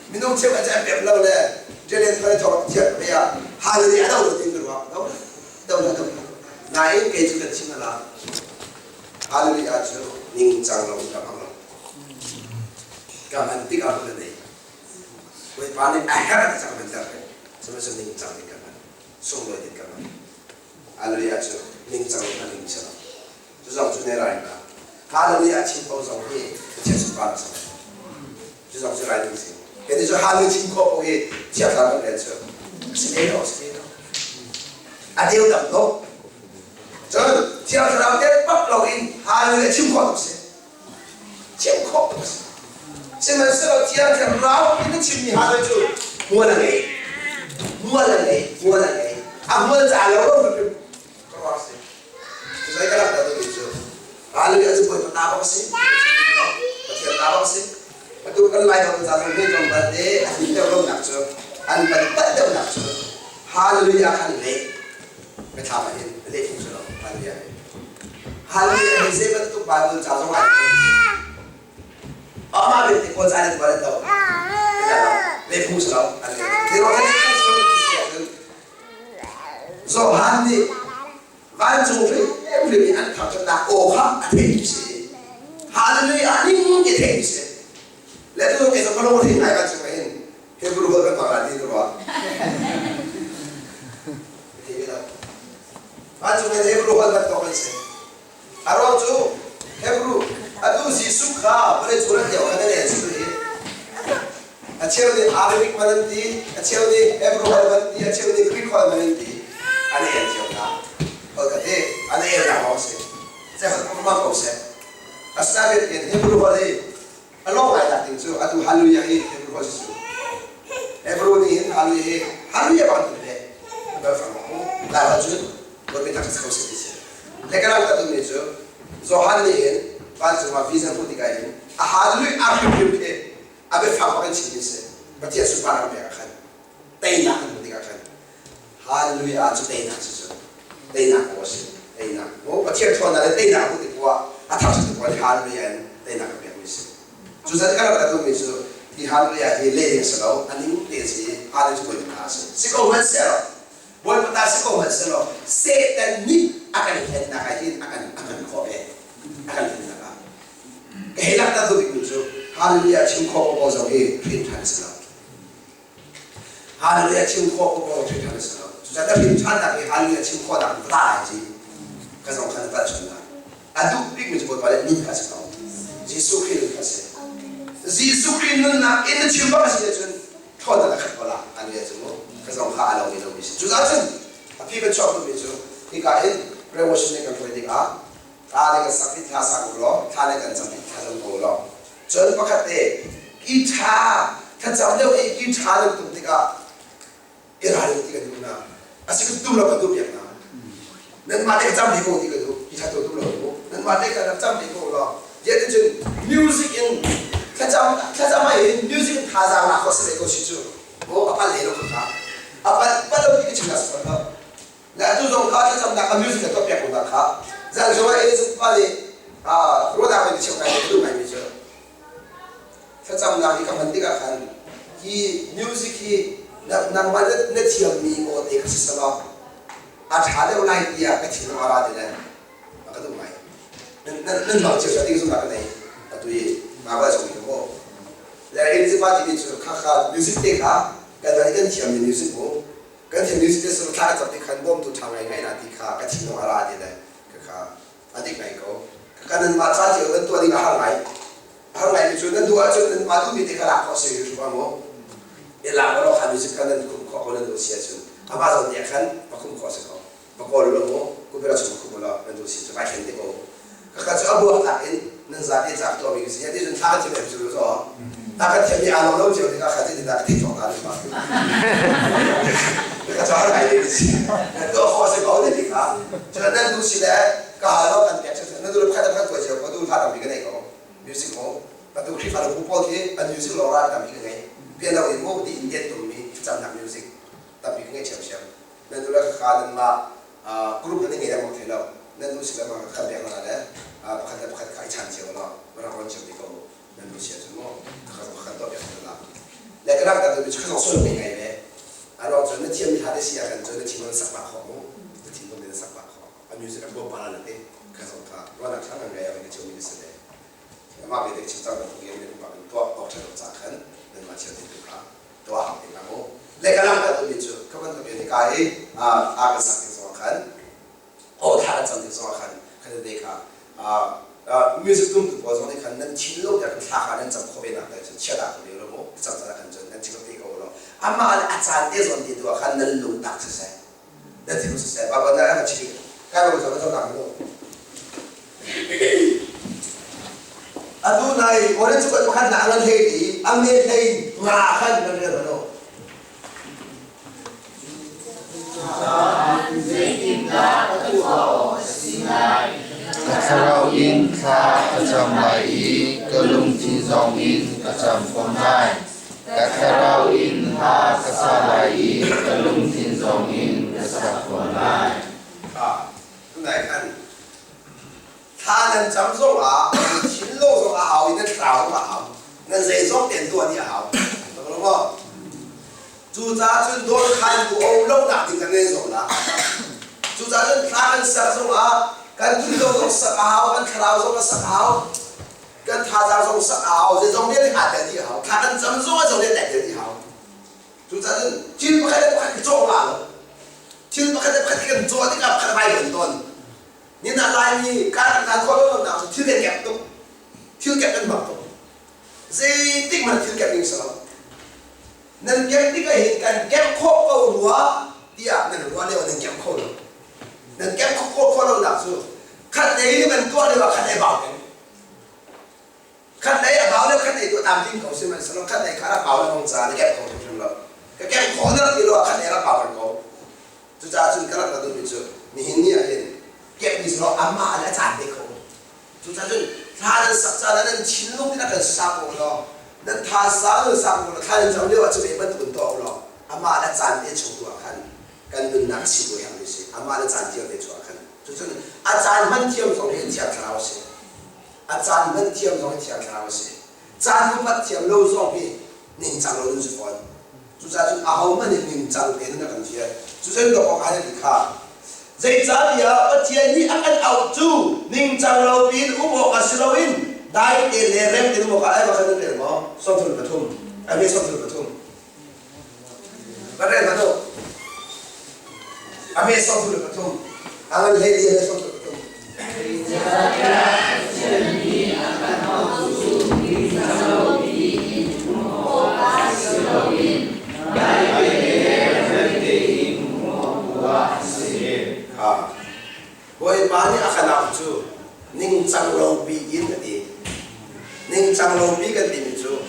Minung cheu a caan pek lo le Jalen thar thawk thiat ve ah hallelujah a do lo tin ka ruah do do lo do nain kei cu kan chim la hallelujah cu ningcang lo ka hmang lo ka hman tik ah ka nei Bawipa nih a herh ti cang man ter sihmanhsehlaw ningcang in ka hman sunglawi tin ka hman hallelujah cu ningcang in hman ding si lo cu zong cu ne rai na hallelujah chim ko zong hi Pathian sunpar a si cu zong cu rai ding si kan cu hallelujah chim khawh ko hi thiang thlarau kan cu si ve lo si ve lo a deu dam lo cun thiang thlarau tel bak lo in hallelujah chim khawh tuk si chim khawh tuk si sihmanhsehlaw thiang thlarau in na chimmi hallelujah cu hmual a ngei hmual a ngei hmual a ngei a hmual ca lo lo ka ruak si Zei ka rak dah tu cu Hallelujah cu Bawipa ta bak si. Pathian ta bak si. Atu kan lai dong ca zong nih tlawmpal te a him deuh lo nak cu an van palh deuh nak cu Hallelujah khan leh ka thla ah hin leh phung si lo Hallelujah Hallelujah hi zei bantuk Bible ca zong ai Amah belte kawl ca le tuah le to leh phung si lo an leh Zei ruang leh phung si lo ti si ahcun Johan nih vancung hrimhrim in an thangṭhatnak aw kha a theih si. Hallelujah ning ti theih si. Le tu ke ka lung hring ngai vancung ah hin Hebrew holh kan hmang lai ti ka ruah. Vancung in Hebrew holh kan tawk an si. A ruang cu Hebrew atu Jesuh kha vawlei cung rat lio khan an en si hi. A cheu nih Arabic man an ti, a cheu nih Hebrew holh man ti, a cheu nih Greek holh man an ti. An i el cio hna. Holh khat hi an i elnak lawng si. Zei holh paoh hmang ko seh. Asinain Hebrew holh hi a lawng ngai nak ding cu atu Hallelujah hi Hebrew holh si cu. Hebrew nih hin Hallelujah hi Hallelujah bang ti ve. Bal fang Lai holh cun Bawipa thangṭhat ko seh ti si. Le ka rak ka duhmi cu Johan nih hin vancung ah vision hmuh tikah hin a hallelujah a hrimhrim khi a biafang bak in chimmi si. Pathian sunparnak pek ah khan teinak kan hmuh tikah khan hallelujah cu teinak si cu teinak ko a si teinak mo Pathian ṭhawnnak le teinak hmuh tik poah a thangṭhat tik poah hallelujah in teinak kan pekmi si. Cu zan ka rak ka duhmi cu hi hallelujah hi leh ding si lo a ning te si hallelujah cu bawipa a si. Si ko hmanh seh Bawipa ta si ko hmanh selaw Satan nih a kan hlennak ah hin a kan a kan khawh ve a kan hlennak ah ka hei langhter duh bikmi cu Hallelujah chim khawh ko zong hi hrin ṭhan si lo Hallelujah chim khawh ko ko hrin ṭhan si lo cucaah na hrin ṭhannak hi Hallelujah chim khawhnak va lai ci ka zong khan palh chun lai a duh bikmi cu Bawipa le nun kha si ko Jesuh Khrih nun kha si Jesuh Khrih nunnak in na chim bak a si ahcun ṭhawnnak a khat ko la an leh cu mu ka zong kha a lo mi lomi si cucaah cun a phi kan chuak duhmi cu hika hin revolution nih kan hruai tikah thla le kan sak i thla sang u law thla le kan cam i thla cam ko u law cun pakhat te ki ṭha thlacam deuh i ki ṭha nan tum tikah i ralring ti kan duh hna a si kan tum lo kan duh piak hna nanmah te ka cam ve ko ti ka duh ki ṭha tu tum lo mu nanmah te ka rak cam ve ko law Tiah cun music in thlacam thlacam ah hin music in thazaang lak khawh si ve ko si cu maw a pal hlei lo kha a pal pal lo ti ka chim na si lo na atu zong kha thlacamnak kha music na tuah piak ko na kha zan zong ah in pa nih ruahnak in chim ngai ka duh ngai mi cu thlacamnak hi ka hman tikah khan hi music hi nangmah na thiammi aw te kha si selaw a ṭha deuh lai tiah ka thinlung a ra ti le a ka duh ngai nan mang cio sa ding zumh ka nei atu i ma ba zong ko le in zipa ti mi cu kha kha music te kha kan kan kan thiam mi music mu kan thiam music te so thla ka chap ti khan bom tu tha ngai ngai na ti kha ka thinlung a ra ti le ka kha adik ngai ko kan nan ma cha cio nan tua ding a har ngai har ngai mi cu nan duh ahcun nan ma duh mi te kha lak khawh si yu mu i lak lo kha music kha nan khum khawh ko nan duh si ahcun amah zong nih khan a khum khawh si ko va kawl lo mu kubera chung khu la nan du si chu vai thlen te ko ka ka chu a buak tak in nan za te chak to mi si ti chun thla ka chim em chu so A kan thiam i aa lo lo cio tikah kha zeitindah ka theih cawk ta ma. Ka cawn ngai ding si. Tuah khawh si ko ne ti kha. Cun nan duh si le ka hal lo kan pek si. Nan duh le pakhat pakhat tuah cio ko tu hla tampi ka nei ko. Music mo. Atu Khrihfa bu pawl khi an music lawng ra tampi ka ngei. Piano in mo ti in tet tummi thlacamnak music tampi ka ngei ṭhiamṭhiam. Nan duh le ka nan mah group nan ngei dang thei lo. Nan duh si le ma kan pek hna le pakhat le pakhat kha i chan cio law rak ron cio ti ko. Nan duh si ahcun mu ka kan tuah piak hna la. Le ka rak ta tu cu ka zong sul ngai ve. A ruang cun na thiam mi hla te si ahkhan cun na thin na sak pah khawh mu. Na thin na sak pah khawh. A music a bawm pa la te ka zong kha ruahnak ṭha ngai a ka cheu mi na si le. Amah bete chim cang bantuk in nan upa in tuah awk ṭha lo ca khan nanmah chia te tu kha tuah hau te hnga mu. Le ka lang ta duhmi cu ka bantuk in hika i a kan sak ding zongah khan aw thla kan cam ding zongah khan khan te kha music tumtu pawl zong nih khan nan thin lo tiah thla kha nan cam khawh ve nak te cun chia dah ko lo mu cam caan khan cun nan chim te ko lo amah le a caan te zawn te tu ah khan nan lung tak siseh nan thin siseh ba ba na ka chim kai ba zo zo tak mu Atu nai vawlei cung kan pakhat nak ngan hlei i a me hlei nga khan kan rel lo. Ka thlarau in thla ka cam lai i ka lungthin zong in ka cam fawn lai. Ka thlarau in hla ka sa lai i ka lungthin zong in ka sak fawn lai. Tunai khan thla nan cam zongah nan thinlung zong a hau i nan thlarau zong a hau. Nan zeizong tein tuah dih a hau. Cucaah cun dawnkhantu a um lonak ding kan ngei zong la. Cucaah cun thla kan sak zongah kan thinlung zong sak a hau, kan thlarau zong a sak a hau, kan thazaang zong sak a hau, zeizong vialte aa tel dih a hau. Thla kan cam zongah zong tel dih a hau. Cucaah cun thil pakhat le pakhat i cawh nga lo. Thil pakhat le pakhat kan cawh tikah pakhat vai kan ton. Nin ah Laimi kar kan khawh lo nak cu thil kan kep tuk. Thil kep kan bak tuk. Zeitik hmanh thil kep ding si lo. Nan kep tik ah hin kan kep khawh ko rua tiah nan ruah lio nan kep kho lo. Nan kep khawh khawh lo nak cu khat lei nih kan tuah lio ah khat lei bau peng. Khat lei a bau le khat lei tu tam ding ko sihmanhsehlaw khat lei kha rak bau lengmang caah na kep kho hrimhrim lo. Ka kep khawh na rak ti lo ah khat lei rak bau peng ko. Cucaah cun ka rak ka duhmi cu nihin ni ah hin kep ni selaw amah le a caan te kho. Cucaah cun thla nan sak caan ah nan thinlung in a kan sak u law nan thazaang nan sak u law thla nan cam lio ah cu ve bantuk in tuah u law amah le caan te chung tu ah khan kan nunnak si tu herhmi si amah le caan thiam te chung ah khan cucun a caan hman thiam zong hi thiang thlarau a si. A caan hman thiam zong hi thiang thlarau a si. Caan upat thiam lo zong hi ningcang lo nun si fawn. Cucaah cun ahohmanh nih ningcang tein a kan fial. Cucun dawk awk ah ti kha. Zeicahtiah Pathian nih a kan auh cu ningcang lo piin um awk ah si loin dai te le rem tein um awk ah ai kan rel maw? 33. Ai me 33. Kan rel hmanh u. A me 33. A ngan hlei li a me 33. Bawipa nih a kan auh cu ningcang lopi in a ti. Ningcang lopi kan timi cu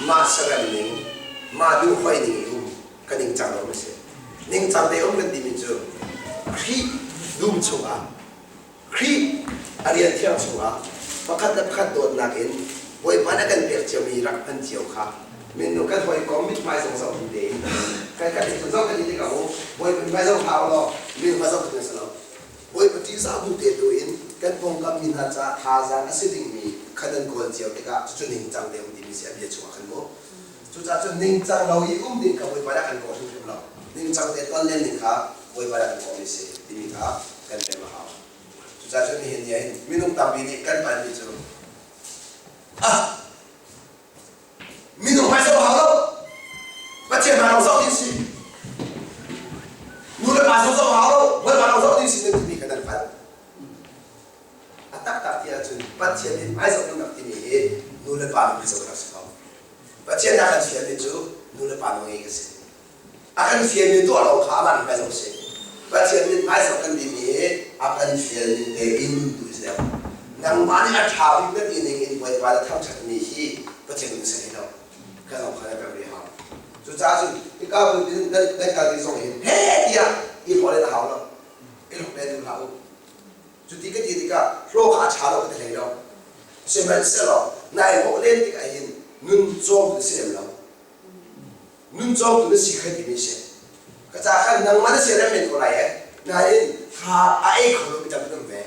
mah saram ning, mah duh hoi ning i um ka ningcang lo a si. Ningcang te um kan timi cu Khrih dum chungah, Khrih a rian thiang chungah pakhat le pakhat dawtnak in Bawipa nih a kan pek ciomi rak hman cio kha minung kan hawikom mithmai zong zoh ding tein kan kan i zoh kan i tikah u Bawipa mithmai zoh hlah u law mithmai zoh ding a si lo. Bawipa ṭihzah bu te tu in kan pawngkam mi hna caah thazaang a si dingmi kha nan kawl cio tikah cucu ningcang te um timi si a bia chungah khan mu. Cucaah cun ningcang lo i um ding kha Bawipa nih a kan kawh hrimhrim lo. Ningcang te ton len ding kha Bawipa nih a kan kawhmi a si timi kha kan pem a hau. Cucaah cun nihin ni ah hin minung tampi nih kan palmi cu ah minung hmai zoh hau lo Pathian hmai lawng zoh ding si nu le pa zong zoh hau lo Bawipa lawng zoh ding si nan timi kha nan palh. A taktak ti ahcun Pathian nih hmai zoh ding timi hi nu le pa nih hmai zoh rak si ko. Pathian a kan fialmi cu nu le pa nawl ngei kan si. A kan fialmi tuah lo kha amah nih hmai zoh si. Pathian nih hmai zoh kan timi hi a kan fial ning tein tu si deuh. Nangmah nih a ṭha bik na ti ning in Bawipa na thangṭhatmi hi Pathian nih si hlei lo. Kan zong kha na pek ve hau. Cucaah cun hika bu nan nan kal ding zong hin he tiah i hlawh len a hau lo. I hlawk len duh hlah u. Cuti ka ti tikah hlaw kha a ṭha lo ka ti hlei lo. Sihmanhsehlaw nai hlawh len tikah hin nun cawm na si lem lo. Nun cawmtu na si kha timi si. Ka ca khan nangmah na siarem men ko lai eh. Nain kha a ei kho lomi tam um ve.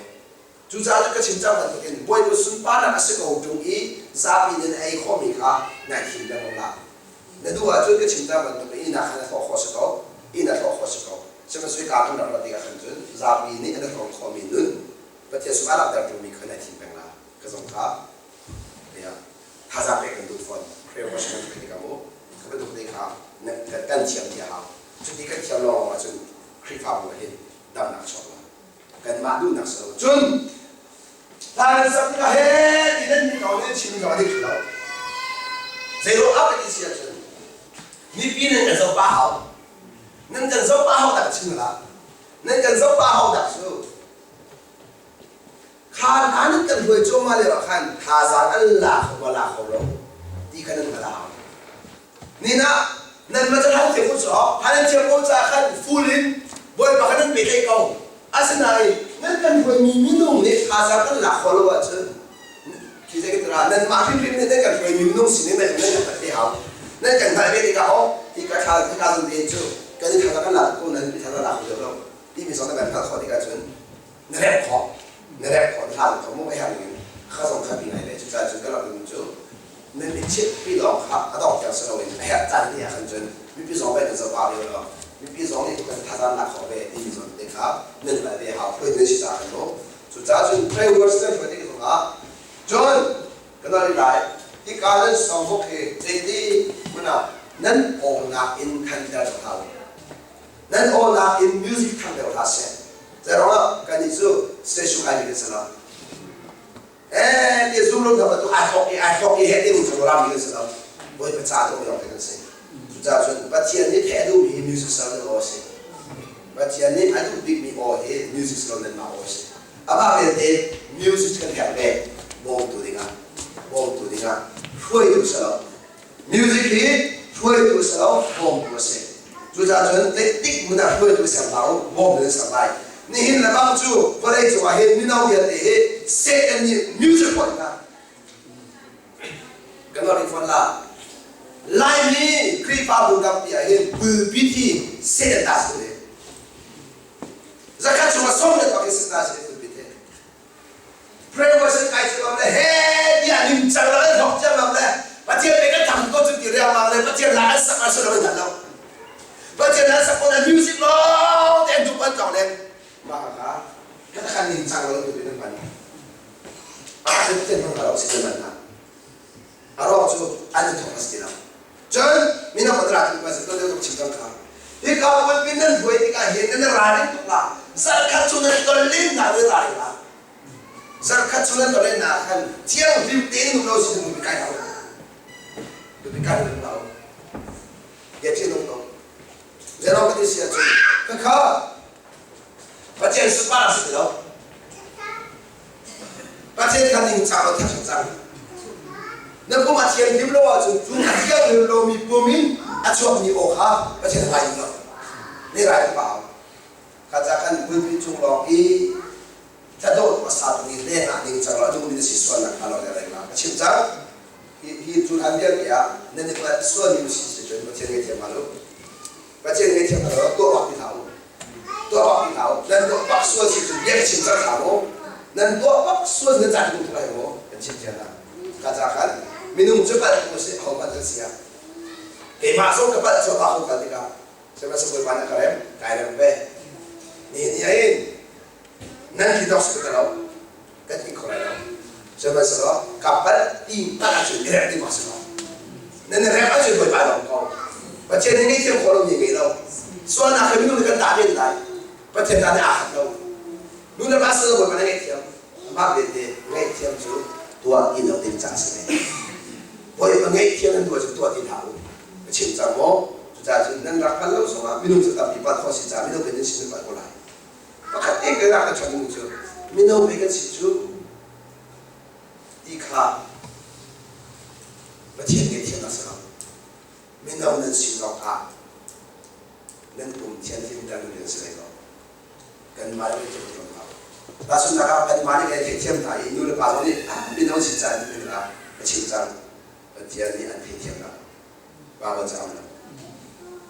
Cucaah cun ka chim cang bantukin Bawipa sunparnak a si ko ṭung i zapi nih na ei khawhmi kha nai thim lengmang la. Na duh ahcun ka chim cang bantukin inn ah khan na hlawh khawh si ko, inn ah hlawh khawh si ko. Sihmanhsehlaw ka kan rak rat tikah khan cun zapi nih an hlawh khawhmi nun Pathian sung a langhter ṭungmi kha nai thim peng la. Ka zong kha tiah thazaang pek kan duh fawn. Prayer worship kan tikah mu ka bantuk te kha kan thiam ti a hau. Cuti kan thiam lawng ahcun Khrihfabu ah hin damnak a chuak lai. Kanmah duhnak si lo. Cun hla nan sak tikah he ti nan mi kong nih chim zong a dik lo. Zeiruang ah ka ti si ahcun mipi nan kan zoh pah hau. Nan kan zoh pah hau dah ka chim la. Nan kan zoh pah hau dah cu kha hna nan kan hruai cuahmah lio ah khan thazaang an la kho maw la kho lo ti kha nan hngalh a hau. Nin ah nan ma hlan thiam ko cu hlan thiam ko caah khan full in Bawipa kha nan pehtlaih ko. Asinain nan kan hruaimi minung nih thazaang kan lak khawh lo ahcun khi zei kan nan mah hrimhrim nih nan kan hruaimi minung sin in nan kan hngalh ve hau. Nan kan hngalh ve tikah oh hi ka thla hi ka zon te cu kan i thazaang kan lak ko nan i thazaang lak kho lo timi zong nan kan hngalh khawh tikah cun na rep khawh na rep khawh na hlan kho mu a herh ning kha zong kha bi ngai ve cucaah cun ka rak cu nan i chimhpi lawng kha a dongh tiang si loin a herh caan te ah khan cun mipi zong ve nan zoh pah ve lo mipi zong nih kan thazaang lak khawh ve timi zawn te kha nan hngalh ve hau hruaitu nan si caah khan mu cucaah cun prayer words nan hruai tik zongah cun kan ri lai hika nan songbook hi zeiti hmun ah nan awnak in thanter hau nan awnak in music thang deuh hlah seh zeiruangah kannih cu station kai mi kan si lo Eh, ti zum lo hna bantuk ai thawk i ai thawk i he ti ning ram mi kan si lo. Bawipa ca dawh lawng te kan si. Cucaah cun Pathian nih theih a duhmi hi music sal nan aw a si. Pathian nih a duh bikmi aw hi music sal nanmah aw a si. Amah belte music kan herh ve bawmtu dingah bawmtu dingah hruaitu si lo. Music hi hruaitu si lo bawmtu a si. Cucaah cun zeitik hmun ah hruaitu ser hlah u, bawmtu in ser lai. Nihin le bang cu vawlei cungah hin mino vialte hi Satan nih music hawih hna. Kan rak i la. Laimi Khrihfabu tampi ah hin pulpit hi Satan ta si ve. Zakhat chungah sawm le pak in Satan ta si pulpit hi. Premotion kai cu le he tiah ningcang lo an hlok ciammam le Pathian pe kan thang ko cu ti riangmang le Pathian la an sak an sullam an lo Pathian la sak ko na music lawng te an dup an tlong le mah kha ka khan ningcang lo tu nan hman a Pathian hmang lo si nan hna a rawk cu an in thok as ti lo cun mina ko ra tu pa to deuh chim cang kha hi ka pulpit nan buai tikah hin nan ra ning tuk la zarkhat cu nan tol len na le ra la zarkhat cu nan tol len na khan thianghlim tein um lo si nu kai hau tu bi kai lo ya chi nung to zero ka ti sia chu ka kha Pathian supar si lo Pathian kha ning cang lo thak cang na pum a thianghlim lo ahcun cu a thianghlim lomi pum in a chuakmi aw kha Pathian a ngai lo ne rai ka pau kha ca khan pulpit cung lawng i thadawh a sa tung i leng ah ning cang lo a dungmi na si sual nak hnga lo le reng ka chim cang hi hi cu hlan vialte ah nan i palh sualmi si si cun Pathian ngei thiam hlah u Pathian ngei thiam hlah u tuah bak ti hlah u tuah bak ti hlah u nan tuah bak sual si cun bia ka chim cang hlah mu nan tuah bak sual nan ca tung lai mu kan chim thiam hlah ka ca khan minung cu palh tu si ho palh kan si ah keimah zong ka palh cu a ho kal tikah sihmanhsehlaw Bawipa nih a ka rem kai rem ve ni ni in nan hi dok si ka lo kan ti kho lai lo sihmanhsehlaw ka palh ti palh ahcun i rem ti bak si lo nan i rem ahcun Bawipa lawm ko Pathian nih ngeihthiam khawh lomi ngei lo sualnak he minung nih kan tah men lai Pathian ta nih aa khat lo nu le pa sual Bawipa nih ngaihthiam amah belte ngaihthiam cu tuah ti lo ding ca a si ve Bawipa ngaihthiam nan tuah cu tuah ti hlah u ka chim cang maw cucaah cun nan rak hngal lo zongah minung cu tampi palh khawh si caah minung kan in sin nan palh ko lai Pakhat te kan rak kan chim cu mino pei kan si cu ti kha Pathian nih thiam a si lo. Mino nan si zongah nan pum thianhlimter nan rian si hlei lo. Kanmah nih kan tuah hau. Tahchunhnak ah kanmah nih kan theihthiam hna i nu le pa zong nih mino si caan ti ah a chim cang. Pathian nih an theithiam lo. Baibal caang lo.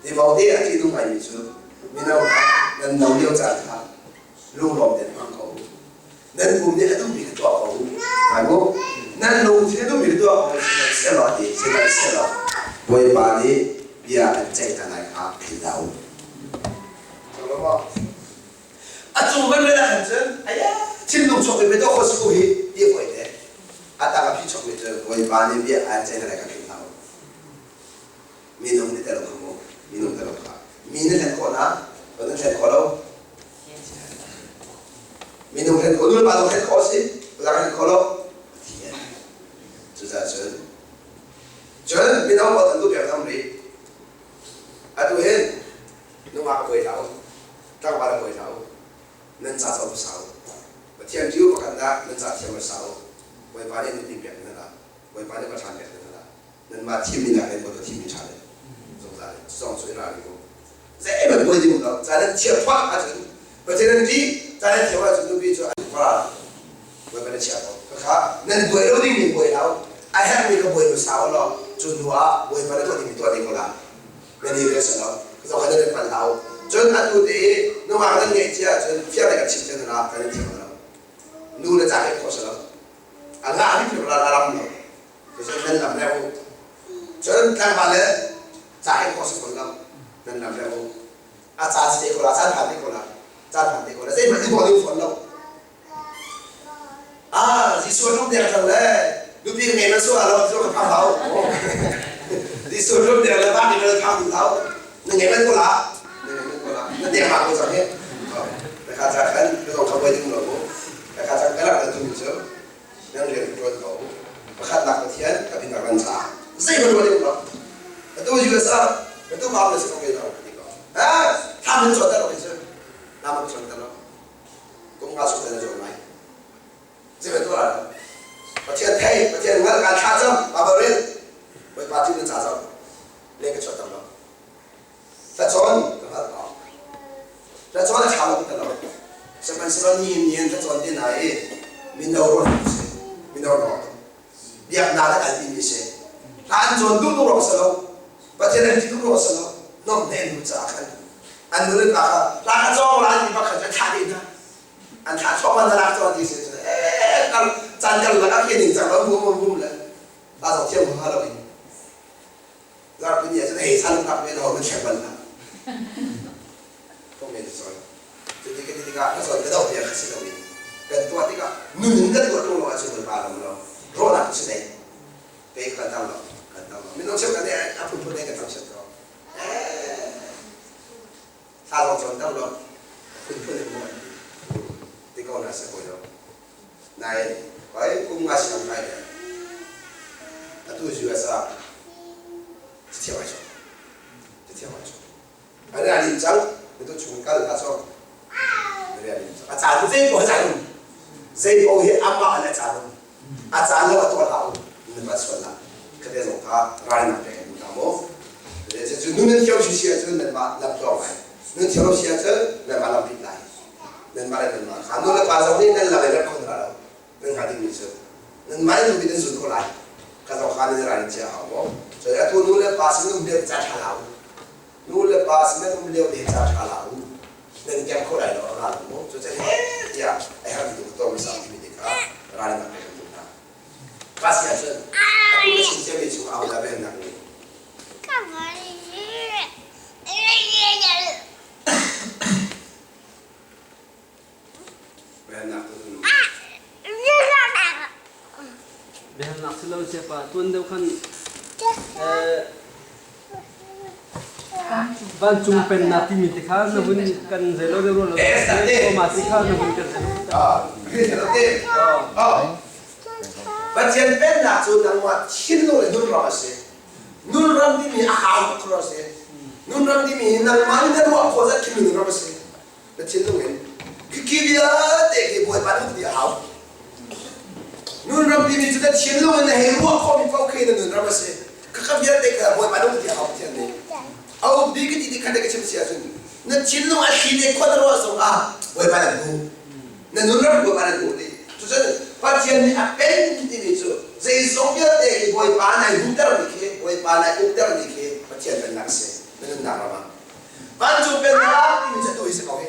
Timote a ṭih nung ngaimi cu mino kha nan no lio caan kha lunglawm tein hmang ko u. Nan pum nih a duhmi kha tuah ko u. Ngai mu. Nan lungthin a duhmi kha tuah ko u. Sihmanhsehlaw a ti, sihmanhsehlaw Bawipa nih bia an ceih hna lai kha philh hlah u. A cung van rel ah khan cun aya thinlung chuak mi biato kho si ko hi ti a fawi te. A tang a phi chuak mi cu Bawipa nih bia an ceih hna lai kha philh hlah u. Minung nih tel kha mu minung tel kha mi na hlen khawh na kan nan hlen khawh lo minung hlen khawh nu le pa zong hlen khawh si lang hlen khawh lo Pathian cucaah cun cun mino pawl an duh piak tham rih atu hin nungak a buai hlah u tlangval a buai hlah u nan ca cawn hmasa u Pathian ṭih u pakhatnak nan ca thiam hmasa u Bawipa nih nupi pek hna la Bawipa nih va pek hna la nanmah thimmi nakin Bawipa thimmi ṭha deuh zungzal in zong cu i ralring u zeihmanh buai ding um lo ca nan thiam phah ahcun Pathian nan ṭih ca nan thiam ahcun nupi cu an va Bawipa na chia ko khakha nan buai lo dingmi buai hau a herhmi ka buai hmasa u law cu hnu ah Bawipa na tuah dingmi tuah ding ko la nan i rel lo zoh kha nan pal hau cun atu te i nungak nan ngeih cia ahcun fiang le kan chim cia hna kan in thiam lo nu le ca he khawh si lo a ngah hrimhrim la ram lo Cucu nan lam reng u. Cun tlangval le ca he khawh si fawn lo. Nan lam reng u. A caan si te ko la, caan phan te ko la, caan phan te ko la. Zeihmanh i bawh ding fawn lo. Ah, Jesuh rum deng cang le nupi ka ngei man sual lo, cu ka phang hau. Jesuh rum deng le va mi man phang duh hau. Na ngei man ko la, na ngei man ko la. Na deng ma ko cang hi. Na kha ca khan ka zong kha buai ding lo mu. Na kha cang ka rak na tu cu nan rian ṭuan ko. Pakhatnak Pathian ka bin ran caah zeihmanh ruah ding lo. Atu US ah atu ma na si ko lo ti ko. Ha tham in chawt lo cu. Nam in chawt lo. Kum nga su te zo lai. Zeihmanh tuah lo. Pathian thei, Pathian ngal kan thla cam, Bible rel. Bawipa thil na ca cam. Le ka chawt lo. Thlacawn ka hngalh ko. Thlacawn a ṭha lo ka lo. Sihmanhsehlaw nihin ni in thlacawn te hna i mino ruah si, mino ruah biaknak le kalpi mi si. Hla an cawn duh duh ruang si lo, Pathian an ṭih duh ruang si lo, nuamhne an duh caah khan an nu le pa kha hla ka cawng la an ti bak khan an thlah dih hna. An thlah thluahmah na lak cawn ti si. Eh, kal caan kal lakah khi ning cang lo bum bum bum le hla zong thiam hnga lo in. Zarhpi ni ah cun hei san tak ve ho nan check bal hna. Kong men sawi. Cuti ka ti tikah ka sawi ka doh tiang ka si lo i kan tuah tikah nun in kan tuah ṭung lo ahcun Bawipa lam lo rawhnak cu si dei. Kei ka kan lo kan tang lo. Minung cheu kan a phunphun in kan tam set ko. Thla zong cawn ter lo phunphun in maw ti ko na se ko lo. Nain hoi kum nga siang kai le atu US ah cathiang ai cawk. Cathiang ai cawk. An a lim cang, tu chung kal hna cawk. A lim cang. A caan cu zei paoh a caan um. Zei paoh hi amah le a caan um. A caan lo a tuah hlah u. Nan va sual lah. Khate zong kha ralnak pek an duh hna maw? Cu nun nan thiam si si ahcun nanmah lam tluang lai. Nun thiam lo si ahcun nanmah lam pit lai. Nanmah le nanmah kha nu le pa zong nih nan lam in rak kho hna lo. Nan hngalh dingmi cu nanmah in nupi nan zun ko lai. Ka zong kha nan ral in chia hau maw? Cun atu nu le pa sin um lio ca ṭha hlah u. Nu le pa sin nan um lio te ca ṭha hlah u. Nan kemh kho lai lo a ral maw? Cucaah he tiah a herh mi tu tuah hmasa timi te kha ral in rak pek kan duh hna. Ka si ahcun atu ka chim ciami chung ah ahodah biahalnak ngei? Biahalnak tu tun. Biahalnak si lo siapa tuan deuh khan vancung pennak timi te kha na vun kan zei lo deuh lo ma ti kha na vun kan zei lo. Pathian pennak cu nangmah thinlung le nun ram a si. Nun ram timi a hau tuk a si. Nun ram timi hi nangmah nih na ruah khawh zat khi nun ram a si. Na thinlung in. Khi vialte khi Bawipa nih ti a hau. Nun ram timi cu na thinlung in na hei ruah khawhmi paoh khi na nun ram a si. Khakha vialte kha Bawipa nih ti a hau Pathian. khat ka chim si ahcun na thinlung a thli le khua na ruah zong ah Bawipa nan hmu na nun ram Bawipa nan hmu ti cucun Pathian nih a pen timi cu zeizong vialte hi Bawipa nai hmuhter mi khi Bawipa nai ukter mi khi Pathian pennak a si na nunnak ram ah vancung pennak timi cu tu hi si ko hi.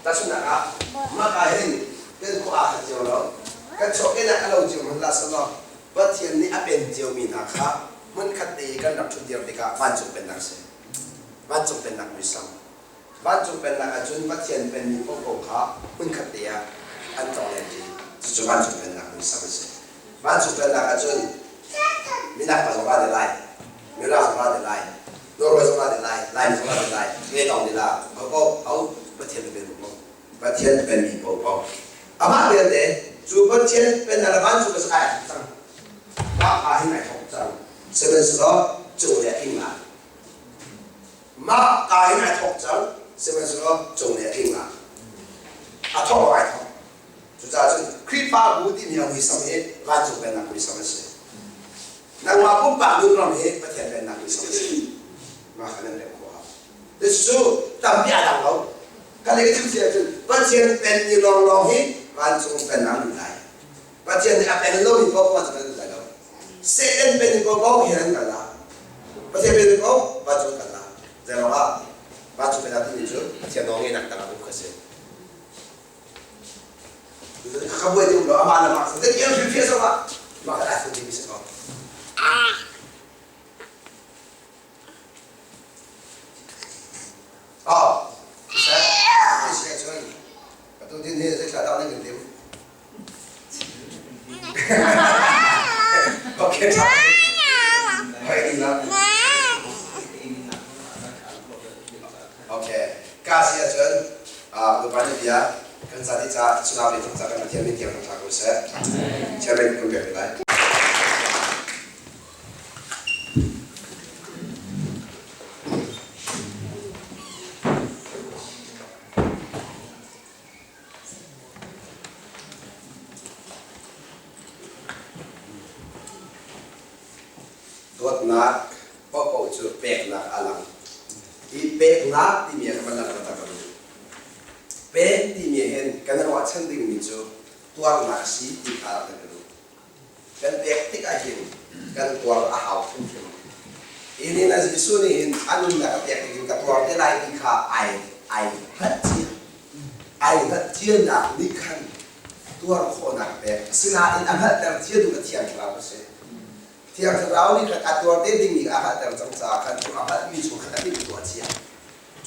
Tahchunhnak ah, mah ah hin kan khua aa khat cio lo. Kan chuahkehnak a lo cio hmanh lah selaw Pathian nih a pen ciomi hna kha hmunkhat te i kan rak ṭhutdir tikah vancung pennak a si. Vancung pennak muisam. Vancung pennak ahcun Pathian penmi paohpaoh kha hmunkhat te ah an tlongleng ṭi. Cucu vancung pennak muisam a si. Vancung pennak ahcun minak pa zong ra te lai, mirang zong ra te lai, Norway zong ra te lai, Laimi zong ra te lai, nge tong te la, ho ho Pathian pen paoh Pathian penmi paohpaoh. Amah belte cu Pathian pennak le vancung ka ai thok cang. Mah pa hin ai thok cang. Sihmanhsehlaw cung le a tling lai. Mah ka hin ai thok cang. Sihmanhsehlaw cung le a tling lai. A thok ai thok. Cucaah cun Khrihfabu timi a muisam hi vancung pennak muisam a si. Nangmah pumpak nun ram hi Pathian pennak muisam a si. Mah kha nan remh khawh. Cu tampi aa dang lo. Kan lei ka chim si ahcun Pathian pen ni lawnglawng hi vancung pennak lut lai. Pathian nih a pen lomi paoh vancung an lut lai lo. Satan pen ni paoh hi an kal la. Pathian pen ni paoh vancung kal la. Zeiruang ah vancung pennak timi cu Pathian nawlngeihnak tangah um kha si. Ka buai deuh lo amah le mah zet iang hrim fia zong ah mah kan ai fun ding si ko. Oh, siseh, siseh cun atu din hi zeithla dah nan kan tim? Okay, ṭha. Hoi ding la. Okay. Ka si ahcun Bawipa nih bia kan ca dih caah chunah pe ca kan Pathian min tiang thla ko seh. Chairman kun pek lai. Dawtnak paohpaoh cu peknak a lang. Hi peknak timi ah kan van lang taktak ko. Pek timi ah hin kan ruahchan dingmi cu tuarnak a si ti kha kan duh. Kan pek tik ahhin kan tuar a hau hrimhrim. Hi nih na Jesuh nih hin a nunnak a pek tik in ka tuar te lai ti kha ai ai hngalh cia. Ai hngalh cianak nih khan tuar khawhnak pek. Asinain a hngalhter cia duh a Thiang Thlarau a si. Thiang Thlarau nih khan a tuar te dingmi a hngalhter cang caah khan cu a hngalhmi chung khan a timhtuah cia.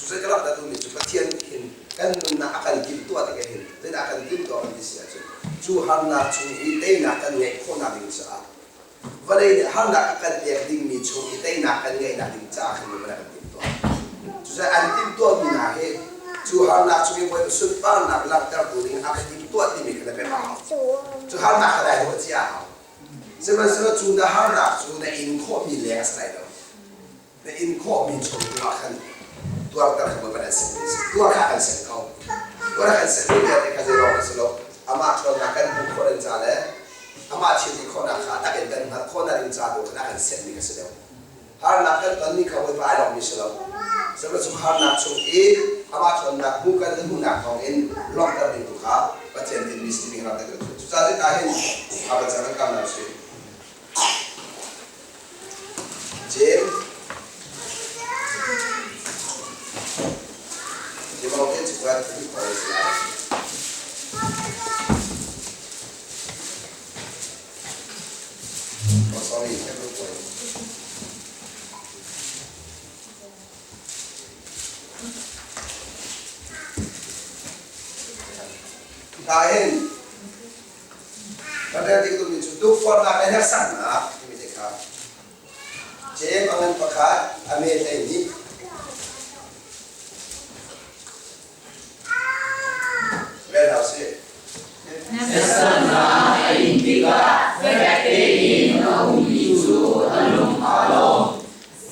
Cucu ka langhter duhmi cu Pathian nih hin kan nunnak a kan timhtuah tikah hin zeidah a kan timhtuah kan ti si ahcun cu harnak chung i teinak kan ngeih khawhnak ding caah vawlei nih harnak a kan pek dingmi chung i teinak kan ngeihnak ding caah khan a kan timhtuah. Cucaah an timhtuahmi hna hi cu harnak chung i Bawipa sunparnak langhtertu ding a kan timhtuah timi kha na pek a hau. Cu harnak kha dai dawh cia a hau. Sihmanhsehlaw cu na harnak cu na in khawhmi leng a si lai lo. Na in khawhmi chung tu ah khan tuarter kha Bawipa nih an sermi a si. Tuar kha kan ser ko. Tuar a kan sermi vialte kha zei ruang a si lo. Amah ṭhawnnak kan hmuh khawh ding ca le amah thil ti khawhnak kha a tak in kan hngalh khawhnak ding ca tu khan a kan sermi kha si deuh. Harnak kan tonmi kha Bawipa ai lawmmi si lo. Sihmanhsehlaw cu harnak chung i amah ṭhawnnak hmuh kan hmuhnak thawng in lawmhter ding tu kha Pathian tinhmi si timi kha rak kan Cucaah cuka hin a van cang kan kam hna usih. James Timote cakuat pahnih kong a si lai. Oh, sorry, Hebrew point. Hika hin kan rel ding duhmi cu tukforhnak le hneksaknak timi te kha Jeim a ngan pakhat a me 12. Rel hau sih. Hneksaknak a in tikah fek tein a ummi cu a lung aa lawm.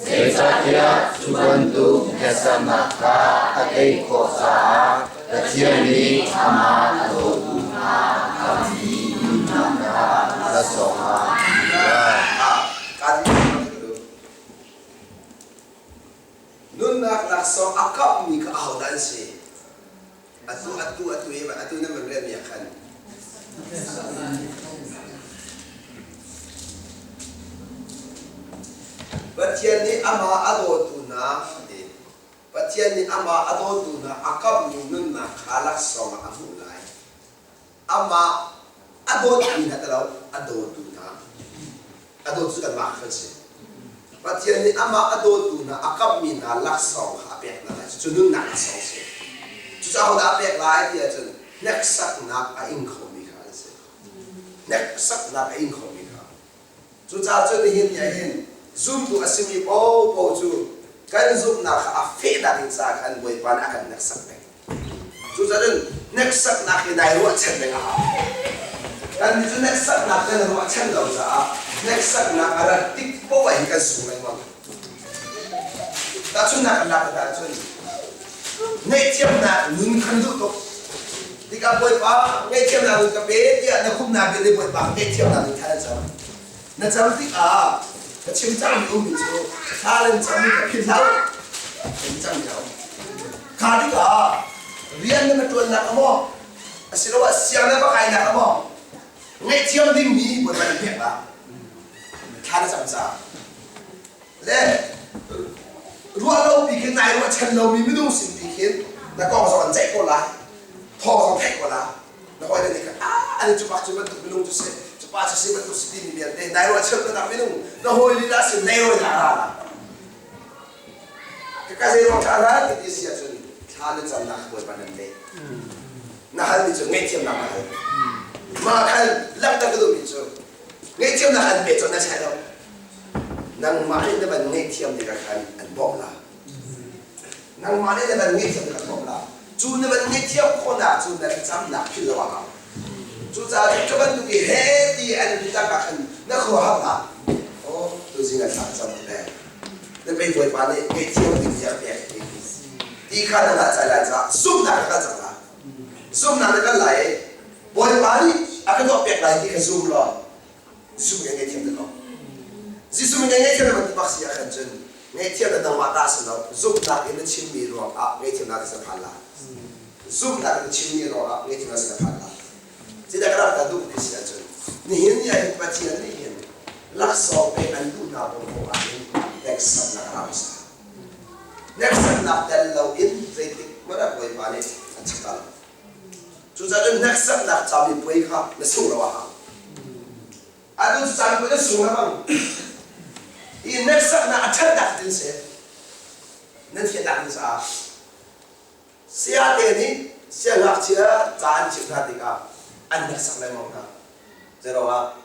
Zeicahtiah cu bantuk hneksaknak kha a tei khawh caah Pathian nih amah a dawtu hna a kammi nunnak kha laksawng ah a hmuh lai. Pathian nih amah a dawtu hna a ti. Pathian nih amah a dawtu hna a kamhmi nunnak kha laksawng ah a hmuh lai. Amah a dawtmi hna ti lo, a dawtu hna. A dawtu cu kanmah kha kan si. Pathian nih amah a dawtu hna a kamhmi hna laksawng kha a pek hna lai. Cucu nunnak laksawng a si. Cucaah hodah a pek lai ti ahcun hneksaknak a ing khomi kha an si. Hneksaknak a ing khomi kha. Cucaah cun nihin ni ah hin zumtu a simi paohpaoh cu kan zumhnak kha a fehnak ding caah khan Bawipa nih a kan hneksak peng. Cucaah cun hneksaknak hi nai ruahchan peng a hau. Kannih cu hneksaknak kan i ruahchan lo caah hneksaknak a rat tik paoh ah hin kan sung lengmang. Tahchunhnak kan lak tikah cun ngaihthiamnak nun kan duh tuk. Tikah Bawipa ngaihthiamnak nun ka pe tiah na humnak bia nih Bawipa ngaihthiamnak nun kha na cam. Na cam tikah ka chim cangmi ummi cu thla nan cammi kha philh hlah u. Kan cangmi a um. Kha tikah rian na va ṭuannak a maw asiloah siang na va kainak a maw ngaihthiam dingmi Bawipa nih pek la. Thla na cam caah. Le ruah lopi khin nai ruahchan lomi minung sin pi khin na kong zong an ceih ko lai. Thawng zong theih ko la. Na hawi le nih khan ah ani cu bak cu bantuk minung cu si cu pa cu si bantuk si timi vialte nai ruahchan nak minung na hawi lila sin nei rawi na ra la. Ka ka zei ruang thla ra ti ti si ahcun thla na camnak Bawipa nan leh. Na halmi cu ngaihthiamnak na hal. Mah khan langhter ka duhmi cu ngaihthiamnak an pe cun na chai lo. Nangmah nih na van ngaihthiam tikah khan an bawmh la. Nangmah nih na van ngaihthiam tikah an bawmh la. Cu na van ngaihthiam khawhnak cu na thlacamnak philh lo a hau. Cucaah cu bantuk i he ti an ti tak ah khan na khuaruahhar hlah. Aw, tuzing ah thla ka cam le na pei Bawipa nih ngaihthiam ding hi a pek ti ti kha na hngah cai lai caah zumhnak na kal cang la. Zumhnak na kal lai i Bawipa nih a ka tuah piak lai ti kha zum law Jesuh min ngaihthiam te ko. Jesuh min ngaihthiam na bantuk bak si ah khan cun ngaihthiam na nangmah ta si lo zumhnak in na chimmi ruang ah ngaihthiamnak ti sa phan la. Zumhnak in na chimmi ruang ah ngaihthiamnak si na phan la. Zeidah ka rak ta duh ti si ahcun nihin ni ah hin Pathian nih hin laksawng pek an duh hna pawl ah hin hneksaknak a rak sa. Hneksaknak tel lo in zeitik hmanh ah Bawipa nih an chim ta lo. Cucaah hneksaknak camipuai kha na sung lo a hau. Atu cu camipuai na sung lengmang. Hi hneksaknak a ṭhatnak tin si. Nan fiannak ding caah Sayate nih siangngakchia ca an chimh hna tikah an hneksak lengmang hna. Zeiruangah?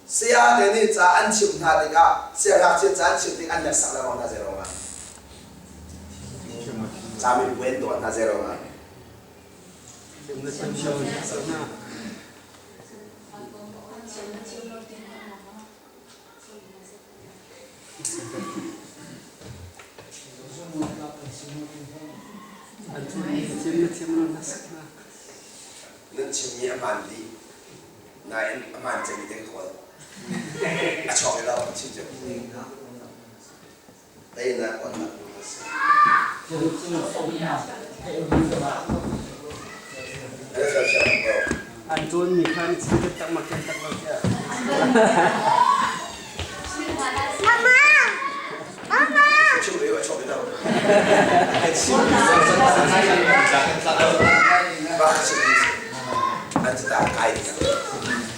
Sayate nih ca an chimh hna tikah siangngakchia ca an chimh tik an hneksak lengmang hna zeiruangah? Camipuai an tuah hna zeiruangah? Nan chimmi a hmaan dih. Nain a hmaan cemmi te ka kawl. A chuak i lo chim cu. Teinak onnak a si. An cawnmi kha an chim taktak ma ken tak lo tiah. Chim rih a chuak i lo. An catang kai dingah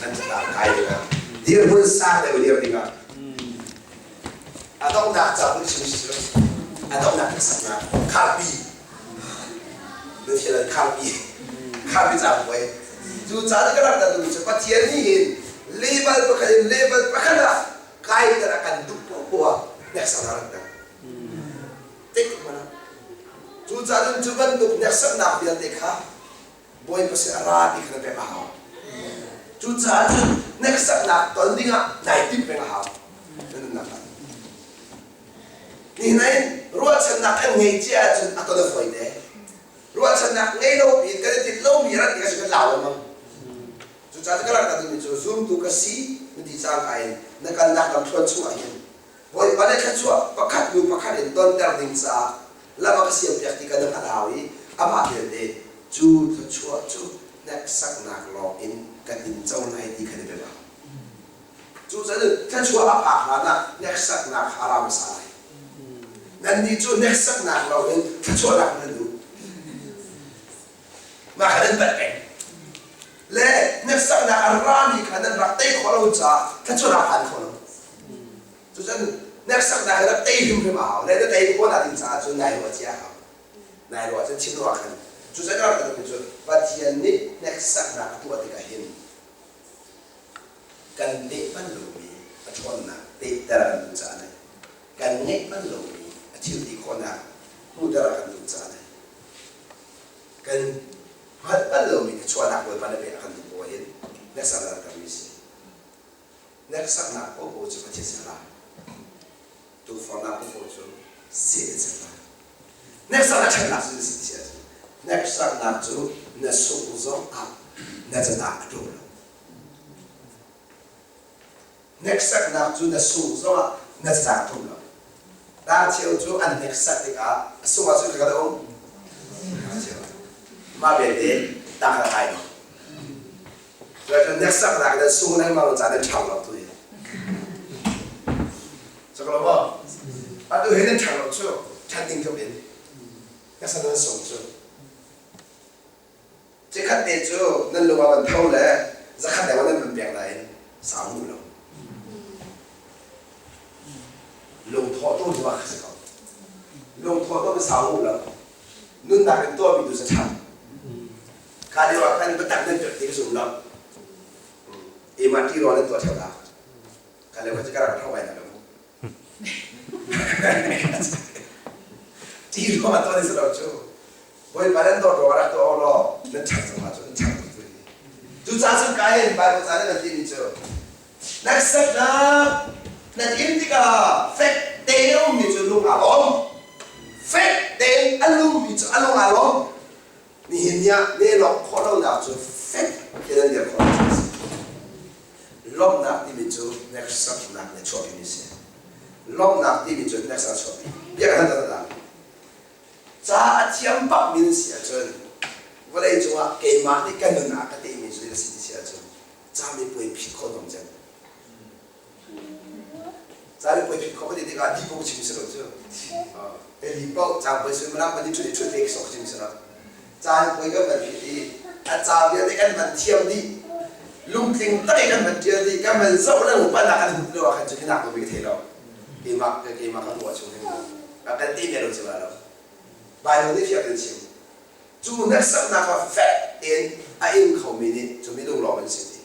an catang kai dingah dirhmun sang deuh dir dingah A donghnak ca kun chim si a donghnak hneksaknak kharpi na thial an kharpi kharpi ca puai cu ca nih ka rak ta duhmi cu Pathian nih hin level pakhat in level pakhat ah kai ter a kan duh poah ah hneksaknak rak ter tik mana cu ca cun cu bantuk hneksaknak vialte kha Bawipa sin a ra ti kha na pek a hau. Cucaah cun hneksaknak ton dingah nai timh peng a hau. Na nunnak ah. Nihin ah ruahchannak kan ngeih cia ahcun a ton a fawi te. Ruahchannak ngei lo piin kan i tinh lomi rat ding ah kan lau lengmang. Cucaah ka rak duhmi cu zumtu ka si na ti cangka in na kalnak lamthluan chungah hin Bawipa nih thluachuah pakhat hnu pakhat in tonter ding caah lam a ka siampiak ti kan i hngalh hau i amah belte cu thluachuah cu hneksaknak lawng in kan in co lai ti kha na bia. Cucaah thluachuah a phak hlan ah hneksaknak kha a ra hmasa lai. Nannih cu hneksaknak loin thluachuahnak nan duh. Mah kha nan palh peng. Le hneksaknak a rami kha nan rak tei khawh lo caah thluachuahnak phan kho lo. Cucun hneksaknak hi rak tei hrimhrim a hau. Le na tei khawh nak ding caah cun nai ruah cia a hau. Nai ruah cun chim ruah khan. Cucun rak ka cu Pathian nih hneksaknak a tuah tikah hin kan teh bal lomi a ṭhawnnak tehter a kan duh caah le kan ngeih bal lomi a thil ti khawhnak hmuhter a kan duh caah le kan hngalh bal lomi thluachuahnak Bawipa na pek a kan duh ko ahhin hneksak a langhtermi a si. Hneksaknak paohpaoh cu Pathian sin a ra. Tukforhnak paohpaoh cu Satan sin a ra. Hneksaknak ṭhatnak cu si ti ahcun hneksaknak cu na sungh zong ah na catak a ṭum lo. Hneksaknak cu na sungh zong ah na catak a ṭum lo. Tar cheu cu an hneksak tikah a sung ahcun ka kal um. Mah belte tang ka kai lo. Cuacun hneksaknak in sung lengmang ca nan ṭhang lo tu hi. Cak lo maw? Atu hi nan ṭhang lo cu ṭhan ding tluk in hneksak nan sung cu. Cikhat te cu nan lung ah van tho le zakhat deuh nan van pek nain sau mu lo. Lungthawh tu hnu ah kha si ko. Lungthawh tu sau mu lo. Nunnak in tuahmi tu sa ṭhan. Kha lio ah khan biatak nan pek ti ka zum lo. Ema ti rawl nan tuah ṭheo la. Kha lio kha cu ka rak ṭhao ai na lo. Ti rawl a tuah ni si lo cu. Bawipa nan dawt ruangah rak tuah law nan ṭhang cang ahcun nan ṭhang tuk ti. Cucaah cun Kain Bible ca nih nan timi cu hneksaknak nan in tikah fek tein a ummi cu lung aa lawm. Fek tein a lummi cu a lung aa lawm. Nihin ni ah nelawk khawh lonak cu fek tein an dir khawh lo a si. Lawmhnak timi cu hneksaknak nih a chuahpimi a si. Lawmhnak timi cu hneksak a chuahpi. Bia kan hal ta. Ca a thiam bakmi na si ahcun vawlei cungah keimah nih ka nun ah ka teimi cu na si ti si ahcun camipuai phit khawh dong cem. Camipuai phit khawh ka ti tikah di paoh chim si lo cu. Eli paoh cangpuai suimilam pahnih ṭhut i ṭhut ve sok chim si lo. Camipuai kan van phit i a ca vialte kan van thiam dih. Lungtling tak i kan van ṭial dih kan van zoh le upanak kan hmuh lio ah khan cu hinak ka thei lo. Keimah keimah ka hmuh ahcun hin a kan ti ve lo cu lo. Bible nih fiang in chim. Cu hneksaknak ah fek tein a ing khomi nih cu minung lawng an si ti.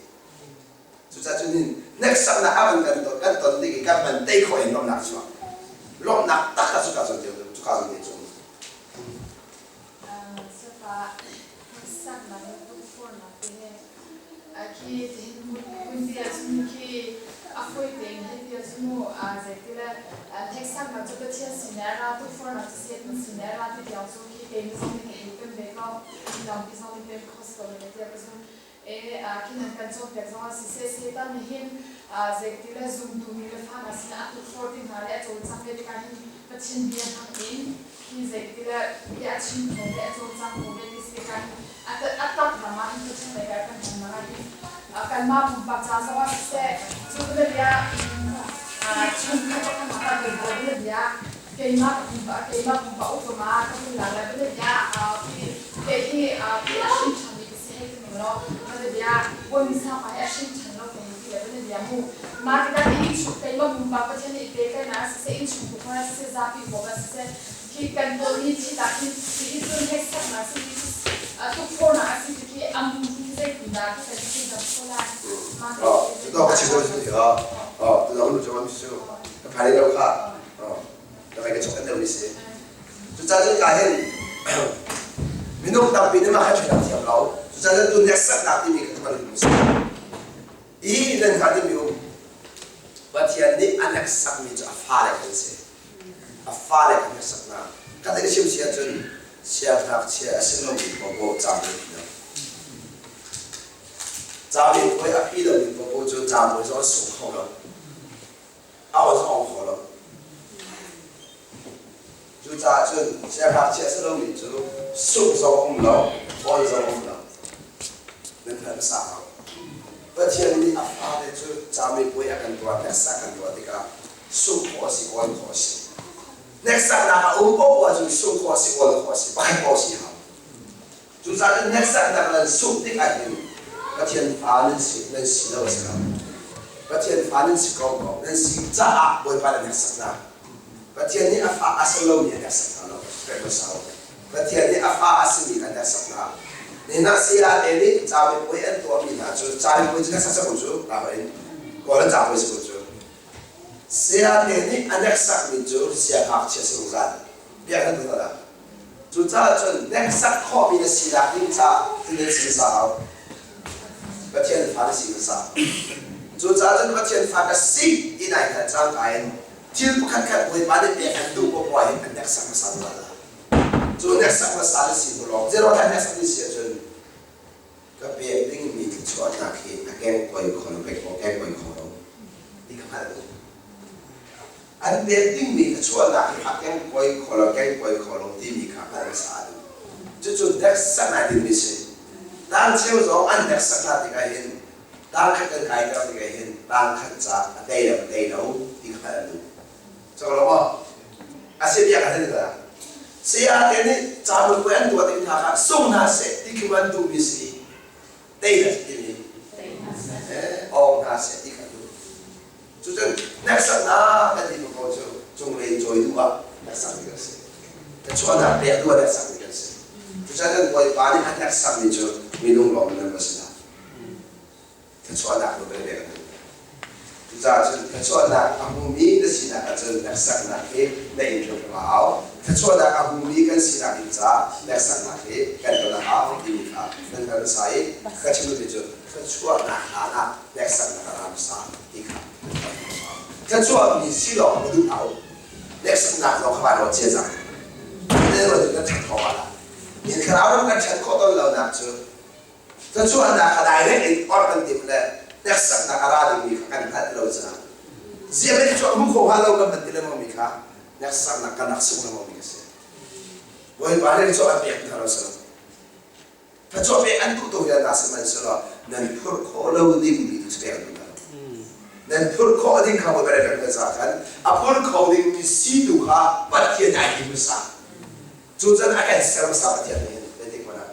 Cucaah cun hin hneksaknak a van kan ton kan ton ding i kan van tei khawh in lawmhnak chuak. Lawmhnak taktak cu ka zawn te cu ka zawn te cu. Sapa hneksaknak le tukforhnak te he Khi hmunpi ahcun khi a fawi tein hei ti ahcun mu zeitile hneksaknak cu Pathian sin le a ra tukforhnak cu Satan sin le a ra ti tiang cu khi keimi zong nih ka hei pem ve ko midangpi zong nih pem kho si ko ne tiah ka zumh. E khi nan kan cawnpiak zong ah siseh Satan nih hin zeitile zumtu mi le fa hna sinah a tukforh ti hna le a cawlcangh ve tikah hin Pathian bia hmang in khi zeitile bia a chim kho ve a cawlcang kho ve ti si tikah hin a tak ram ah hin Pathian lei ah kan hman ah hin kanmah pumpak ca zong ah siseh cu bia chungkhat kan kan bia bia keimah ka pumpak keimah pumpak upama ka hun la la bia kei hi a hrim ṭhan mi ka si hei ti ning law bia bawi sa pa hi a hrim ṭhan lo ka hei ti le bia mu mah tikah hi innchung keimah pumpak Pathian nih pe kai na siseh innchung pumpak siseh zapi pumpak siseh Khi kan tawlmi thil ah khin hihi cu hneksaknak a si, hihi tukforhnak a si ti khi a mun khi zeitindah khi kan chim dam kho lai? Cu ka chim ko cu tu dong nu cu cu ka phai lo kha ka vai ka chok kan deuh ni si. Cucaah cun ka hin minung tampi nih mah kha ṭhiam thiam lo. Cucaah cun tu hneksaknak timi kha kan si. I nan hngalh dingmi um Pathian nih a hneksakmi cu a fale kan si. A fale kan hneksak hna. Kan i chim si ahcun siangngakchia a si lomi paohpaoh cabuai phi lo. Cabuai a phi lomi paohpaoh cu cabuai zong an sung kho lo. A aw zong a ong kho lo. Cucaah cun siangngakchia a si lomi cu sungh zong a um lo, awn zong a um lo. Nan hngalh hmasa hau. Pathian nih a fale cu camipuai a kan tuah, hneksak kan tuah tikah sungh khawh a si, awl khawh a si. Hneksaknak a um paoh ahcun sungh khawh a si, awl khawh a si, pakhat paoh si hau. Cucaah cun hneksaknak nan sungh tik ahhin Pathian fa nan si nan si lo a si lo. Pathian fa nan si ko ko. Nan si caah Bawipa nan hneksak hna. Pathian nih a fa a si lomi a hneksak hna lo. Pek hmasa u. Pathian nih a fa a simi kha a hneksak hna. Nihin ah saya te nih camipuai an tuahmi hna cu camipuai cu hneksak si ko cu in kawl an capuai si ko cu. Saya te nih a hneksakmi cu siangngakchia si zungzal. Bia kan tuah dah. Cucaah cun hneksak khawhmi na sinak ding caah ti nan si hmasa hau. Pathian fa na si hmasa. Cucaah cun Pathian fa ka si ti nai hngalh cangka in thil pakhatkhat Bawipa nih pek an duh poah hin an hneksak hmasa zungzal la. Cu hneksak hmasa na si hnu lawng zeirong dah hneksak na si ahcun ka pek dingmi thluachuahnak hi a kengkoi kho lo kengkoi kho lo ti ka hngalh duh. An pek dingmi thluachuahnak hi a kengkoi kho lo kengkoi kho lo timi kha hngalh hmasa a duh. Cucu hneksak ngai dingmi si. Tang cheu zong an hneksak hna tikah hin tang khat kan kaiter tikah hin tang khat ca a tei lo tei lo ti kha hngalh an duh. Cawk lo maw? A si bia kan hal dah. Saya te nih cabuai an tuah ding hna kha sung hna seh ti khi an duhmi si. Tei hna seh timi. Awng hna seh ti kha duh. Cucun hneksaknak kan ti ko cu cunglei cawi duh ah hneksak mi kan si. Chuahnak pek duh ah hneksak mi kan si. Cucun Bawipa nih a hneksakmi cu minung lawng nan va si lai. Thluachuahnak lu kan pek an duh. Cucaah cun thluachuahnak a hmumi na sinak ahcun hneksaknak hi na in hrim a hau. Thluachuahnak a hmumi kan sinak ding caah hneksaknak hi kan ton a hau timi kha nan kan sa i ka chim duhmi cu thluachuahnak hlan ah hneksaknak a ra hmasa ti kha nan kan hau. Thluachuahmi si lawng na duh hau. Hneksaknak lawng kha van ruat cia cang. Nan ruat nan ṭhat khawh ah. Inn thlarau ram kan ṭhat khawh tawn lonak cu Thluachuahnak kha direct in orh kan timh le hneksaknak a ra dingmi kha kan hngalh lo caah ziah kan i chuah hmu kho hnga lo kan van ti lengmangmi kha hneksaknak kan rak sung lengmangmi a si. Bawipa nih thluachuah an pek hna lo si. Thluachuah pek an duh tuk vial hna sihmanhsehlaw nan phurh khawh lo dingmi tu cu pek an duh hna lo. Nan phurh khawh ding kha Bawipa nih pek hna caah khan a phur kho dingmi si tu kha Pathian ai tim hmasa. Cu can a kan ser hmasa Pathian nih hin zeitik hmanh ah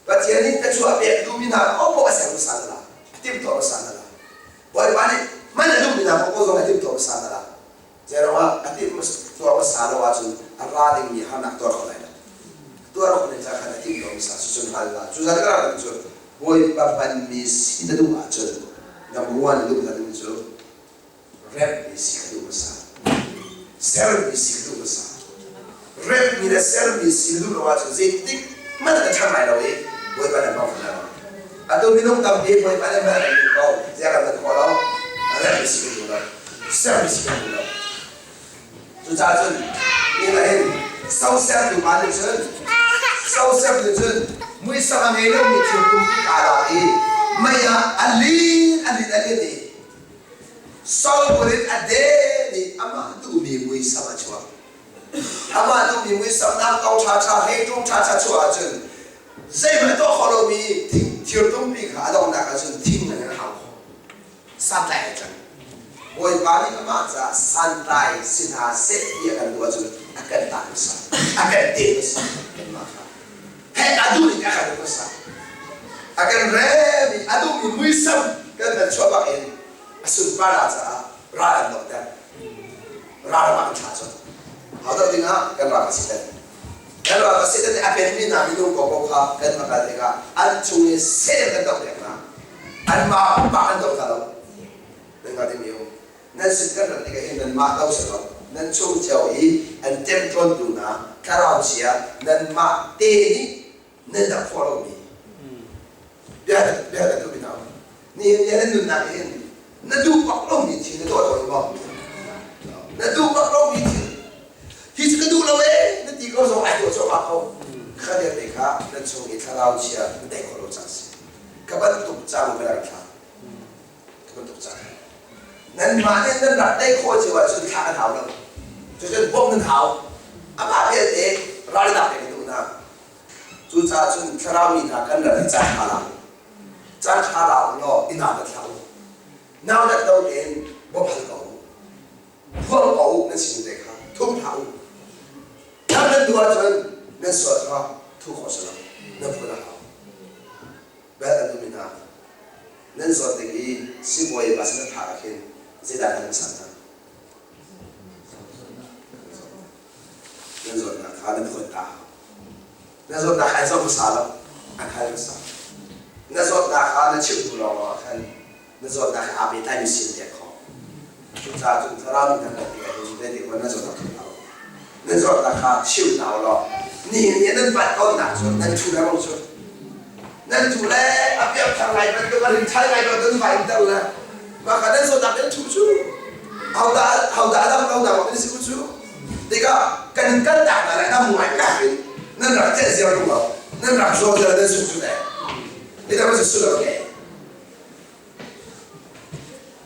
Pathian nih thluachuah pek duhmi hna paohpaoh a ser hmasa hna la, a timhtuah hmasa hna la. Bawipa nih man a duhmi hna paohpaoh zong a timhtuah hmasa hna la. Zeiruangah a timhtuah hmasa lo ahcun a ra dingmi harnak tuar kho lai lo. Tuar kho ning ca khan a timhtuah hmasa cucun hal la. Cu zan ka rak cu Bawipa hmanmi si na duh ahcun number one na duh hna ding cu remmi si ka duh hmasa. Sermi si ka duh hmasa. Remmi le sermi si na duh lo ahcun zeitik hmanh na ṭhang lai lo i Bawipa nan hmang lai lo. Atu minung tampi Bawipa nan hman an duh ko. Ziah kan hman khawh lo? Remmi si ka duh lo. Sermi si ka duh lo. Cucaah cun nihin ah hin sosertu pa nih cun sosertu cun muisam a ngei lomi thil tumpi kaa lak i mei ah a lin a lin a lin i Solomon in a den i amah duhmi muisam a chuak. Amah duhmi muisam nak to ṭhaṭha he ṭung ṭhaṭha chuah ahcun zeihmanh tuah khawh lomi thir tumpi kha a donghnak ahcun thing in a hau khawh. Santlai a cang. Bawipa nih amah caah santlai si hna seh ti a kan duh ahcun a kan tah hmasa, a kan te hmasa kanmah kha. Heh a duh ning a kan hmasa. A kan rem i a duhmi muisam kan van chuah bak in a sunparnak caah ral an dohter. Ral ah an thlah colh. Haudoh dingah kan ral a si ten. Kan ral a si ten i a penmi hna minung koko kha kan va kal tikah an chung i seh kan doh piak hna. Anmah pumpak an doh hna lo. Nan hngal ding mi um. Nan sin kan rat tikah hin nanmah do si lo. Nan chung cio i an temṭawntu hna thlarau chia nanmah te nih nan rak khawh lomi bia bia ka duhmi hna nihin ni nan nunnak hin na duh bak lomi thil na tuah tawn maw na duh bak lomi thil hi cu ka duh lo ee na ti ko zong ai tuah cuahmah ko kha vialte kha nan chung i thlarau chia na tei khawh lo cang si ka bantuk cang ka rak thla ka bantuk cang nanmah nih nan rak tei khawh cio ahcun thla kan hau lo cucun bawmh nan hau amah vialte ralnak pe ka duh hna Cucaah cun thlarau mi hna kan ral hi caan ṭha la. Caan ṭha la u law inn ah va thlah u. Naudat lo tein bawmh hal ko u. Phuang ko u nan sining te kha thum hlah u. Dam nan duh ahcun nan sual kha thu khawh si lo. Nan phuan a hau. Bel an duhmi hna nan zawt ding i sibawi pa sin a phak ah khin zeidah nan hmasa hna? Nan zawtnak kha nan phuan ta hau. Na zawtnak kha an zoh hmasa lo, an hal hmasa. Na zawtnak kha na chimh hnu lawng ah khan na zawtnak he aa pehtlaimi sin pek khawh. Cucaah cun thlarau mi hna kan ti ahhin zeitik hmanh nan zawtnak thuk hlah u. Nan zawtnak kha chim hna u law nihin ni nan panh tawnnak cu nan thu lengmang cu. Nan thu le a piangthar ngai bantuk a rinthal ngai bantuk nan vai in ter le mah kha nan zawtnak nan thu cu hodah hodah a dam lo nak in si u cu. Tikah kan in kaltak hna le nam ngai tak in nan rak celh ziar tung lo nan rak zaw ziar nan sung cu le. Ita ma su lo ke.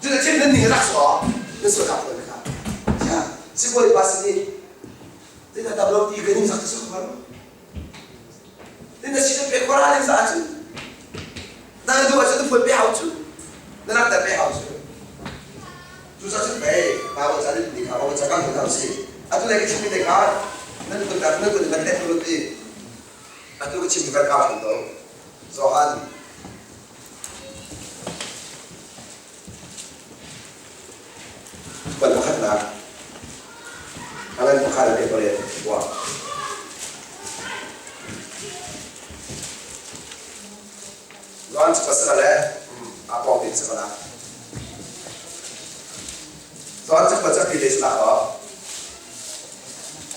Cuti cun nan ning a rak sawh, nan sualnak phuan kha. Chia, sibawi pa sin i zeidah dam lo ti ka ning zak ti sok hnga lo. Tin na sin pe khora ning za cu. Na na duh ahcun na phuan pe hau cu. Na rak ter pe hau cu. Cu ca cun pei Bible ca nih ti kha Bible ca kan hmu hna si. Atu lei ka chimmi te kha nan kun nan kun nan tet ti. Atu ka chimmi kan kau ṭhan ko. Johan Kuat pakhatnak a ngan pakhat a pek buah. Johan cu pasal le a pawng te cu la. Johan cu pasal pi le la ko.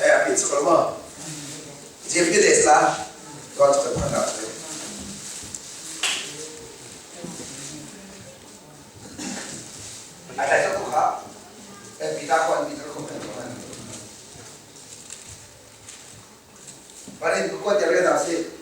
Eh a pi cu ma. Je pi le la. Johan cu pakhatnak cu. Ai tlai ko kha. Pita ko an pita ko kan ko an. Parin ko te re da si.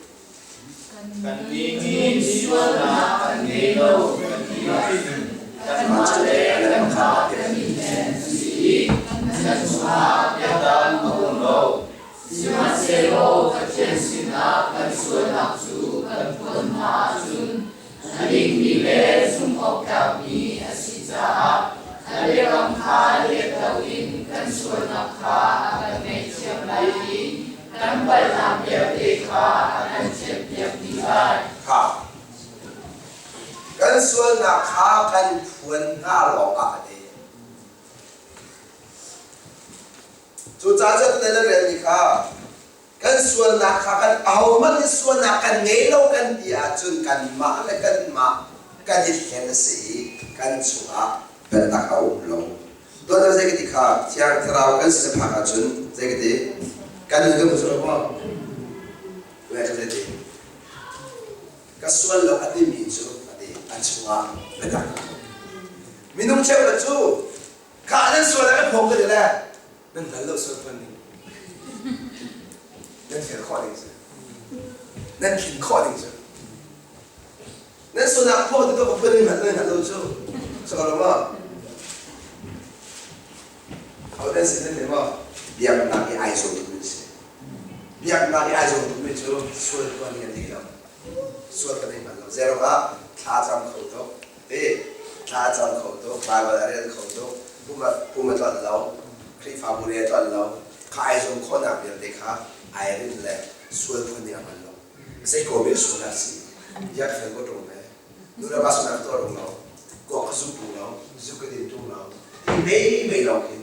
Kannih nih sualnak kan ngei lo kan ti ahcun kanmah le kanmah kan i hlen a si i kan chungah biatak a um lo. Sihmanhsehlaw Pathian sinah kan sualnak cu kan phuan hna ahcun a dingmi le zumhawktlakmi a si caah a biakam kha let loin kan sualnak kha a kan ngaihthiam lai i kan palhnak vialte kha a kan thianhpiak dih lai. Kha kan sualnak kha kan phuan hna lawngah a ti. Cucaah cun nan relmi kha kan sualnak kha kan ahohmanh nih sualnak kan ngei lo kan ti ahcun kanmah le kanmah kan i hlen a si i kan chungah biatak a um lo. Tuan zei ka ti kha Thiang Thlarau kan sin a phak ahcun zei ka ti kan nun kan hmu sual maw? Ngai ka zei ti ka sual lo a timi cu a ti an chungah biatak a um. Minung cheukhat cu kha nan sual ah kan phawng ka ti le nan hngal lo sual phan ning nan fel khawh ding si nan thlin khawh ding cu nan sualnak phaw ti ka phun ning nan hngal lo cu so lo ma ho nan sin nan ma biaknak i ai zo tu si biaknak i ai zo tu mi cu sual tuan ning an nei lo sual kan nei lo zero ah thla cam kho tuk te thla cam kho tuk bible a rel kho tuk pum a tlolh lo Khrihfabu rian a tlolh lo kha ai zum khawhnak vialte kha ai rinh le sual phun nih a hman lo zei ko mi sual a si yak fel ko ṭung le nu le pa sualnak tuah ṭung lo kuak ka zu ṭung lo zu ka din ṭung lo ti mei mei lawng khin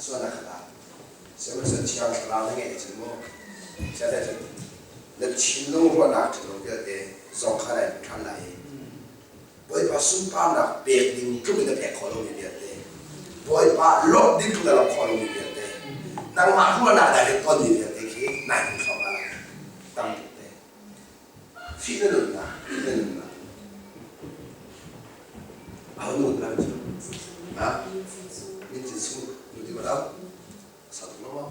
sualnak kha dah sihmanhsehlaw thiang thlarau na ngeih cun mu siah cun na thinlung ruahnak thinlung vialte zong kha nai ṭhan lai i Bawipa sunparnak pek ding tluk in na pek khawh lomi vialte Bawipa lawmh ding tluk na lawmh khawh lomi vialte nangmah ruahnak dai le tonmi vialte khi nai hmu thluahmah lai tam tuk te fih na nunnak fih na nunnak aho nu na cu ha min cin sung nu ti ma sa tuk lo maw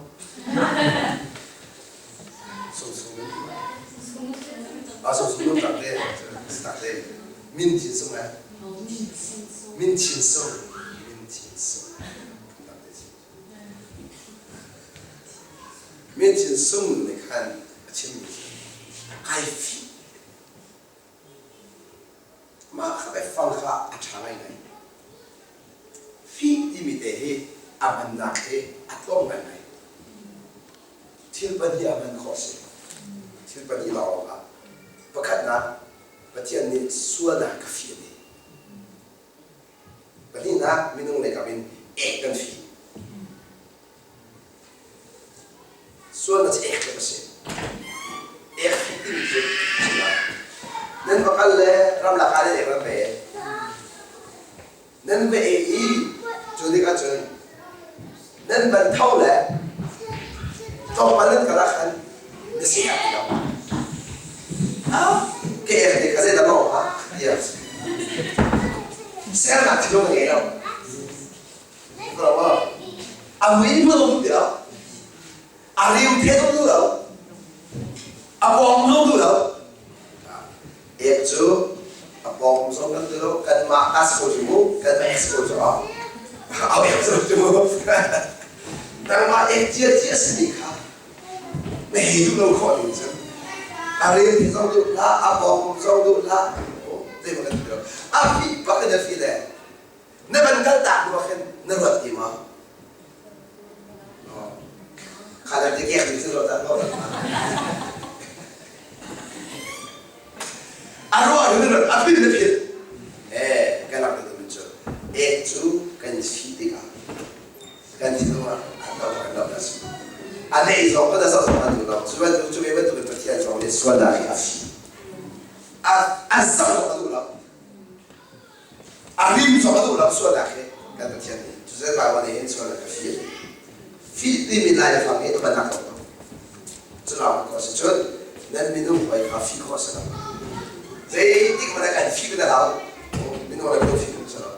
sung sung nu ti ma a sung sung nu tak te tak te min cin sung eh min chin sung min chin sung tak te min chin sung nih khan a chimmi kai fi mah kha biafang kha. ah a ṭha ngaingai. Fih timi te hi a hmannak hi a tlawm ngaingai. Thil pahnih a hman khawh si. Thil pahnih lawng ah. Pakhatnak, Pathian nih sualnak ka fih a ti. Pahnihnak, minung lei kam in ek kan fih. Sualnak cu ek tluk a si. Ek fih timi cu chim Nan va kal le ramlak ah nan ek nan pe. Nan va ei i cu tikah cun nan van tho le tlawmpal nan kal ah khan na si a ti lo. Ah, ke ek te kha zeidah maw ha? Tiah. Sernak thil na ngei lo. A mui hmu lo ti lo. A riu the zong duh lo. A pawng zong duh lo. Ek cu a pawng zong kan duh lo. Kanmah ka si ko cu mu. Kanmah ek si ko cu a. A ek cu cu mu. Nangmah ek cia cia si ni kha na hei duh lo khawh ding cu. A rel ti zong duh hlah, a pawng zong duh hlah. Zei kan ti lo. A fi bak in a fi le na van kaltak hnu ah khin na ruat ti maw? Kha lam te kek ding si ruat dah lo. A ruah nu na ruat, a phil na phil. Eh, kan rak ti cu. Ek cu kan fi tikah kan thinlung ah a to kan lo na si. A nei zong kan zoh zong an duh lo. Cu bantuk cu ve bantuk in Pathian zong nih sualnak hi a fi. A a zoh zong a duh lo. A rim zong a duh lo sualnak hi kan Pathian nih cucu Bible nih hin sualnak ka fih fih timi lai le fang hi a ban ko cu lawng ko si cun nan minung hawi kha fih khawh si lo zeitik hmanh ah kan fih na lo minung le minung fih khawh si lo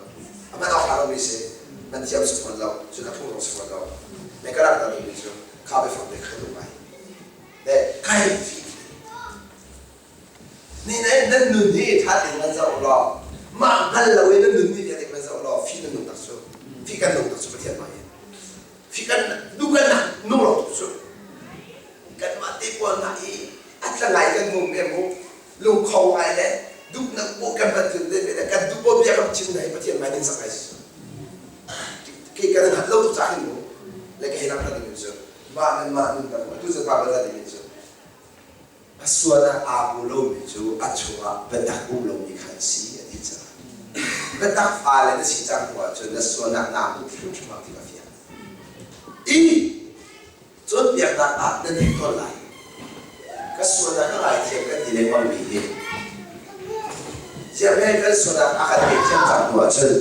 a hman awk lo mi si man thiam si fawn lo cun a phung zong si fawn lo me ka rak ta mi cu kha biafang te kha duh ngai le kai fih Nih nan nun hi ṭha tein van zoh law mah hngal lo in nan nun ni vialte van zoh law fi nan nung tak cu fi kan nung tak cu Pathian mah in fi kan nu kan nung lo tuk cu kanmah te pawl hna i a tla ngai kan hmu me mu lungkho ngai le duhnak paw kan van tun le le kan duh paw bia kan chim na hi Pathian mah ning sak ngai si ke kan hngal lo tuk ca hin mu le ka hei rak ta ding cu mah nan mah nun kan tu cu pa ba ding cu A sual ah aa hmu lomi cu a chungah biatak um lomi kha an si a ti caah biatak fale na si cang hnu ahcun na sualnak naa hmuh hrimhrim ah ti ka fiang. I cawnpiaknak ah na nih tawn lai. Ka sualnak ka ngaithiam kan ti lengmang mi hi ziah kan sualnak a kan ngaihthiam cang hnu ahcun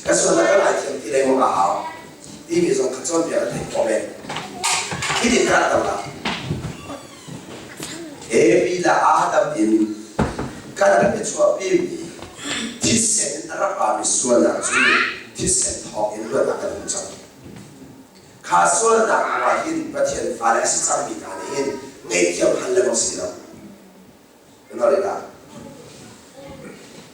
ka sualnak ka ngaithiam ti lengmang a hau timi zong kha cawnpiak an theih khawh men. Hi tin ka rak tam la. Evi le Adam in kan rak i chuahpimi thisen in a rak rami sualnak cu thisen thawng in luatnak kan hmu cang. Kha sualnak ruangah hin Pathian fale a si cangmi hna nih hin ngaihthiam hal lengmang si lo.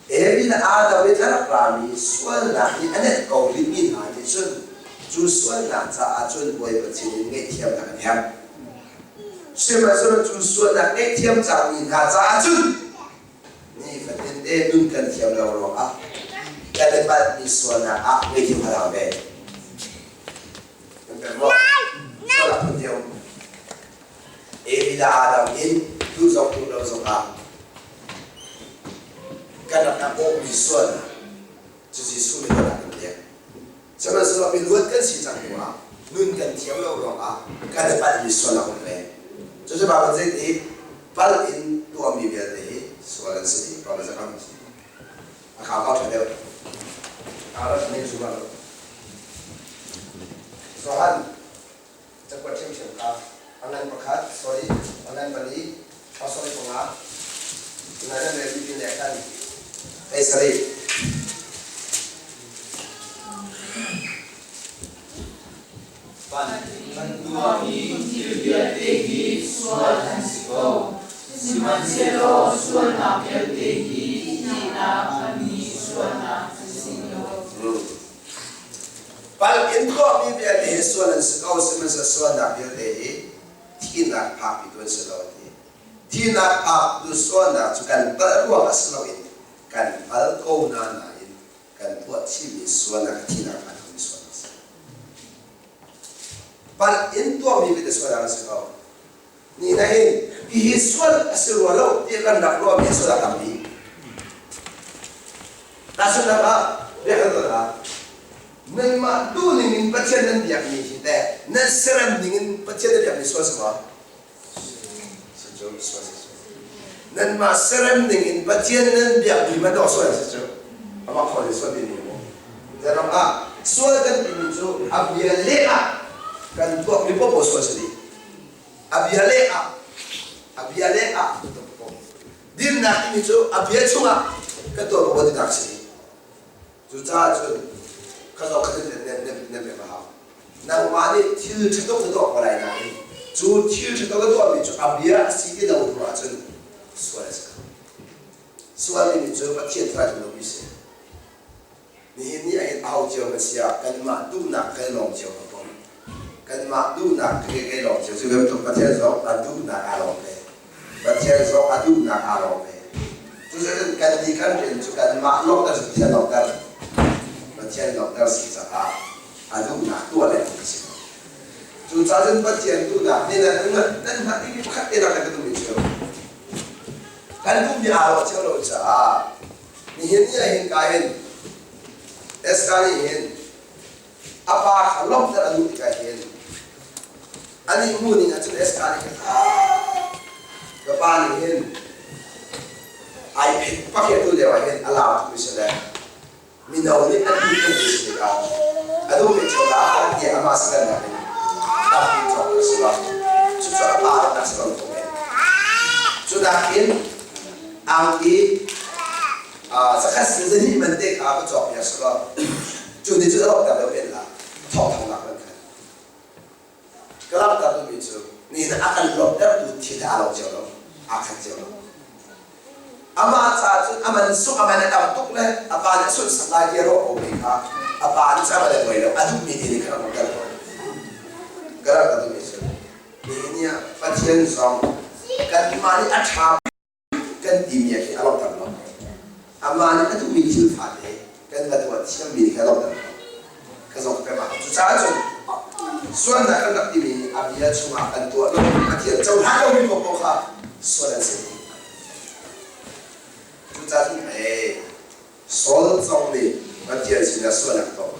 Evi le Adam in a rak rami sualnak nih a nenh ko rihmi hna nih cun cu sualnak caah cun Bawipa Pathian in ngaihthiamnak an herh. Sihmanhsehlaw cu sualnak ngaihthiam cangmi hna caah cun nifatin te nun kan thiam lo ruangah kan i palhmi sualnak ah ngaihthiam a hau ve. Kan kan ruah. Sualnak phun thiam. Evi le Adam in duh zong duh lo zongah kan rak i awhmi sualnak cu Jesuh nih a kan pek. Sihmanhsehlaw miluat kan si cang hnuah nun kan thiam lo ruangah kan i palhmi sualnak um ve. Cucu Baibal zeiti palh in tuahmi vialte hi sual an si ti Baibal zakam a khau kau ṭha deuh. Aa rak ning zuma lo. Johan Cakuat ṭhiamṭhiam kha a ngan pakhat, sorry, a ngan pali, oh sorry panga, ngan an rel dih le khan hei sarih. Kan tuahmi thil vialte hi sual an si ko. Sihmanhsehlaw sualnak vialte hi thihnak a mi sualnak an si lo. Pal in tuahmi vialte hi sual an si ko, sihmanhsehlaw sualnak vialte hi thihnak phakpitu an si lo a ti. Thihnak phaktu sualnak cu kan palh ruangah si loin kan palh ko na nain tuah chihmi sualnak thihnak a phan khomi sualnak a si. Palh in tuahmi vialte sualnak an si ko. Ni na hin hihi sual a si rua lo ti kan rak ruahmi sual a tampi. Tahchunhnak ah biakam ah nanmah duhning in Pathian nan biakmi hi teh nan serem ning in Pathian na biakmi sual si maw? Nanmah serem ning in Pathian nan biakmi bantuk sual si cu amah khawl in sual timi mu. Zeirang ah sual kan timi cu a bia leh ah kan tuahmi popo sual si dih. A bia leh ah a bia leh ah dinnak timi cu a bia chungah kan tuah popo dinnak si dih. Cucaah cun kha zong kha nan pek a hau. Nangmah nih thil ṭhatuk na tuah ko lai nain cu thil ṭhatuk na tuahmi cu a bia a si ti lo hnu ahcun sual a si kho. Sual timi cu Pathian thil a lomi si. Nihin ni ah hin aho cio kan si ah kanmah duhnak kan lawm cio ko. Kanmah duhnak ke lawm cio cu bantuk Pathian zong a duhnak aa lawm ve. Pathian zong a duhnak aa lawm ve. Cucaah kan ti kan rian cu kanmah lawmhter si Pathian lawmhter. Pathian lawmhter si caah a duhnak tuah le a si. Cucaah cun Pathian duhnak nih nan nan hman dingmi pakhat te nak kan duhmi cu kan duhmi aa lawh cio lo caah nihin ni ah hin ka hin Esther nih hin a pa kha lawmhter a duh tikah hin anih hmuh ning ahcun Esther nih khan ka pa nih hin ai phet pakhiat tu lio ah hin a lau tuk mi si le mino nih an duh tuk mi si tikah a duh mi cu la tiah amah sagannak in tampi cawk a si lo. Cucu a pa rak si lo tuk men. Cu nakin angki zakhat zahnih man te kha va cawk piak selaw cu ni cu a lawmhter deuh men la thawngthang nak man khan ka langhter duhmi cu nihin a kan lawmhtertu thil he aa lo cio lo aa khat cio lo. Amah caah cun a man sung a man a tam tuk le a pa nih a sunhsak lai ti a ruah ko mi kha a pa nih cun a man a buai lo a duhmi te nih khan a lawmhter ko. Ka langhter duhmi cu nihin ni ah Pathian zong kanmah nih a ṭha kan timi ah khin a lawmhter lo. Amah nih a duhmi thil fate kan va tuah thiammi nih khan a lawmhter lo. Ka zong pem ah. Cucaah cun sualnak kan rak timi a bia chungah kan tuah lo Pathian cohlan lomi paohpaoh kha sual an si. Cucaah cun ee Saul zong nih Pathian sinah sualnak a tuah.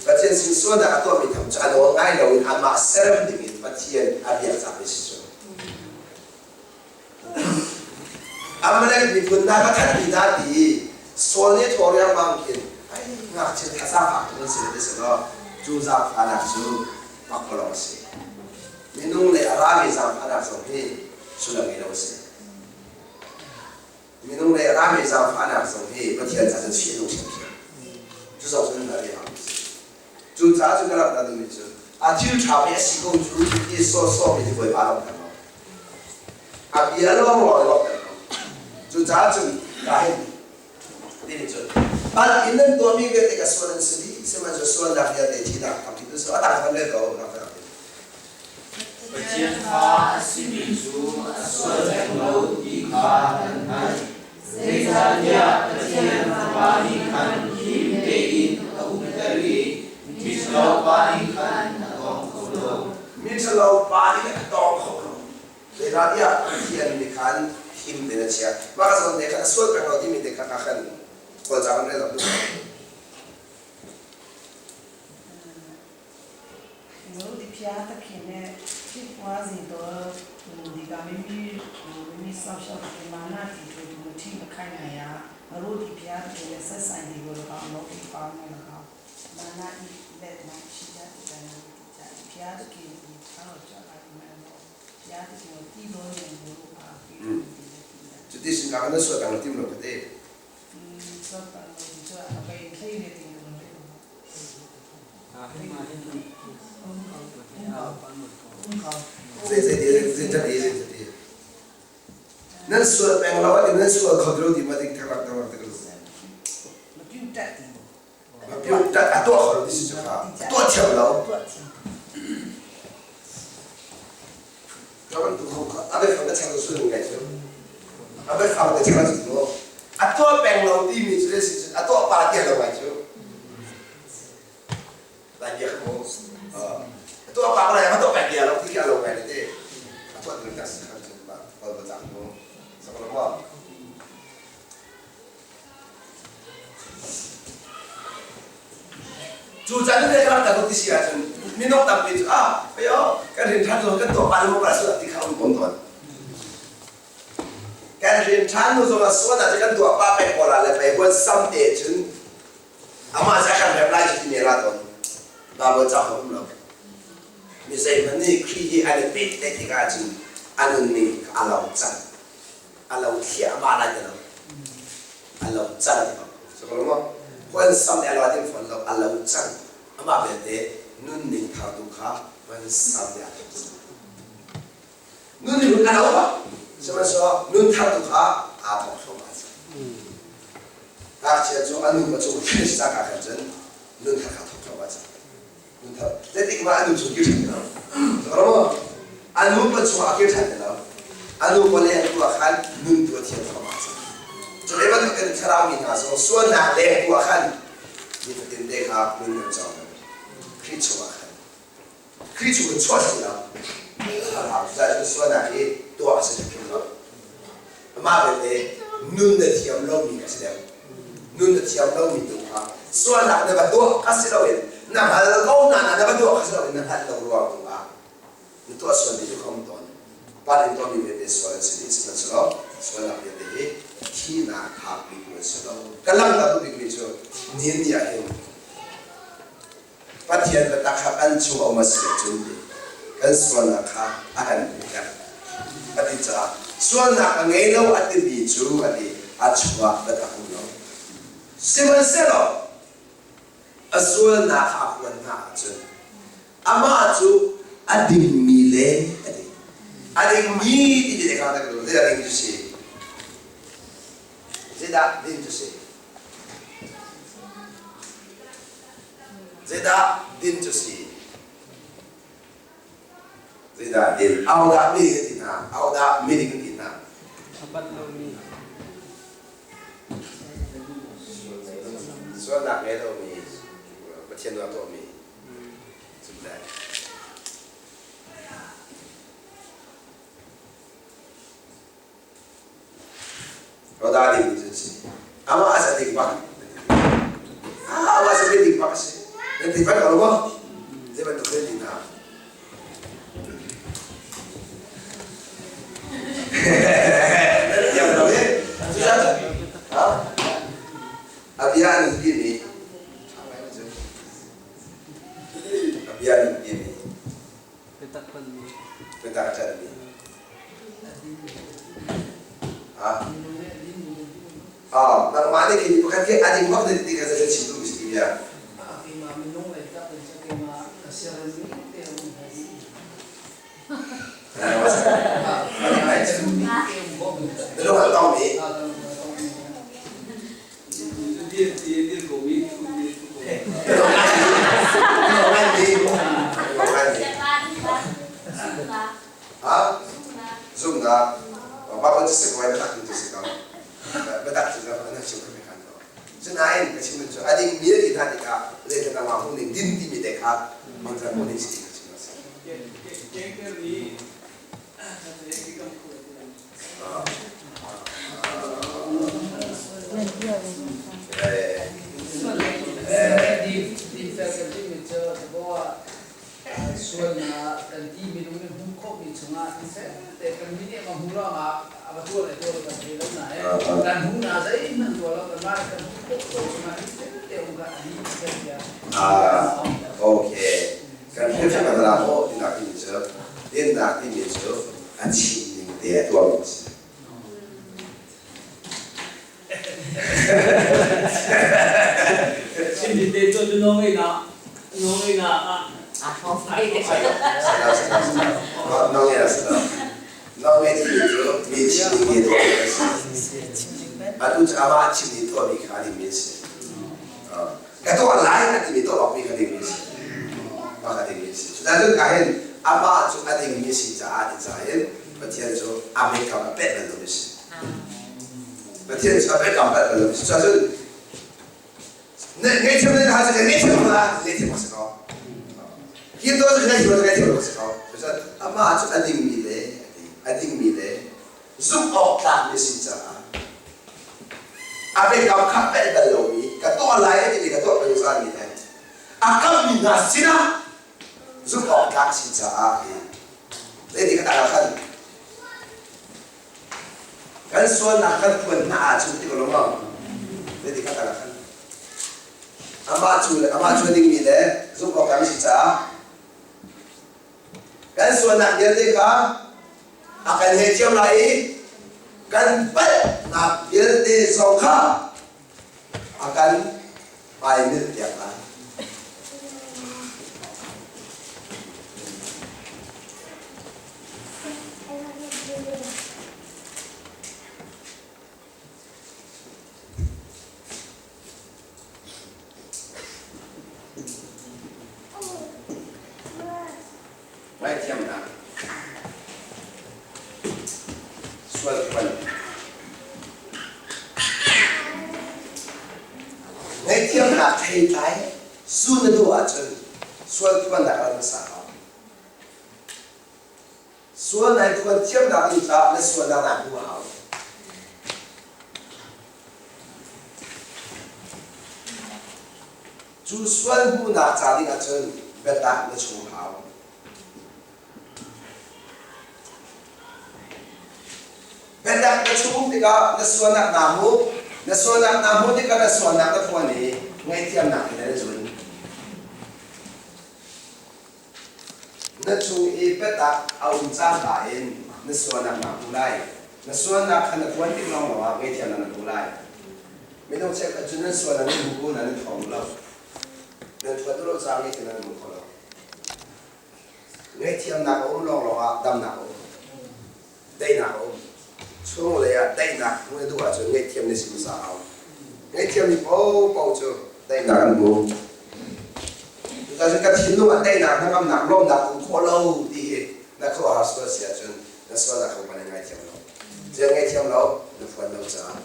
Pathian sin sualnak a tuahmi tham cu a nawl ngai loin amah serem dingin Pathian a biak caah a si cu. Amalek miphun hna ka that mi hna ti i Saul nih thaw riangmang khin ai ngakchia thazaang fak tuk an si ti si law cu zaangfahnak cu pakpalawng a si. Minung le a rami zaangfahnak zong hi sullam ngei lo a si. Minung le a rami zaangfahnak zong hi Pathian ca cun fih a nung hrimhrim. Cu zong cu nan hngalh ve. Cucaah cu ka rak dah duhmi cu a thil ṭha pei a si ko cu ti sawhsawh mi hi Bawipa lawmhter lo. A bia lawnglawng lawmhter lo. Cucaah cun ka hin timi cun palh in nan tuahmi vialte ka sual an si dih sihmanhsehlaw sualnak vialte thihnak tampi tu a tang kan rel ko rak rak. Pathian fa a simi cu a sual peng lo ti kha kan hngalh. Zeicahtiah Pathian Fapa nih khan him tein a umter i miṭhalo pa nih khan a tawng kho lo. Miṭhalo pa nih khan a tawng kho lo. Zeicahtiah Pathian nih khan him tein a chiah. Mah ka zawn te khan a sual peng lo timi te kha khan Kawlca kan rel duh. Cuti sin ka kan sual peng lo tim lo ka te. Nan sual peng lo ati nan sual kho lo ti ma ding thak rak rak rak a tuah kho lo ti si cu kha tuah thiam lo ka bantuk ho kha a biafang ka chang sul ngai cu a biafang te chang cu a tuah peng lo timi cu a tuah pa tiah lo ngai cu. Tuah pa ko lai ma tuah pek dia lo ti khi a lo ngai te. A tuah ding tak si khan cun ba kol ba cang mu. Sakolo mo. Cu caan in kan rak ti si ahcun minung tampi cu ah ayo kan rin ṭhan zong kan tuah pa le maw pa ti kha um tawn tawn. Kan rin ṭhan nu zong ah suan ah kan tuah pa pek pawl ah le pei huan sam te cun amah cu a kan rem lai cu ti ne ra tawn. Bible ca um lo. Mi zeihmanh nih Khrih hi an i pek te tikah cun a nunning a lo cang. A lo thliahmah lai ti lo. A lo cang. Huan sam nih a lo tim fawn lo, a lo cang. Amah belte nunning thar tu kha huan sam nih a thar cang. Nunning a lo bak. Sihmanhsehlaw nun thar tu kha aa thawk thluahmah cang. Ngakchia cu a nu pa cung finish cang ah khan cun nun thar kha thawk thluahmah cang. Nun thar. Zeitik mah a nu chung kir ṭhan ti lo. A nu pa chung ah kir ṭhan ti lo. A nu pa le an tu ah khan nun tu a thiam thluahmah cang. Cu le bantukin thlarau mi hna zong sualnak leng tu ah khan nifatin te kha nun nan cawng. Khrih chungah khan. Khrih chung in chuah si lo. Thlarau cu sualnak hi tuah a si hrim lo. Amah belte nun na thiam lomi ka si deuh. Nun na thiam lomi tu kha sualnak na va tuah ka si loin na hngal ko na na va tuah ka si loin na hngalh lo ruang tu ah na tuah sual mi cu ka um tawn. Pa in tuahmi vialte sual an si dih sihmanhsehlaw sualnak vialte hi thihnak phakpi tu an si lo. Ka langhter duh bikmi cu nihin ni ah hin Pathian biatak kha kan chung a um a si ahcun kan sualnak kha a kan hmuhter a ti caah sualnak a ngei lo a timi cu a ti a chungah biatak um lo. Sihmanhsehlaw a sualnak kha a huat hna ahcun amah cu a dingmi le a ding. A dingmi timi te kha zeidah ding cu si? Zeidah ding cu si? Zeidah din cu si? Zeidah din? Ahodah mi kan ti hna? Ahodah mi ding kan ti hna? A bat lomi. Sualnak ngei lomi, Pathian nawl tuahmi. Zumh Roda ding cu si. Amah a sa ding bak. Amah sa ding bak a si. Nan ti bak lo maw? Zei bantuk nan ti hna? Nan thiam lo eh? Ha? A bia an ti mi. A bia an ti mi. Biatak panmi. Biatak ṭanmi. Ah, nangmah nih khi pakhat khi a ding bak na ti kha zei chim duh mi si ti bia. Keimah minung lei tak in cu keimah ka siarem te um hei. Minung an tong mi. Dir ti dir ko mi thu dir thu ko. Minung an mi. Minung an mi. Ha? Zumnak. Baibal cu si ko ai biatak cu si ko. Biatak cu an chim kha kan to. Cunain ka chim cu a ding mi ti hna tikah zeitin amah hung ning din timi te kha manzar mu ning si ka chim a si. Sualnak kan ti minung nih hmuh khawhmi chungah siseh te kan mi nih ma hmu lawngah a va tuah le tuah lo kan thei lo na he kan hmu na zeihmanh tuah lo kan mah kan hmuh khawh ko chungah siseh te um ka ani siseh tiah. Ah, okay. Kan hrimhrim kan ra maw tinak timi cu dinnak timi cu a chim ning te a tuahmi a si. Chim ning te tuah cu nawlngeihnak nawlngeihnak ah Nawlngeih timi cu mi chim ning te tuahmi a si. Atu cu amah chim ning tuahmi kha a dingmi a si. Ka tuah lai a timi tuah awkmi kha dingmi a si. Mah kha dingmi a si. Cucaah ka hin amah cu a dingmi a si caah ti caah hin Pathian cu a biakam a pek bal lomi a si. Pathian cu a biakam bal lomi a si. Cucaah cun ngaihthiam na hal cu ngaihthiam la ngaihthiam a si ko. Hi Hi to cu ngai thiam ngai thiam lo si ko. Cucaah amah cu a dingmi le a dingmi le zumh awk tlakmi a si caah a biakam kha pelh bal lomi ka tuah lai a timi ka tuah peng zalmi le a kammi hna sinah zumh awk tlak a si caah zeiti ka tak ah khan kan sualnak kan phuan hna ahcun ti ko lo maw zeiti ka tak ah khan amah cu amah cu dingmi le zumh awk tlak a si caah kan sualnak vialte kha a kan ngaihthiam lai i kan palhnak vialte zong kha a kan hmaimilh piak lai. Ngaihthiamnak sualphuan Ngaihthiamnak theitlai su na duh ahcun sualphuannak ram hmasa hau. Sual nai phuan thiamnak ding caah na sualnak naa hmu a hau. Cu sual hmuhnak ca ding ahcun biatak na chung hau. Biatak na chung tikah na sualnak naa hmu, na sualnak naa hmuh tikah na sualnak na phuan i ngaihthiamnak in na zun. Na chung i biatak a um cangka in na sualnak naa hmu lai. Na sualnak kha na phuan tik lawnglawng ah ngaihthiamnak na hmu lai. Minung cheukhat cu nan sual nan hmu ko nan thawng lo. Nan thuat lo caah ngaihthiam nan hmu kho lo. Ngaihthiamnak a um lawnglawng ah damnak a um. Daihnak a um. Chung lei ah daihnak hmuh na duh ahcun ngaihthiam na si hmasa hau. Ngaihthiam mi paohpaoh cu daihnak an hmu. Cucaah ka thinlung ah daihnak, hnangamnak, lawmhnak um khawh lo ti hi na khuaruahhar sual si ahcun na sualnak kong na ngaithiam lo. Zei ngaithiam lo, na phuan lo caah.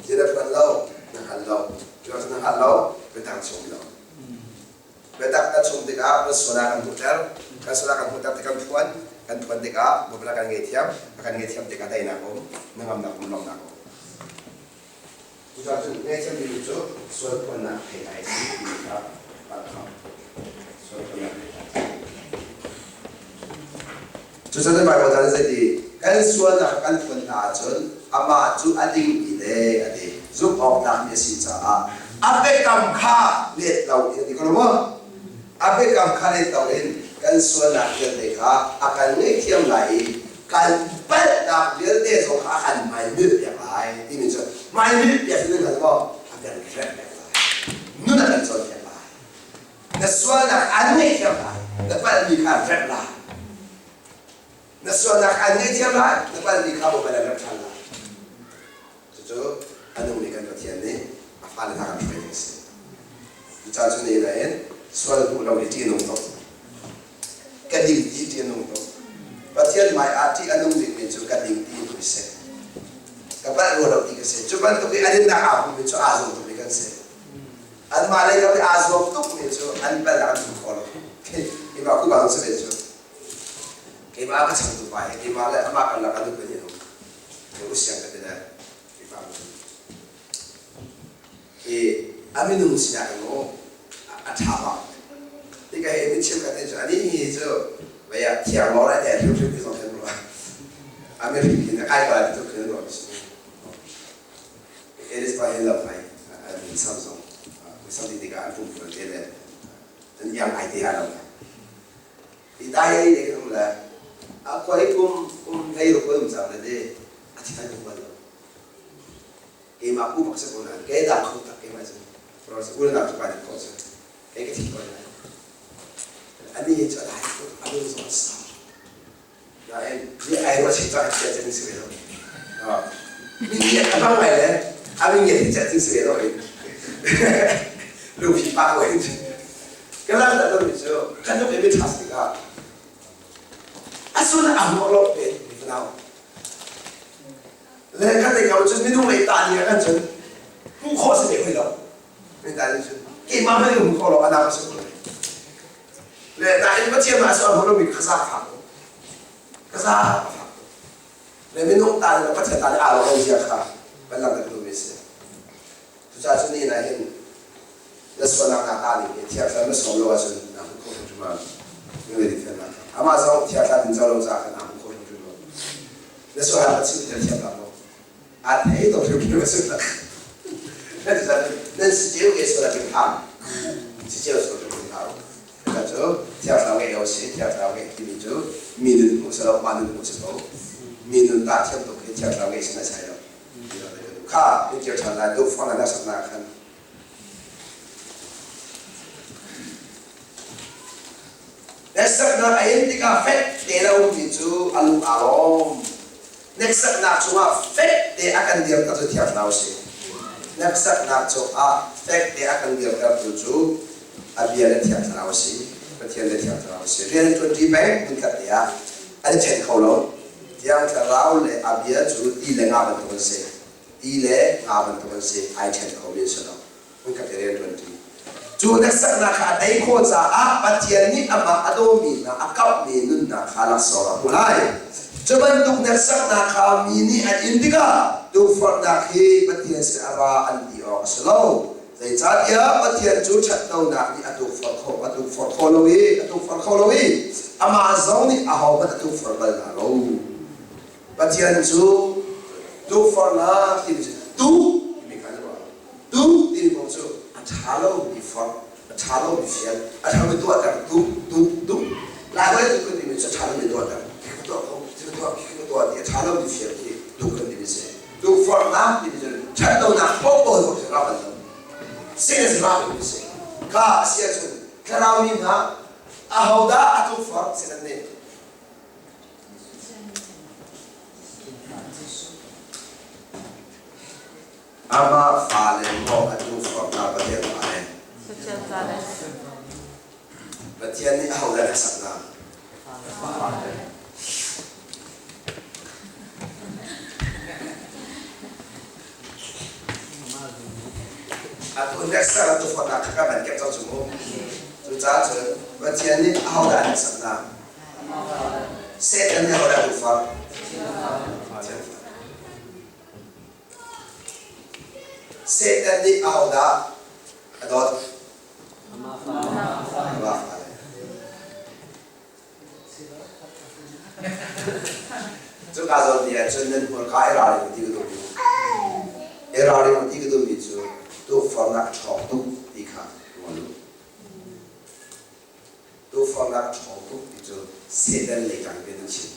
Zei na phuan lo, na hngal lo. Cu na hngalh lo, biatak chung lo. Biatak na chung tikah na sual ah kan hmuhter. Kan sual ah kan hmuhter tik kan phuan. Kan phuan tikah Baibal kan ngaihthiam. A kan ngaihthiam tikah daihnak um, hnangamnak um, lawmhnak um. Cucaah cun ngaihthiam timi cu sual phuannak thei ai si timi kha hngalh hau. Sual phuannak thei ai si. Cucaah Baibal caan zeiti kan sualnak kan phuan hna ahcun amah cu a dingmi le a ti zumh awk tlakmi a si caah a biakam kha let lo in a ti ko lo maw? A biakam kha let lo in kan sualnak vialte kha a kan ngaihthiam lai i kan palhnak vialte zong kha a kan hmaimilh piak lai timi cu hmaimilh piak cu nan hngal maw? A kan remh piak lai. Nun a kan cawnpiak lai. Na sualnak an ngaihthiam lai. Na palhmi kha an remh lai. Na sualnak an ngaihthiam lai. Na palhmi kha Bawipa nih an remh ṭhan lai. Cucu a nungmi kan Pathian nih a fale hna kan hruai ding a si. Cucaah cu ni in sual hmuh lo hi ṭih a nung tuk. Ka ding ti ṭih a nung tuk. Pathian hmai ah ṭih a nung bikmi cu ka ding ti hi si. Ka palh rua lo ti ka si. Cu bantuk i a dinnak aa hmumi cu aa zum tukmi kan si. Anmah lei kam i aa zuam tukmi cu an palh ah an hmu kho lo. Keimah ku bang si ve cu. Keimah ka changtu pa hi keimah le amah kan lak ah nupi nih um. Ke u siang ka ti le keimah hi a minung sinak in mu a ṭha bak. Tika hi mi cheukhat nih cu ani hi cu vei ah thiang lawr ai te hrimhrim ti zong khin ruah. A mi hrim hin a kai ko lai ti tuk khin ruah mi si. It is pa hin lo ngai an sam zong sam ti tikah an pum te le an iang ngai te ha lo i dai le kan um le a khuai kum kum hlei ruk um cang le te a thi than kum lo keimah pu bak se ko na ke da kho tak keimah cu ro se ul na tu pa ni ko se ke ka thi ko na ani hi chu a dai ko a lu zong sa Nain mi ai ruah chih cah chia cing si ve lo. Mi nih a bang lai le a mi ngiat hi cing si ve lo in. Lungfi pa ko in. Ka lang dah lo mi cu kan nuk i mi ṭha si tikah a sun a hmuh lo pe mi fanau. Le kan lei kam cun minung lei ta ni ah kan cun hmuh khawh si ve hoi lo. Mi ta ni cun keimah hmanh in hmu kho lo a nak a si ko lai. Le nain Pathian mah a hmu lomi kha zaangfak u. Ka zaangfak u. Le minung ta le Pathian ta le aa lo zia kha kan langhter duhmi a si. Cucaah cun nihin ah hin na sualnak na ta ning hi Thiang Thlarau na sawm lo ahcun naa hmu kho hrimhrim lo. Ngai di fiannak. Amah zong Thiang Thlarau in co lo caah khan aa hmu kho hrimhrim lo. Na sualnak na chim ti thiam tak lo. Aa thei to hrimhrim a si tak. Nan si cio ke sual ah hrim hang. Si cio sual hrim hang. Ka cu Thiang Thlarau ngeih lo si. Thiang Thlarau ngeih timi cu mi nun hmuh si lo, mah nun hmuh si ko. Mi nun tah thiam tuk hi Thiang Thlarau ngeih si na sai lo. Kha in kir ṭhan lai tukforhnak na saknak khan Hneksaknak a in tikah fek tein a ummi cu a lung aa lawm. Hneksaknak cungah fek te a kan dirter cu Thiang Thlarau a si. Hneksaknak cungah fek te a kan dirtertu cu a bia le Thiang Thlarau a si. Pathian le Thiang Thlarau a si. Rian an ṭuanṭi peng hmunkhat te ah an i ṭhen kho lo. Thiang Thlarau le a bia cu ti le nga bantuk an si. Ti le nga bantuk an si. Ai ṭhen khomi an si lo. Hmunkhat i rian ṭuanṭi. Cu hneksaknak kha a tei khawh caah Pathian nih amah a dawmi hna a kauhmi nunnak kha laksawng a hmuh lai. Cu bantuk hneksaknak kha mi nih an in tikah tukforhnak hi Pathian sin a ra an ti awk a si lo. Zeicahtiah Pathian cu ṭhatlonak nih a tukforh kho a tukforh kho lo i a tukforh kho lo i amah zong nih ahohmanh a tukforh bal hna lo. Pathian cu tukforhnak timi cu tuk timi kha an ruah. Tuk timi kong cu a ṭha lomi forh, a ṭha lomi fial, a ṭha lomi tuahter, tuk, tuk, tuk. Lai tuk kan timi cu a ṭha lomi tuahter. Khi ka tuah kho, khi ka tuah, khi ka tuah ti a ṭha lomi fial khi tuk kan timi si. Tukforhnak timi cu ṭhatlonak paohpaoh hi rak an lo. Sin is rak in si. Kha a si ahcun thlarau mi hna ahodah a tukforh sin an nih? Amah fale maw a tukforhnak Pathian fale? Pathian nih ahodah a sak hna? Atu next a tukforhnak kha kan van kep cang cu mu. Cucaah cun Pathian nih ahodah an sak hna? Satan nih ahodah a tukforh? Pathian fa. Satan nih ahodah a dawt? Amah fale. Cuka zawn ni ahcun nan hmurka i ralring ti ka duhmi i ralring ti ka duhmi cu tukforhnak a ṭhawng tuk ti kha ruat u. Tukforhnak a ṭhawng tuk ti cu Satan lei tang in an chim.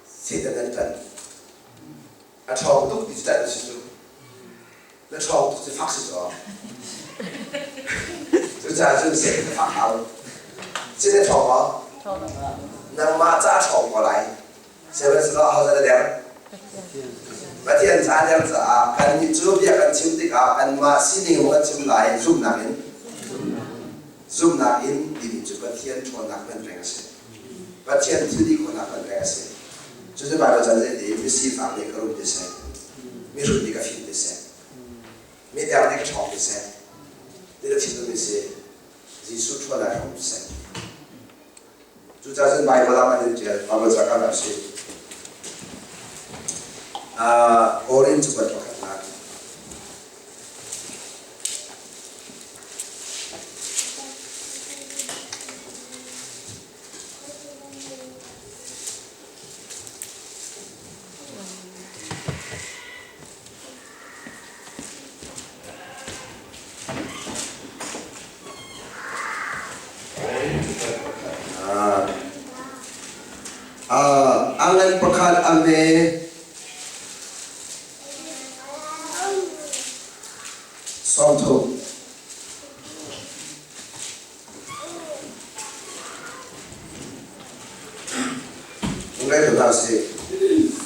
Satan an ṭanh. A ṭhawng tuk ti cu ṭanh a si cu. Na ṭhawng tuk cu fak si caw. Cucaah cun Satan na fak hau. Sin na ṭhawng maw? Nangmah ca ṭhawng ko lai. Sihmanhsehlaw aho dah na der? Pathian ca der caah kannih cu bia kan chim tikah kanmah sining kan chim lai zumhnak in zumhnak in timi cu Pathian ṭhawnnak hman reng a si. Pathian thil ti khawhnak hman reng a si. Cucu Baibal caan zei ti misifak nih ka rum ti seh, mihrut nih ka fim ti seh, mider nih ka ṭhawng ti seh, ti ka chim duhmi si Jesuh ṭhawnnak hram ti seh. Cucaah cun Baibal ah an in ṭial, Baibal ca kan rak si. Korin cakuat pakhatnak. Angan pakhat a me 30. Ngai hna sih.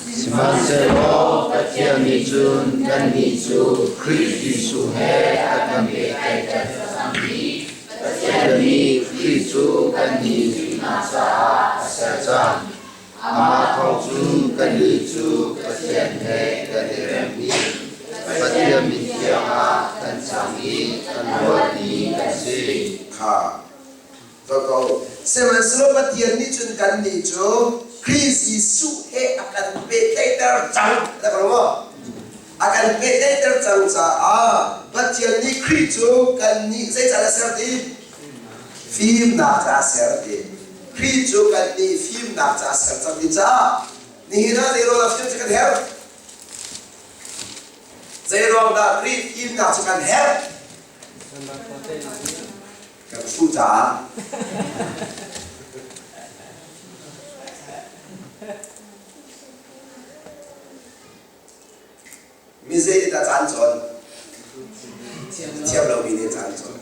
Sihmanhsehlaw Pathian nih cun kannih cu Khrih Jesuh he a kan pehtlaihter cang i Pathian nih Khrih cu kannih fimnak caah a ser cang. Amah thawng cun kannih cu Pathian he kan i rem i Pathian min thiang ah kan cang i kan luatmi kan si. Kha. Ko. Sihmanhsehlaw Pathian nih cun kannih cu Khrih Jesuh he a kan pehtlaihter cang. Na ko maw? A kan pehtlaihter cang caah Pathian nih Khrih cu kannih zeicah a ser ti? Fimnak caah a ser ti. Khrih cu kannih fimnak caah a ser cang ti caah nihin ah zeiruang dah fim cu kan herh? Zeiruang dah Khrih fimnak cu kan herh? Kan hruh caah. Mi zei dah caan cawn? Thiam lomi nih caan cawn.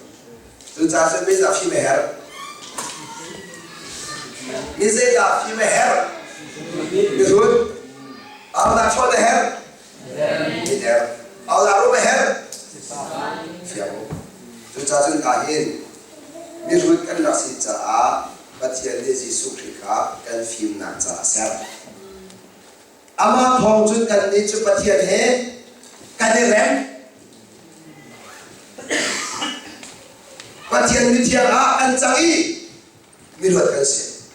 Cucaah cun mi dah fim a herh? Mi zei dah fim a herh? Mihrut. Ahodah ṭhawn a herh? Mi der. Ahodah rum a herh? Fiang u. Cucaah cun ka hin mihrut kan rak si caah Pathian nih Jesuh Khrih kha kan fimnak caah a ser. Amah thawng cun kannih cu Pathian he kan i rem. Pathian mithiang ah an cang i miluat kan si.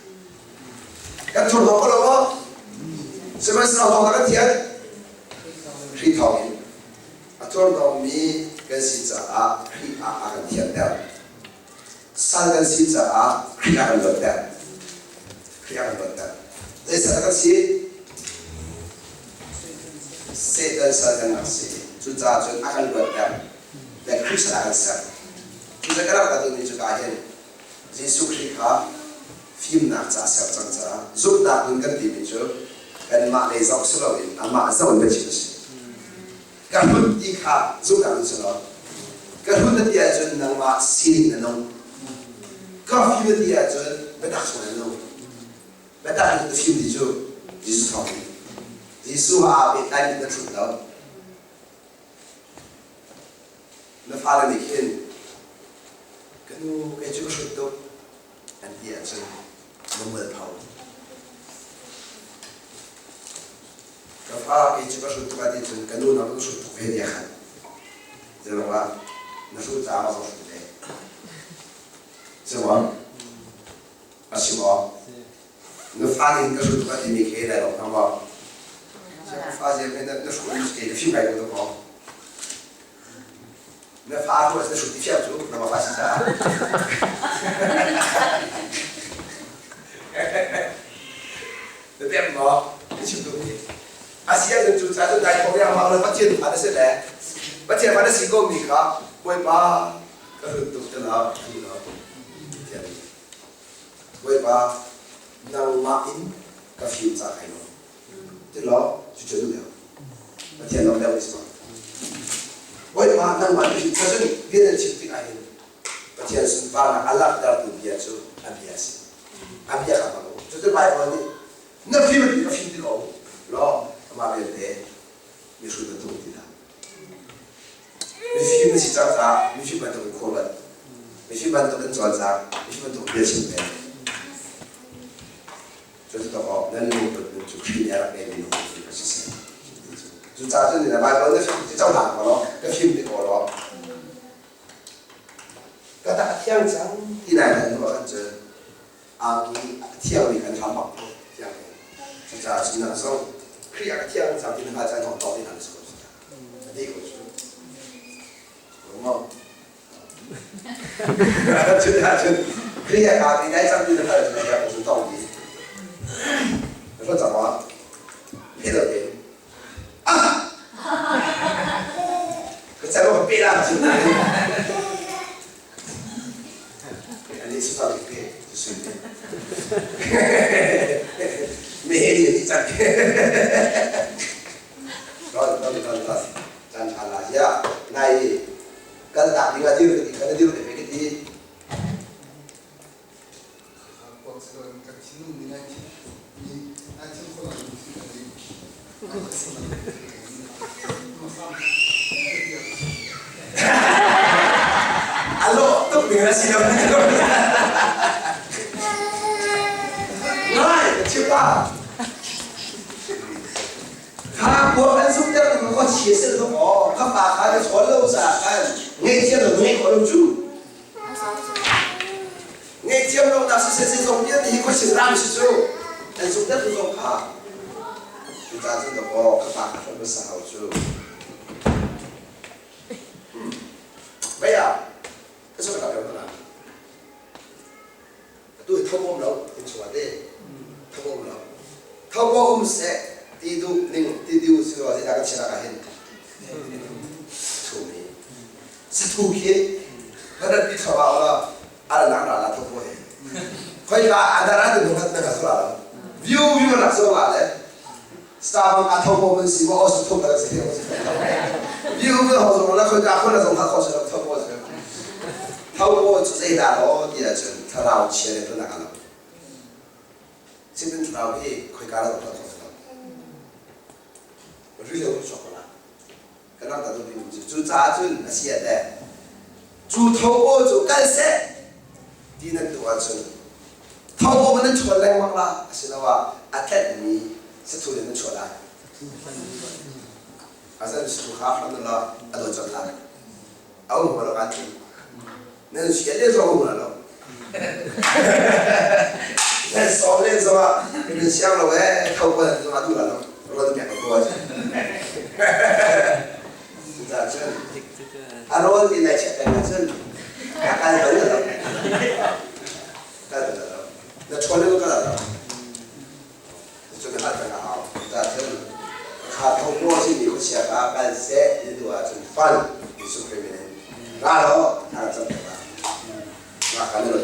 Kan thurhnawm ko lo maw? Sihmanhsehlaw thawng kan thian. Khrih thawng in a thurhnawmmi kan si caah Khrih ah a kan thianter. Sal kan si caah Khrih ah kan luatter. Khrih ah kan luatter. Zei sal kan si? Satan sal kan rak si. Cucaah cun a kan luatter. Le Khrih sal ah kan ser. Cucaah ka rak duhmi cu ka hin Jesuh Khrih kha fimnak ca ser cang caah zumhnak nun kan timi cu kanmah lei zoh si loin amah zoh in biachim a si. Ka hlut ti kha zumhnak in si lo. Ka hlut na ti ahcun nangmah sining na nung. Ka fim na ti ahcun biatak chung na nung. Biatak in na fim ti cu Jesuh thawng in. Jesuh aa pehtlai mi na thlut lo. Na fale nih khin ka nu kei cu ka hrut tuk an ti ahcun na mualpho. Ka fa kei cu ka hrut tuk ah ti cun ka nu nang ka hrut tuk ve ti a khan. Zeiruang ah na hrut caah ma hrut ve. Zeiruang? A si maw? Na fa nih ka hrut tuk ah timi khi lai lawng hna maw? Ka fa ziam na hrut mi kei ka fim kai ko maw? Na fa tu na hrut ti fiang cu na ma fa si caah. Na pem maw? Na chim duh mi. A si ahcun cu ca cu dai ko riangmang le Pathian fa na si le Pathian fa na si ko mi kha Bawipa ka hrut tuk te lo ti lo. Pathian Bawipa nangmah in ka fim ca kai lo. Ti lo cu cu duh deuh. Pathian lawng deuh is Bawipa nangmah na fim ca cun bia nan chim tik ahhin Pathian sunparnak a langhtertu bia cu a bia a si. A bia kha hmang u. Cucu Baibal nih na fim a ti ka fim ti ko law amah vialte mihrut na tung ti hlah. Mifim na si cang caah mifim bantuk in khua bat. Mifim bantuk in cawlcang. Mifim bantuk bia chim peng. Cucu tawk awk nan lungput nun cu Khrih nih a rak ngeimi lungput cu ka si seh. Cucaah cun na Baibal na fim ti cohlang ko law ka fim ti ko law Ka tak a thiang cang ti nai hlan hnu ah khan cun angki a thiangmi khan hram bak ko thiang in. Cucaah cun nang zong Khrih ah ka thiang cang ti na hngal caan hong tawk ti hna na si ko cu. A ti ko cu. Maw? Cucaah cun Khrih ah kaa ti nai cang ti na hngal cun thiang ko cu tawk ti. Na hlut cang maw? Philh lo tein. Ah! Ka calo ka pe la cu. Ani su sa ke su. Me he ni cak. Don don don don. Chan tha la ya. Nai kal tak ding a dir ka ti kan dir te pe ti. A lawh tuk ding a si lo. Ngai, chipa. Kha khua kan zumh deuh ning khua chia si lo aw. Kha pa kha na chawn lo caah khan ngei thiam lo ngei khawh lo cu. Ngaihthiam Thachawnak siseh zeizong vialte hi khuachia ram si cu an zumh deuh tu zong kha cucaah cun dawkaw ka pa ka hram hmasa hau cu. Mei ah ka sawm ka pek hna. Atu hi tho um lo in chungah te tho um lo. Tho ko um seh ti duh ning ti diu si lo zeidah kan chiah ah hin thu mi sathu khi kan pi thlo ah la ala nang ra la tho ko he khoi ka adara de nung hat na ka thla lo view view nak so la le star bang a tho ko mun si mo os tho ka si view view ho zo la khoi ka khon la zong ha kho se tho ko se tho ko chu zei da lo ti ah cun thlarau chia le tu nak lo sin thlarau hi khoi ka la tho kho se ri lo sok la kan rak ta tu cu cu caah cun a si ah teh cu tho aw cu kal seh ti nan duh ahcun tho aw nan chuan lengmang la asiloah a tlenhmi sathu in nan chuah lai azan sathu kha hram la a dawt cang lai a um lo kan ti nan sia le zong um lo nan sawm len zong ah nan siang lo ee tho ko nan zong ah duh la lo ruat pek ko tuah cucaah cun a rawl ti nai chiah peng ahcun a kal bal lo kal bal lo na ṭhawn in kal lo cun na hal peng a hau cucaah cun kha tho maw si mi khuachia kha kal seh ti duh ahcun fal Jesuh Khrih min in ra law thla cam pek la nga ka na ron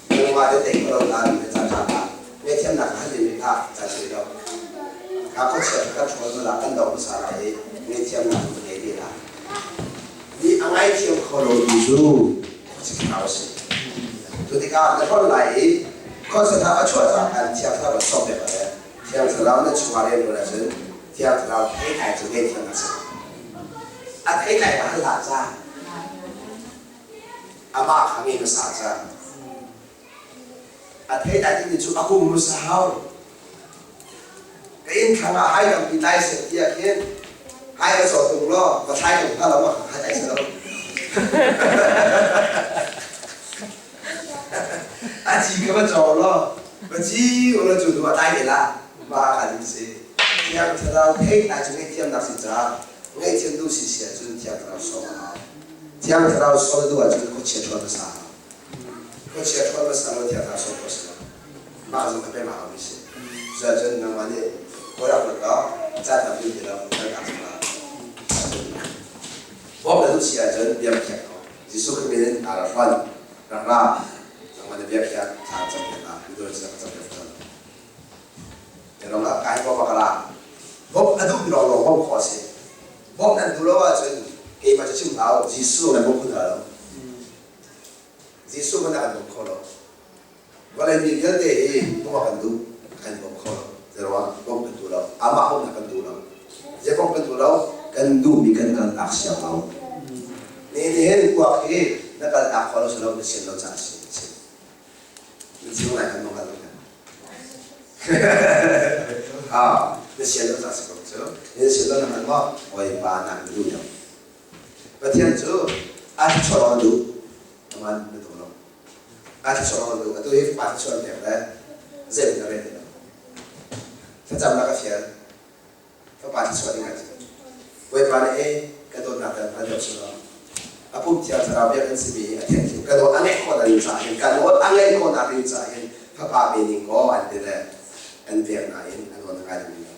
nangmah te te ko la mi ca ca ka ngaihthiamnak hal mi kha ca si lo ka khuachia ka ṭhawl la kan do hmasa lai i ngaihthiamnak ka ngei te la ni a ngaithiam kho lo tu cu khuachia thlarau a si cu tikah na ṭhawl lai i khuachia thlarau a chuah cang kan thiang thlarau sawm pek le thiang thlarau na chungah rian ṭuan ahcun thiang thlarau theitlai cu ngaihthiam a si a theitlai kha hal hlah ca amah kha ngei hmasa ca a theitlai timi cu a kum hmasa hau ka inn thlang ah hai tampi tlai seh tiah khin hai ka caw tung law va thlai tung hna lo ma hai tlai seh lo a ci ka va caw law va ci ula cu tu a tlai te la ma kha ding si thiang thlarau theitlai cu ngaihthiamnak si caah ngaihthiam duh si si ahcun thiang thlarau sawm a hau thiang thlarau sawm duh ahcun khuachia ṭhawn hmasa a hau khuachia ṭhawn hmasa lo thiang thlarau sawm khawh si lo mah zong kha pemah mi si cuahcun nangmah nih kawlak rat law caan tam ti lo kan kak cang la bawmh na duh si ahcun bia khiak ko Jesuh Khrih min in aa rak hran rak ra nangmah na bia khiak thla cam piak la midol cam cam piak cam Rong ah kai ko bak la bawmh a duh mi lawng lawng bawmh khawh a si bawmh nan duh lo ahcun keimah cu chim hlah u Jesuh nan bawmh khun hna lo Jesuh hmanh ah kan bawm kho lo Vawlei mi vialte hi bawmh a kan duh, a kan bawm kho lo. Zeiruang bawmh kan duh lo. Amah bawmhnak kan duh lo. Zei bawmh kan duh lo? Kan duhmi kan kaltak siang lo. Ni nihin kuak hi na kaltak khawh lo si lo, na sian lo caah a si. Na chim lai kan mong lo. Ah, na sian lo caah si ko cu. Na sian lo na hman maw? Bawipa nak na duh lo. Pathian cu a thluachuah a duh. Aman na duh lo. A thluachuah a duh. Atu hi fapa thluachuah an pek le zei na rel ti lo. Thlacamnak a fial. Fapa thluachuah ding a ti. Bawipa nih e ka dawtnak dan hngal deuh sulaw. A pum thiang thlarau biakinn simi a thianghlim ka dawt a ngeih khawh ding caah hin ka dawt a ngeih khawhnak ding caah hin fapa pe ning kaw an ti le an pek nain an awn ngai ding lo.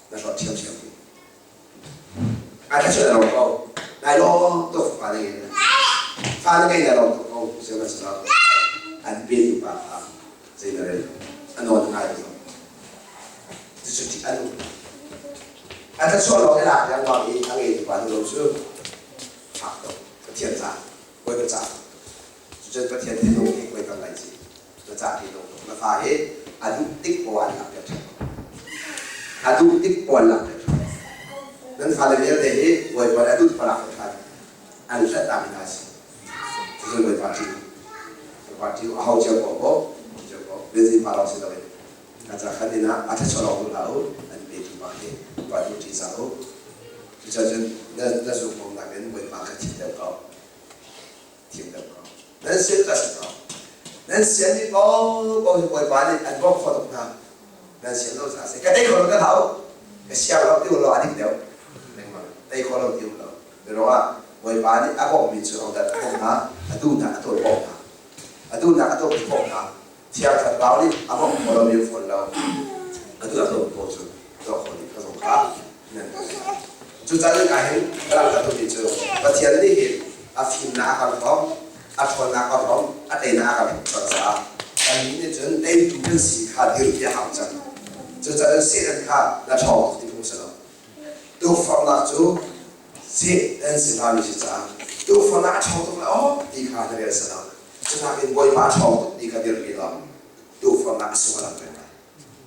Na hrawt ṭhiamṭhiam ko. A thluachuah na lawm ko. Nai lawm tuk fa na ngei na. Fa na ngei na lawm tuk ko. Sihmanhsehlaw an petu pa kha zei na rel lo. A nawl na ngai lo. Cucu ṭih a nung. A thluachuah lawng i lak lengmang i a ngeitu pa nu lo cu fak tuk. Pathian ca, Bawipa ca. Cucun Pathian thinlung hi voi tam lai ci. Na ca hi lung tuk. Na fa hi a duh tik poah an lak piak ṭhan ko. A duh tik poah an lak piak ṭhan. Nan fale vialte hi Bawipa nih a duh tik poah lak piak ṭhan. An hlat mi hna si. Cucun Bawipa ṭih u. Bawipa ṭih u. Aho cio ko ko. Cio ko. Biazing pa lawng si loin. A ca khan inn ah a thluachuah lawng duh hlah u. An petu pa hi pa tu ṭih cang u. Cucun na zumhmung nakin Bawipa kha thim deuh ko. Thim deuh ko. Nan sil ka si ko. Nan sian mi paohpaoh hi Bawipa nih an bawmh khawh tuk hna. Nan sian lo caah a si. Ka tei kho lo kan hau. Ka siang lo ti u law a dik deuh. Tei kho lo ti u law. Biaruang ah Bawipa nih a bawmhmi cu hodah a bawmh hna? A duhnak a tuah bawmh hna. A duhnak a tuah bawmh hna. Thiang Thlarau nih a bawmh kho lomi fawn lo. A duh a tuah paoh cu tuah khawh dih kha zong kha nan Cucaah ah hin ka langhter duhmi cu Pathian nih hin a fimnak a kan hrawm, a ṭhawnnak a hrawm, a teinak a kan hrawm cang caah kannih nih cun teitu kan si kha dirpi a hau cang. Cucaah Satan kha na ṭhawng tuk ti phung si lo. Tukforhnak cu Satan sin rami si caah tukforhnak a ṭhawng tuk le aw ti kha na rel si lo. Cunakin Bawipa a ṭhawng tuk ti kha dirpi law tukforhnak a sung a lang peng lai.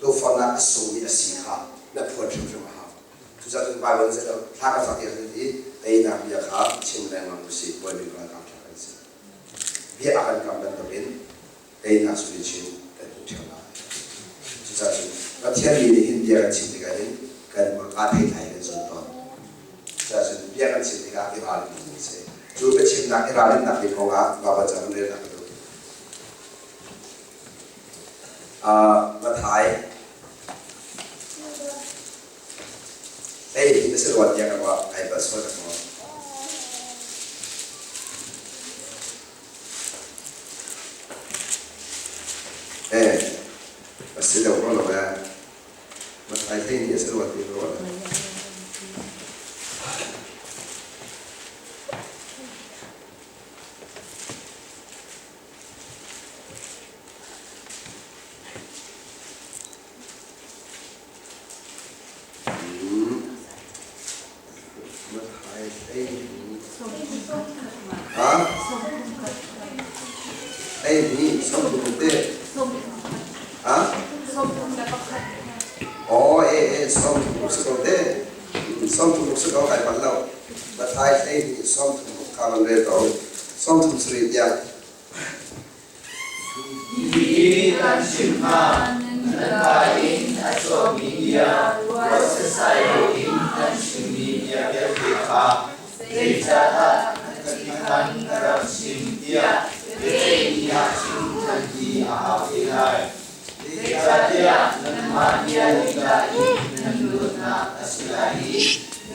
Tukforhnak a sungmi a si kha na phuan hrimhrim a hau. Cucaah cun Baibal nih zeidah thla kan fak ti a ti teinak bia kha chim lengmang usih Bawipa ralkap ṭha kan si. Bia a kan kam bantukin teinak sui chin kan hmu ṭheo lai. Cucaah cun Pathian mi nih hin bia kan chim tikah hin kan hmurka theitlai kan zun tawn. Cucaah cun bia kan chim tikah i ralrin ding a si. Cu biachimnak i ralrinnak ding kongah Baibal ca kan relnak ka duh. Mathai Hei, hi na si rua tiah ka ruah, kai palh sual ka hmuh. Eh, a si deuh rua lo eh. Mathai hlei nih a si rua ti ka ruah. Ei sawmthum te. Ha? Oh, e e 30 si ko te. 30 si ko kai pan lo. Mathai hlei hnih 30 kha van rel ko. 37 tiang. Hihi kan chimh hna, nan ka in a chuakmi bia ruat setsai loin nan chimmi bia vialte kha zeicahdah ka ti khan ka rak chim tiah biaceih ni ah cun nan ti a hau te lai. Zeicahtiah nanmah bia lila in nan luatnak a si lai i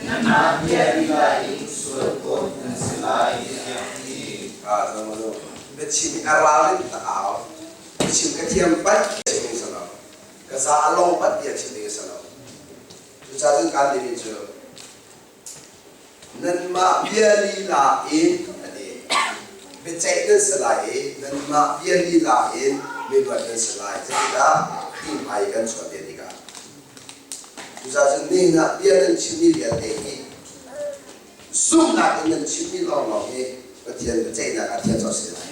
nanmah bia lila in sual phawt nan si lai tiah a ti. Biachim i a ralrin tak a hau. Biachim ka thiam pat chim ding si lo. Ka za a long pat bia chim ding si lo. Cucaah cun kaan timi cu nanmah bia lila in a ti. Biaceih nan si lai i nanmah bia lila in miluat nan si lai. Zeitikah Khrih hmai i kan chuah te tikah. Cucaah cun nihin ah bia nan chimmi vialte hi Zumhnak in nan chimmi lawnglawng hi Pathian biaceihnak ah thiam co si lai.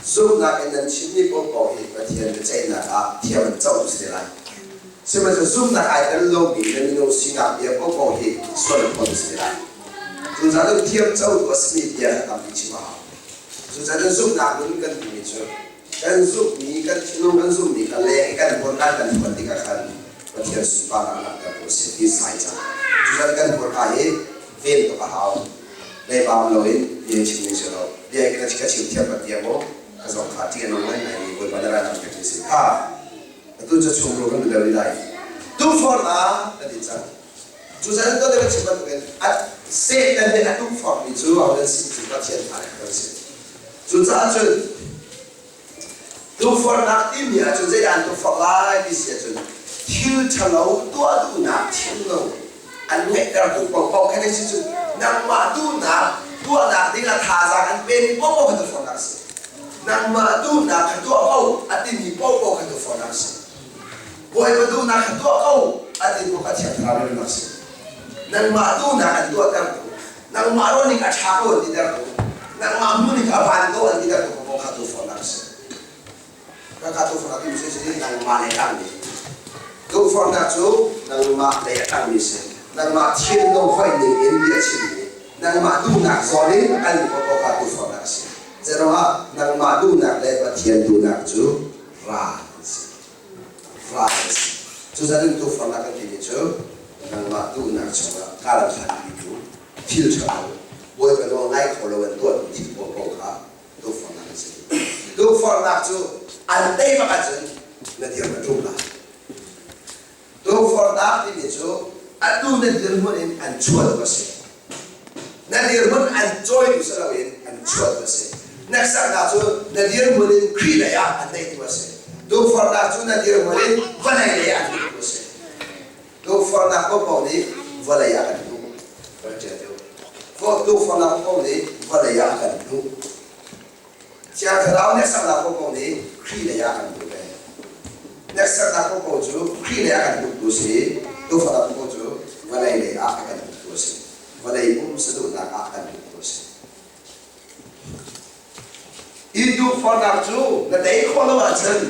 Zumhnak in nan chimmi paohpaoh hi Pathian biaceihnak ah thiam an co si lai. Sihmanhsehlaw zumhnak ai tel lomi na minung sinak bia paohpaoh hi sual an phawt si lai. Cucaah cun thiam cotu a simi bia kha tampi chim a hau. Cucaah cun zumhnak nun kan timi cu kan zumhmi kan thinlung kan zumhmi kha leng i kan hmurka kan phuan tikah khan Pathian sunparnak langhtertu a si ti sai cang. Cucaah kan hmurka hi ven tuk a hau. Leibam loin bia chim ning si lo. Bia hi ka chim thiam kan tiang maw? Ka zong kha ṭih a nung ngaingai mi Bawipa na ral pek ni si. Kha atu cu chung ru kan deu lai. Tukforhnak kan in cang. Cucaah tuan kan chim bantukin Satan nih a tukforhmi cu aho nan si cu Pathian fa kan si. Cucaah cun tukforhnak timi ahcun zeidah an tukforh lai ti si ahcun thil ṭhalo tuah duhnak thinlung an ngeihtertu paohpaoh kha si cun nangmah duhnak tuahnak ding ah thazaang an pemi paohpaoh kha tukforhnak a si. Nangmah duhnak kha tuah ko a timi paohpaoh kha tukforhnak a si. Bawipa duhnak kha tuah ko a ti paoh kha Thiang Thlarau nih a si. Nangmah duhnak an tuahtertu nangmah ruah ning a ṭha ko an ti ter ko nangmah hmu ning a van ko an ti ter ko ko kha tukforhnak a si ka kha tukforhnak timi si si nangmah lei ṭangmi tukforhnak cu nangmah lei a ṭangmi si nangmah thinlung hoih ning in bia chimmi nangmah duhnak zawn in a kalmi ko ko kha tukforhnak a si zeiruangah nangmah duhnak le Pathian duhnak cu ral an si ral an si cucaah tukforhnak kan timi cu nangmah duhnak chungah kaa hlanmi cu thil ṭha lo Bawipa nawl ngai kho lo an tuahmi thil paohpaoh kha tukforhnak an si. Tukforhnak Tukforhnak cu an tei bak ahcun na dir na ṭum lai. Tukforhnak timi cu atu na dirhmun in an chuahtu a si. Na dirhmun an cawitu si loin an chuahtu a si. Hneksaknak cu na dirhmun in Khrih lei ah an neihtu a si. Tukforhnak cu na dirhmun in vawlei lei ah an neihtu a si. Tukforhnak paohpaoh nih vawlei ah kan hnuh. Kan ṭial deuh. Tukforhnak paohpaoh nih vawlei ah kan hnuh. Thiang Thlarau hneksaknak paohpaoh nih Khrih lei ah kan hnuh ve. Hneksaknak paohpaoh cu Khrih lei ah kan hnuhtu a si i tukforhnak paohpaoh cu vawlei lei ah a kan hnuhtu a si. Vawlei um saduhnak ah a kan hnuhtu a si. Hi tukforhnak cu na tei khawh lo ahcun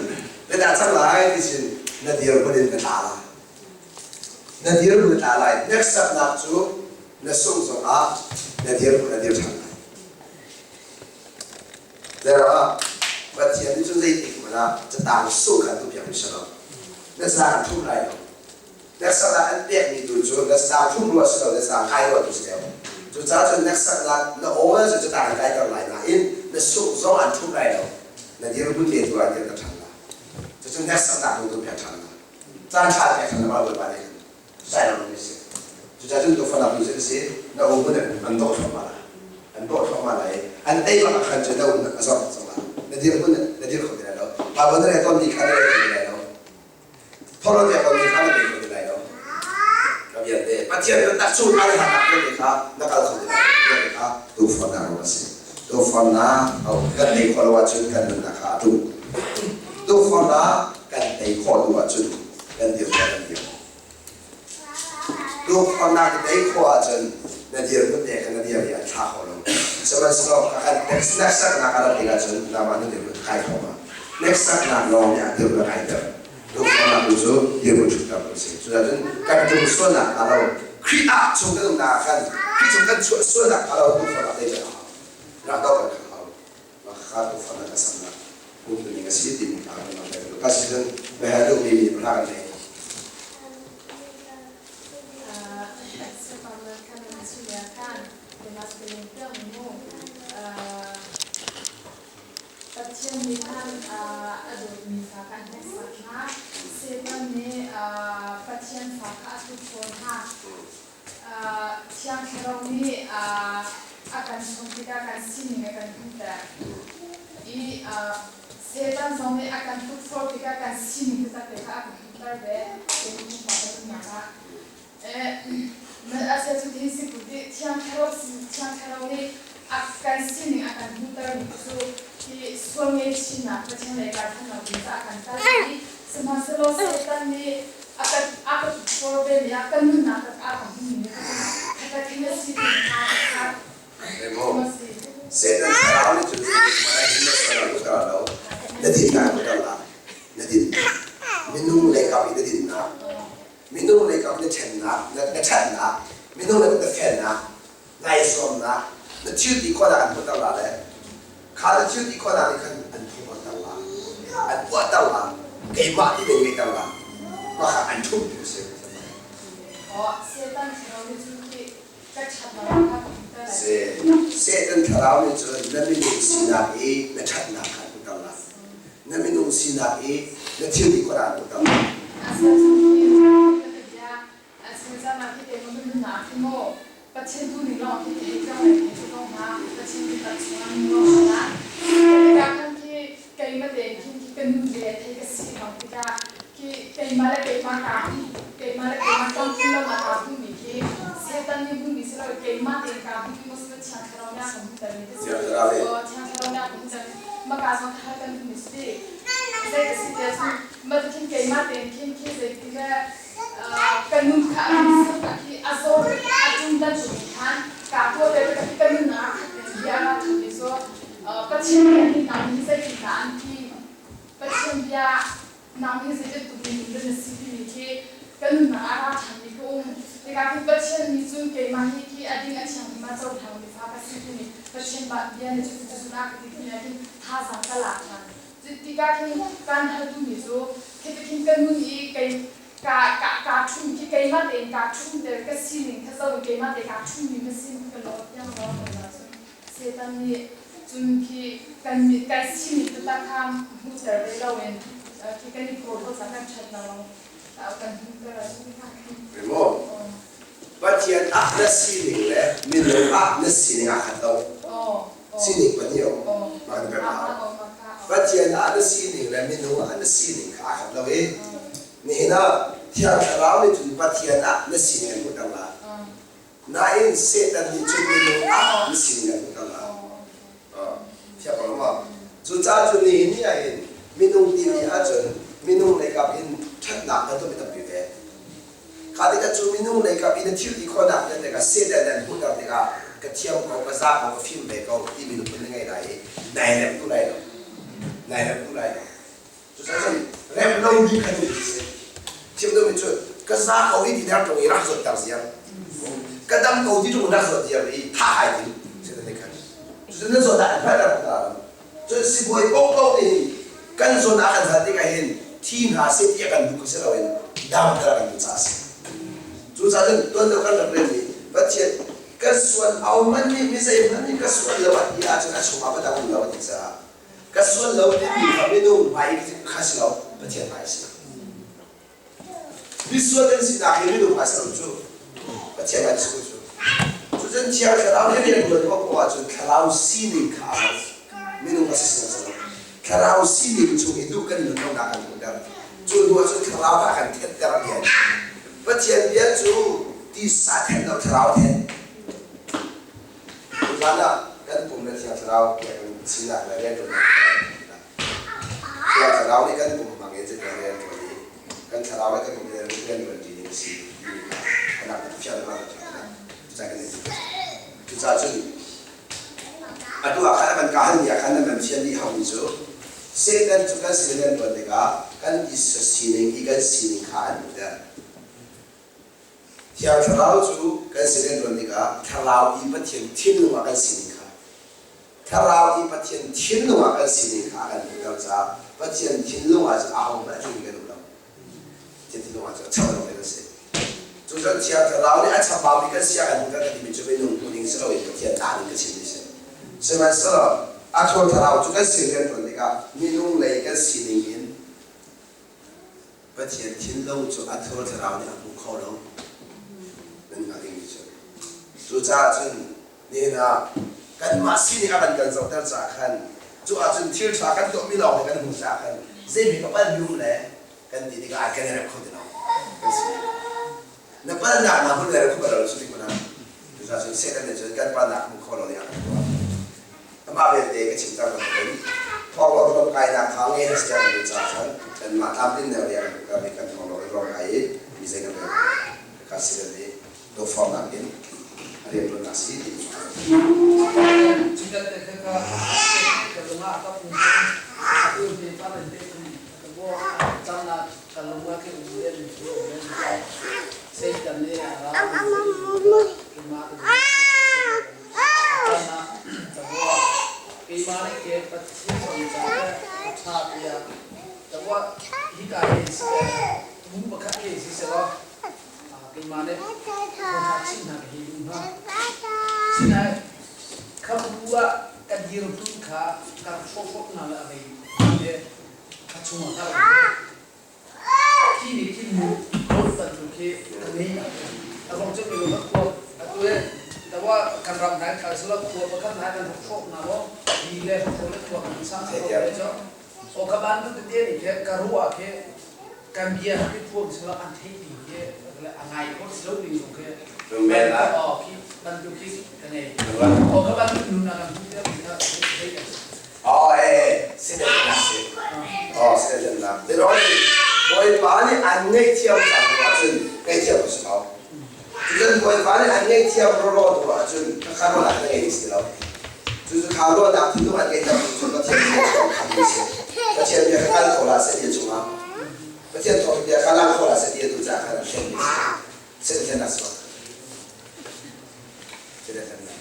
na dah cang lai ti sin na dirhmun in na tla lai. Na dirhmun na tla lai. Hneksaknak cu na sungh zongah na dirhmun a dir ṭhan lai. Zeirah Pathian nih cun zeitik hmanh ah catang sung kha tu piak mi si lo. Na sa an ṭhum lai lo. Hneksaknak an pekmi tu cu na sa ṭhum rua si lo, na sa kai rua tu si deuh. Cucaah cun hneksaknak na aw cu catang an kaiter lai nain na sungh zong an ṭhum lai lo. Na dirhmun te tu ah dir na ṭhan lai. Cucu hneksaknak tu tu pek ṭhan lai. Caan ṭha pek ṭhan na mah Bawipa nih khan sai lo mi si. Cucaah cun tufanak tu cu si na um in an dawh thluahmah lai. An dawh thluahmah lai i an tei bak ah khan cu na um a zor cang lai. Na dirhmun na dir kho ti lai lo. Bible na rel tawnmi kha na rel kho ti lai lo. Thawlon pek tawnmi kha na pe kho ti lai lo. Ka vialte Pathian biatak chung kha na hak vialte kha na kal kho ti lai lo. Vialte kha tuufornak ro a si. Tuufornak kan tei khawh lo ahcun kan nunnak kha a ṭum. Tuufornak kan tei khawh tu ahcun kan dir khawh kan dir. Tuufornak na tei khawh ahcun na dirhmun te kha na dir i an thla kho lo. Sihmanhsehlaw kan hneksaknak a rat tikah cun nangmah na dirhmun kai kho ma. Hneksaknak lawng nih a dirhmun a kaiter. Tuufornak tu cu dirhmun ṭhutter tu a si. Cucaah kan tum sualnak hnga lo Khrih ah chung kan umnak ah khan Khrih chung kan chuah sualnak hnga lo tuufornak tei kan hau. Rak doh kan hau. Mah tuufornak a samnak umtuning a si timi kha kan rak theih. Ka si cun na herh duhmi mi pahra kan ngei. Pathian nih khan a dawtmi fa kha a hneksak hna. Satan nih Pathian fa kha a tuk fawn hna. Thiang Thlarau nih a kan sawm tikah kan sining a kan hmuhter i Satan zong nih a kan tukforh tikah kan sining taktak te kha a kan hmuhter ve. Pumpak kan nunnak ah. A sia cu ti si ku ti Thiang Thlarau Thiang Thlarau nih a kan sining a kan hmuhtermi cu hi sual ngaihchihnak Pathian lei kar than lo ding caah a kan kal i sihmanhsehlaw Satan nih a kan a ka tukforh ve mi ah kan nunnak tak a ka hmu mi kha khin a si ti hna kha Satan thlarau nih cun na lo na dinnak na la na din minung lei kap i na dinnak minung lei kap na ṭhennak na ṭhatnak minung lei kap na felnak nai zuamnak na thil ti khawhnak an hmuhter la le kha na thil ti khawhnak nih khan an phuhter la an puahter la keimah ti men ngeihter la mah kha an ṭhumh ti si. Satan thlarau nih cun na minung sinak i na ṭhatnak kha an hmuhter la na minung sinak i na thil ti khawhnak an hmuhter la. Pathian tu ning lawng khi thei tlong le thei cu ko hnga Pathian biatak chungah min lawng na tikah khan khi keimah tein khin khi ka nun le thei ka si bang tikah khi keimah le keimah kaa keimah le keimah tlamtlin lo ah kaa hmuhmi khi Satan nih hmuhmi si lo keimah tein kaa hmuhmi maw si Thiang Thlarau nih a ka hmuhtermi ka si Thiang Thlarau nih a ka hmuhter maka zong kha kan hmuhmi si zei ka si tiah cun mah khin keimah tein khin khi zeiti le ka nun kha a sak khi a zawr a tum bantuk in khan kaa tuah ve ka ka nun ah khat bia ka khat mi cu Pathian bia hi nang hi zeitin dah an ti Pathian bia nang hi zeitin tuk in nun na si timi khi ka nunnak ah ra ṭhan mi ka um tikah khi Pathian nih cun keimah hi khi a ding a thianghlim ah cohlang mi fa ka si timi Pathian bia nih cu cu a ka ti timi ah khin thazaang ka lak ṭhan Tikah khin kaan hal duhmi cu khi ka nun i kei ka ka kaa ṭhum khi keimah tein kaa ṭhum ter ka sining kha zoh in keimah te kaa ṭhummi na sin ka lawt tiang lawt kan cun Satan nih cu Cun khi kan kan sining taktak kha hmuhter ve loin khi kan i porhlawt caah kan ṭhat lo kan hmuhter ahcun. Maw? Pathian ah na sining le minung ah na sining aa khat lo. Sining pahnih a um. Mah na pek hau. Pathian ah na sining le minung ah na sining kha aa khat lo i nihin ah Thiang Thlarau nih cun Pathian ah na sining an hmuhter lai. Nain Satan nih cun minung ah na sining an hmuhter lai. Thiang ko maw? Cucaah cun nihin ni ah hin minung timi ahcun minung leikap in ṭhatnak kan tuahmi tampi ve. Kha tikah cu minung leikap in na thil ti khawhnak vialte kha Satan nih an hmuhter tikah ka thiam ko, ka za ko, ka fim ve ko timi lungput na ngei lai i nai rem tu lai lo. Nai rem tu lai lo. Cucaah cun rem lomi kha nu ti si. Chim duhmi cu ka za ko i ti der ṭung i rak zawtter ziar. Ka dam ko ti ṭung rak zawt ziar i tha hai ding Satan nih khan. Cucu na zawt ah an hngalh ter Cun sibawi paohpaoh nih hin kan zawn ah kan hal tikah hin thi hna seh ti a kan duh kha si loin damter a kan duh caah a si. Cucaah cun tuan deuh kan rak rel i Pathian ka sual au hmanh nih mi zeihmanh nih ka sual lo a ti ahcun a chungah biatak um lo a ti caah ka sual lo timi kha minung hmai kha si lo Pathian hmai a si. Misual kan sinak hi minung a ser cu Pathian an si cu. Cucun Thiang Thlarau nih rian ṭuan awk poah ahcun thlarau sining kha a hau. Minung a si sin a si lo. Thlarau sining chung i duh kan nun lonak kan hmuhter. Cu hnu ahcun thlarau kha a kan thenhter a bia. Pathian bia cu tisa then lo thlarau then. Tuzan ah kan pum le Thiang Thlarau bia kan sinak le rianṭuannak Thiang Thlarau nih kan pum hmang in zeitin rian ṭuan i kan thlarau le kan pum in rian ṭuan ṭi ding a si timi kha a nak fiang in kan cucaah kan i Cucaah cun atu ah khan a kan kahalmi ah khan nan kan fian dih haumi cu Satan cu kan sin rian ṭuan tikah kan i sining i kan sining kha an hmuhter. Thiang Thlarau cu kan sin rian ṭuan tikah Thlarau i Pathian thinlung ah kan sining kha Thlarau i Pathian thinlung ah kan sining kha a kan hmuhter caah Pathian thinlung ah cun ahohmanh a tlingmi kan um lo. Pathian thinlung ah cun a chap lo kan si. Cucun Thiang Thlarau nih a chapbaumi kan si a kan hmuhter kan timi cu minung hmuhning si loin Pathian dah ning ka chimmi si. Sihmanhsehlaw a Thaw Thlarau cu kan sin rian ṭuan tikah minung lei kan sining in Pathian thinlung cu a Thaw Thlarau nih a hmu kho lo. Nan hngalh dingmi cu. Cucaah cun Nihin ah kanmah sining a van kan zohter caah khan cu ahcun thil ṭha kan tuahmi lawng hi kan hmuh caah khan zeimi ka palmi um le kan ti tikah ai kan i rem kho ti lo kan si. Na palnak na hun le rem kho lo su tik mana cucaah cun Satan nih cun kan palnak hmu kho lo nih a kan tuah. Amah belte ka chim cang bantukin thawng rom kainak kha nge na siang mi caah khan kanmah tlamtlin deuh nih a kan kan thawng rom kai i mi zei kan rel ka si le dawhforhnak in rianṭuannak si ti Chikat te kha ka lungah ka pum atu te paran te ka bo changna ka lungah ke um le mi chu um le Satan ne ara ma changna ka bo keima ne ke pathian song cha tha pia ka bo hi ka he si mu pakhat ke si se lo Keimah nih thawngṭha chimh hna ka hi duh hna. Sinain khamhbu ah ka dirhmun kha ka rak hrawhhrawk hna le a rei le ka chungah ka rak khi nih khin mu dawt bantuk khi ka ngei a rong cu mi ka khua atu he tawa kan ram hna kal sila khua pakhat hna kan rak hrawk hna maw bi le hrawk le khua kan sang le cho o ka ban tu te nih khe ka ruah khi kan bia hi phuang sila an theih ding khi a ngai kho si lo ding zong khi aw khi bantuk khi ka ngei aw ka bantuk nun ah kan hmuh te kha thei ka Oh eh sine na si oh sine na te ro ni Bawipa nih an ngaihthiam cang hnu ahcun ngaihthiam a si lo cun Bawipa nih an ngaihthiam ro hnu ahcun kha ruahnak na ngei si lo Cucu kha ruahnak thinlung an ngeih tertu cu Pathian bia chung kha mi si. Pathian bia kha kal kho hlah seh ti chungah Pathian thawng bia kha lang kho hlah seh ti tu caah khan an hrem mi si. Seh na sua.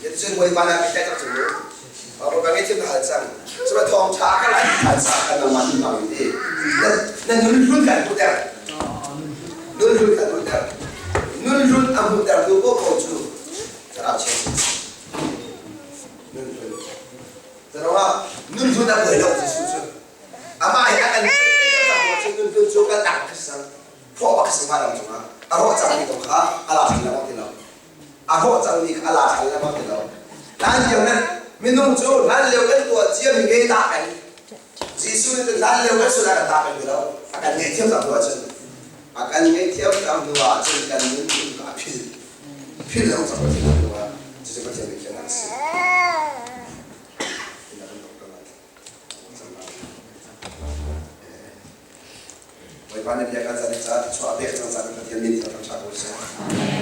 Cun Bawipa na kai tak cu Bawipa ngai thim na hal cang. Cuma thawng ṭha ka lai hal sa kha nangmah in hmang ti. Na nun hlun kan hmuhter. Nun hlun kan hmuhter. Nun hlun a hmuhter tu ko cu thlarau chia. Nunhlun a buai lo Jesuh cu. Amah hi a kan cun nunhlun cu kan tak khi sang. Hrawh bak si ram cungah. A rawh cangmi ko kha a la ṭhan lengmang ti lo. A rawh cangmi kha a la ṭhan lengmang ti lo. Hlan lio nan minung cu hlan lio kan tuah ciami ke ta peng. Jesuh nih hlan lio kan sual a kan ta peng ti lo. A kan ngaihthiam cang hnu ahcun a kan ngaihthiam cang hnu ahcun kan nunhlun kha a phil. Phil lo cang Pathian hnu ah cucu Pathian biakhiahnak a si. Bawipa na bia kan zan i ca chuah pek cang caan Pathian min thang ṭha ko seh.